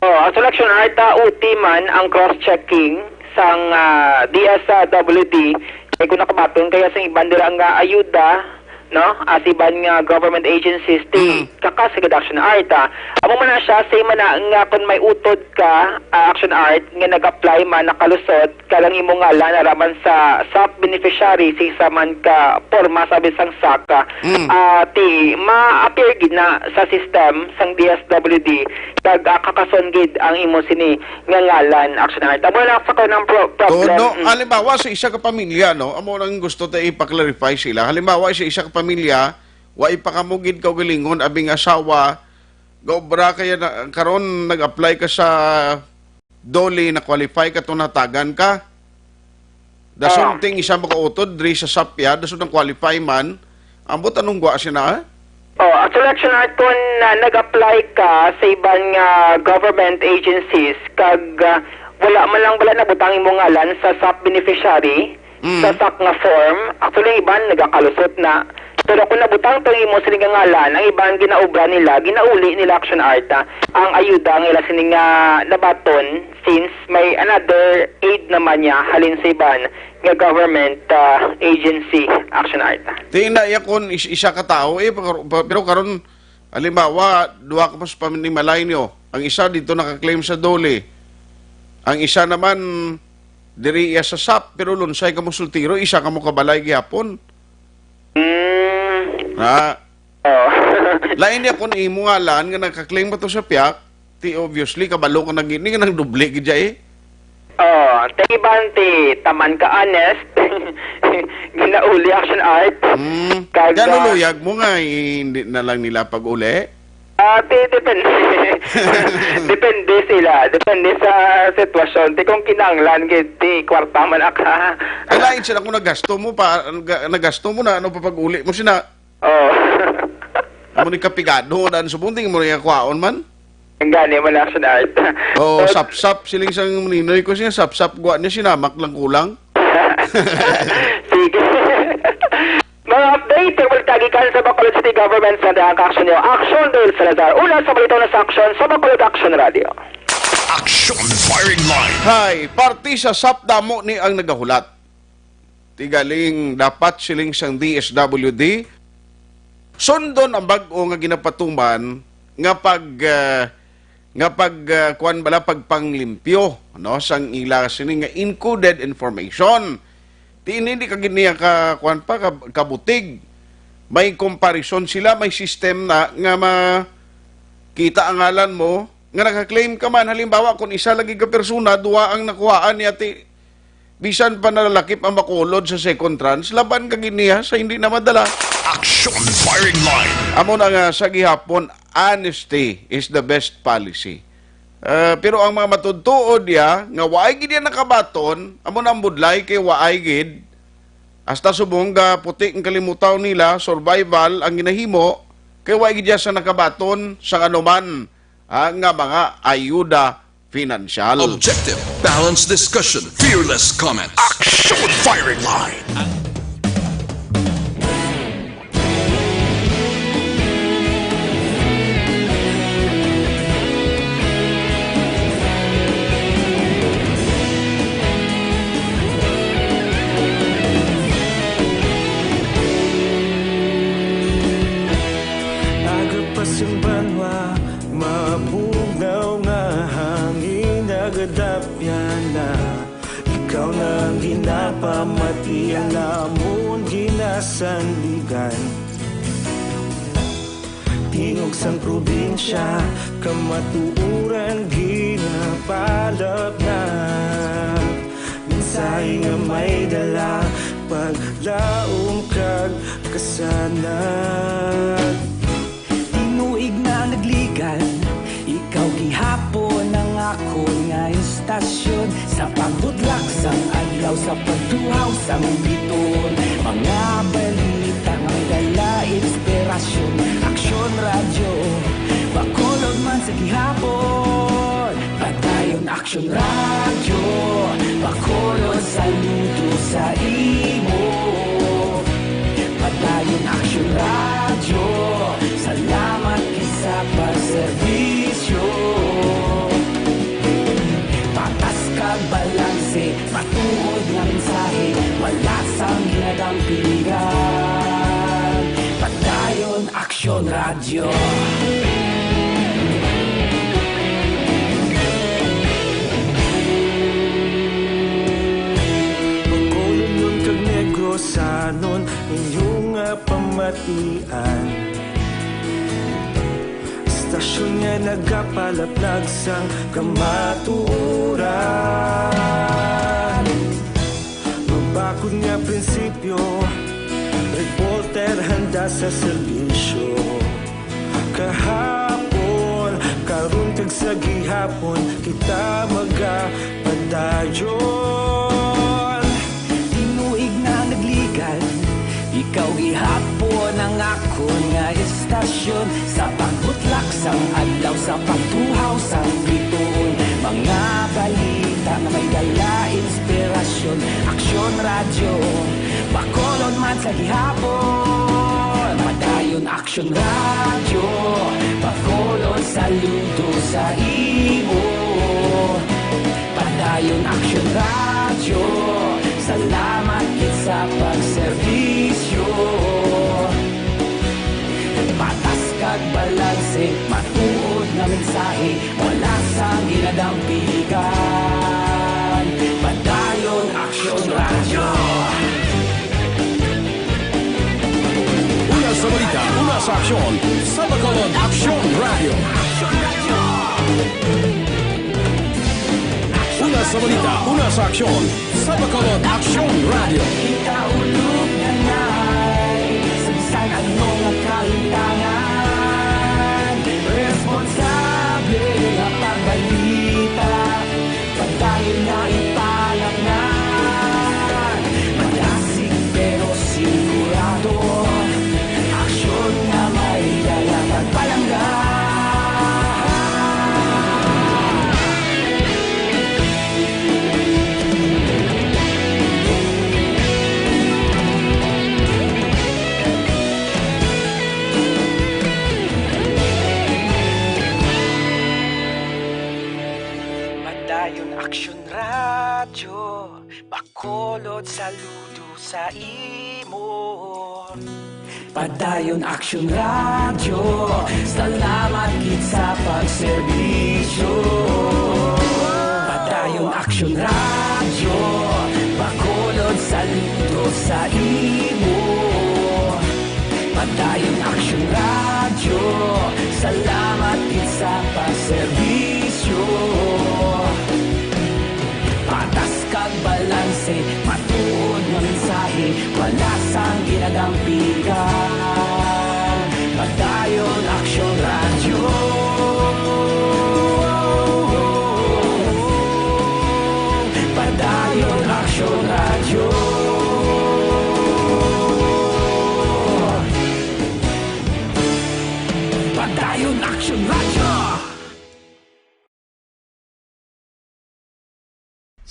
Oh, ang selection art, ah, uti man ang cross-checking sang, ah, D S W D. Kay kung nakabaton kaya sa iban dira nga ayuda, no? As iban nga government agencies, ti Mm. kakas ka gid Action Art, ah. Amo man na siya, same man na nga kung may utod ka, ah, Action Art, nga nag-apply man, nakalusot, kag ang imong ngalan naraman sa SAP beneficiary sa isa man ka porma sa bisang SAC, ah, Mm. ah, ti ma-appear gid na sa system sang D S W D, kag, ah, kakason gid ang imo sini nga ngalan, Action Art. Amo lang sa kanang pro-, Tuod, problem. No? Mm. Halimbawa, sa isa ka pamilya, no? Amo nang gusto ta ipa-clarify sila. Halimbawa, sa isa ka pamilya, wa pa kamo gid kaugalingon, abing asawa, gaobra kaya na, karon nag-apply ka sa DOLE, na-qualify ka, to natagan ka. Dason Ah. ting isa makautod diri sa SAP ya, dason nang qualify man. Ambot anong gwa siya na, eh? Oh, actually, Action Art, kung, ah, nag-apply ka sa iban nga government agencies, kag, ah, wala man lang bala nabutang imong ngalan sa SAP beneficiary, Mm. sa SAC nga form, actually, ang iban nagakalusot na. Pero kung nabutang to ang imo sini nga ngalan, ang iban ginaobra nila, ginauli nila, Action Art, ah, ang ayuda nga ila sini nga nabaton, since may another aid naman niya halin sa iban nga government, ah, agency, Action Art. Tingnan niya kung is-, isa ka tao, eh, pero, pero karon, halimbawa, duha ka mas paminimalay niyo. Ang isa dito naka-claim sa DOLE. Ang isa naman, diri iya sa SAP, pero lunsay ka mo sultiro, isa ka mo kabalay gihapon. Mm. Ha? Oh. Lain niya kung imo ngalan nga naka-claim ba to sa piyak, ti obviously, kabalo ka na gini nga nang doble gid siya, eh. Oh, ti iban ti taman ka honest. Ginauli, Action Art. Hmm. Kag, Yan ah, uluyag mo nga, eh, hindi na lang nila pag-uli? Ah, ti-, depende. Depende sila. Depende sa sitwasyon. Ti kung kinahanglan, gid, ti kwarta man aka. Ay, lain sila kung nagasto mo pa, ga-, nagasto mo na, ano pa pag-uli mo sina? Oh. Amo ni kapigado, dan subong, tingin mo rin kwaon man? Ang gani man, Action Art. Oh, So, sapsap, siling sang maninoy ko siya, sapsap, gwa niya, sinamak lang kulang. Sige. Mga update, tungkol kagikan sa Bacolod City Government sa daan ka aksyon niyo. Action, Dale Salazar. Una sa balita na sa aksyon sa Bacolod Action Radio. Action Firing Line. Hay, parte sa SAP damo ni ang nagahulat. Tigaling dapat siling sang D S W D, sundon ang bag-o nga ginapatuman nga pag, ah, nga pag, ah, kuwan bala, pagpanglimpyo, no, sang ila sini nga encoded information. Ti hindi ka gid niya ka, kuwan pa, ka-, kabutig. May comparison sila, may system na nga makita ang ngalan mo, nga naka-claim ka man. Halimbawa, kung isa lagi ka persona, duwa ang nakuhaan niya, ti, bisan pa nalalakip ang Bacolod sa second tranche, laban ka gid niya sa hindi na madala. Action Firing Line. Amo na nga sa gihapon, honesty is the best policy. Ah, pero ang mga matudtuod niya, nga waay gid yan nakabaton, amo na ang budlay kay waay gid. Hasta subong ga puti ang kalimutaw nila, survival ang ginahimo, kay waay gid siya sa nakabaton sa anuman, ah, nga mga ayuda pinansyal. Objective, balanced discussion, fearless comment. Action Firing Line. Nagapas ang banwa, mabugnaw nga hangin, nagadapyan na. Ikaw na ang ginapamati, ang amon ginasandigan. Tingog sang probinsya, kamatuoran ginapalabnag. Mensahe nga may dala, paglaom kag kasanag. Tinuig na nagligan, ikaw gihapon ang akon nga istasyon. Sa pagbutlak sang adlaw, sa pagtuhaw sang biton, mga balita nga dala inspirasyon. Aksyon Radyo, Bacolod man sa gihapon, Padayon Aksyon Radyo. Bacolod, saludo sa imo. Padayon Aksyon Radyo, salamat gid sa pagserbisyo. Patas kag balanse, matuod nga mensahe, wala sang ginadampigan. Padayon Aksyon Radyo. Bacolodnon kag Negrosanon, inyo nga pamatian. Istasyon nga nagapalaplag sang kamatuoran. Mabakod nga prinsipyo, reporter handa sa serbisyo. Kahapon, karon kag sa gihapon, kita magapadayon. Tinuig na nagligal, ikaw gihapon ang akon nga istasyon. Sa pagbutlak sang adlaw, sa pagtuhaw sang bituon, mga balita nga may dala inspirasyon. Aksyon Radyo, Bacolod man sa gihapon. Padayon Aksyon Radyo, Bacolod, saludo sa imo. Padayon Aksyon Radyo, salamat gid sa pagserbisyo. Patas kag balanse, matuod nga mensahe, wala sang ginadampigan. Padayon Aksyon Radyo. Una sa balita, una sa aksyon, sa Bacolod Aksyon Radyo. Una sa balita, una sa aksyon, sa Bacolod Aksyon Radyo. Ikaulog na na'y sa bisan ano nga kahitangan. Responsable nga pagbalita, padayon nga ipalapnan. Madasig pero sigurado, aksyon nga may dala kag palangga. Padayon Aksyon Radyo, Bacolod, saludo sa imo. Padayon Aksyon Radyo, salamat gid sa pagserbisyo. Padayon Aksyon Radyo, Bacolod, saludo sa imo. Padayon Aksyon Radyo, salamat gid sa pagserbisyo. Patas kag balanse, matuod nga mensahe, wala sang ginadampigan. Padayon Aksyon Radyo. Padayon Aksyon Radyo. Padayon Aksyon Radyo.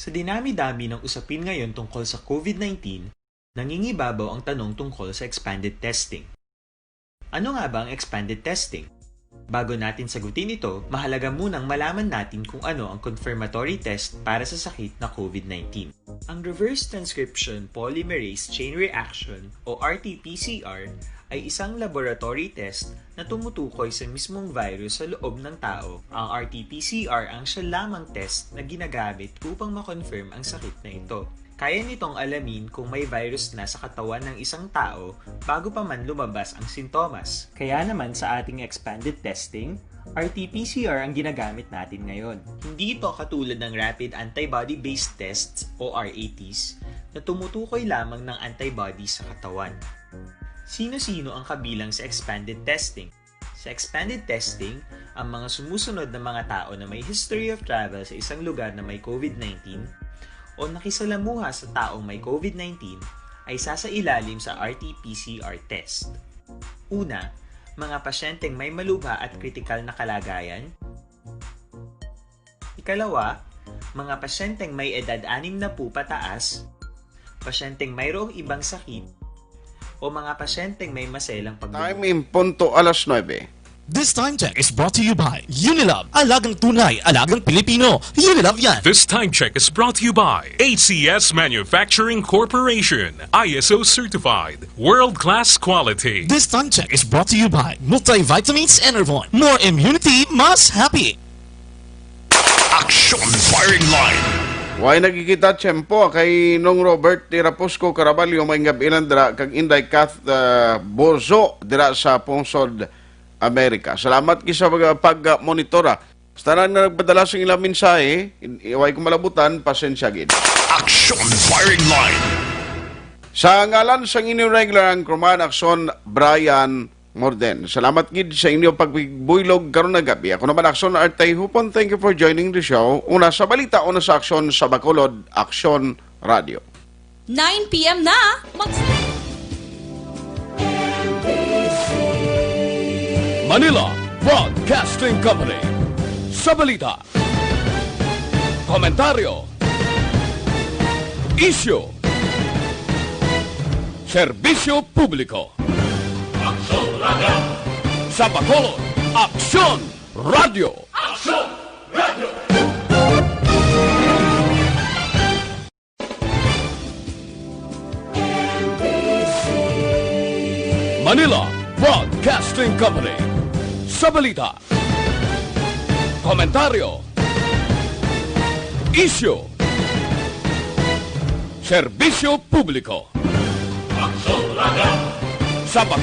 Sa dinami-dami ng usapin ngayon tungkol sa COVID nineteen, nangingibabaw ang tanong tungkol sa expanded testing. Ano nga ba ang expanded testing? Bago natin sagutin ito, mahalaga munang malaman natin kung ano ang confirmatory test para sa sakit na COVID nineteen. Ang reverse transcription polymerase chain reaction o R T P C R ay isang laboratory test na tumutukoy sa mismong virus sa loob ng tao. Ang R T P C R ang siya lamang test na ginagamit upang ma-confirm ang sakit na ito. Kaya nitong alamin kung may virus na sa katawan ng isang tao bago pa man lumabas ang sintomas. Kaya naman sa ating expanded testing, R T P C R ang ginagamit natin ngayon. Hindi ito katulad ng rapid antibody-based tests o R A Ts na tumutukoy lamang ng antibody sa katawan. Sino-sino ang kabilang sa expanded testing? Sa expanded testing, ang mga sumusunod na mga tao na may history of travel sa isang lugar na may COVID nineteen o nakisalamuha sa taong may COVID nineteen ay sasailalim sa R T P C R test. Una, Mga pasyenteng may malubha at kritikal na kalagayan. Ikalawa, mga pasyenteng may edad anim na po pataas, pasyenteng mayroong ibang sakit, o mga pasyenteng may maselang pagbubuhay. Time in punto alas nuebe. This time check is brought to you by Unilove, alagang tunay, alagang Pilipino. Unilove yan. This time check is brought to you by A C S Manufacturing Corporation, I S O certified, world-class quality. This time check is brought to you by Multivitamins Enervon. More immunity, mas happy. Action Firing Line. Way nakikita tiyempo kay Nong Robert ni Raposco Caraballo, may ngabilan dira kag Inday Kath, ah, Bozo dira sa Pungsod, Amerika. Salamat gid sa pag-, pag-monitora. Sa tanan nga nagpadala sa ilang mensahe, in-, way ko malabutan, pasensya gid. Action Firing Line. Sa ngalan sang inyong regular anchorman, Action, Brian Morden. Salamat gid sa inyo pagbuylog karon nga gabi. Ako naman, Action Artay Hupon. Thank you for joining the show. Una sa balita, una sa aksyon sa Bacolod, Action Radio. Nine p m na. Mag- Manila Broadcasting Company. Sa balita, komentaryo, isyu, serbisyo publiko. Aksyon Radio. Sa Bacolod, Aksyon Radio. Aksyon Radio. Manila Broadcasting Company. Sa balita, komentaryo, isyu, serbisyo publiko. Aksyon Radio. Sa Bacolod,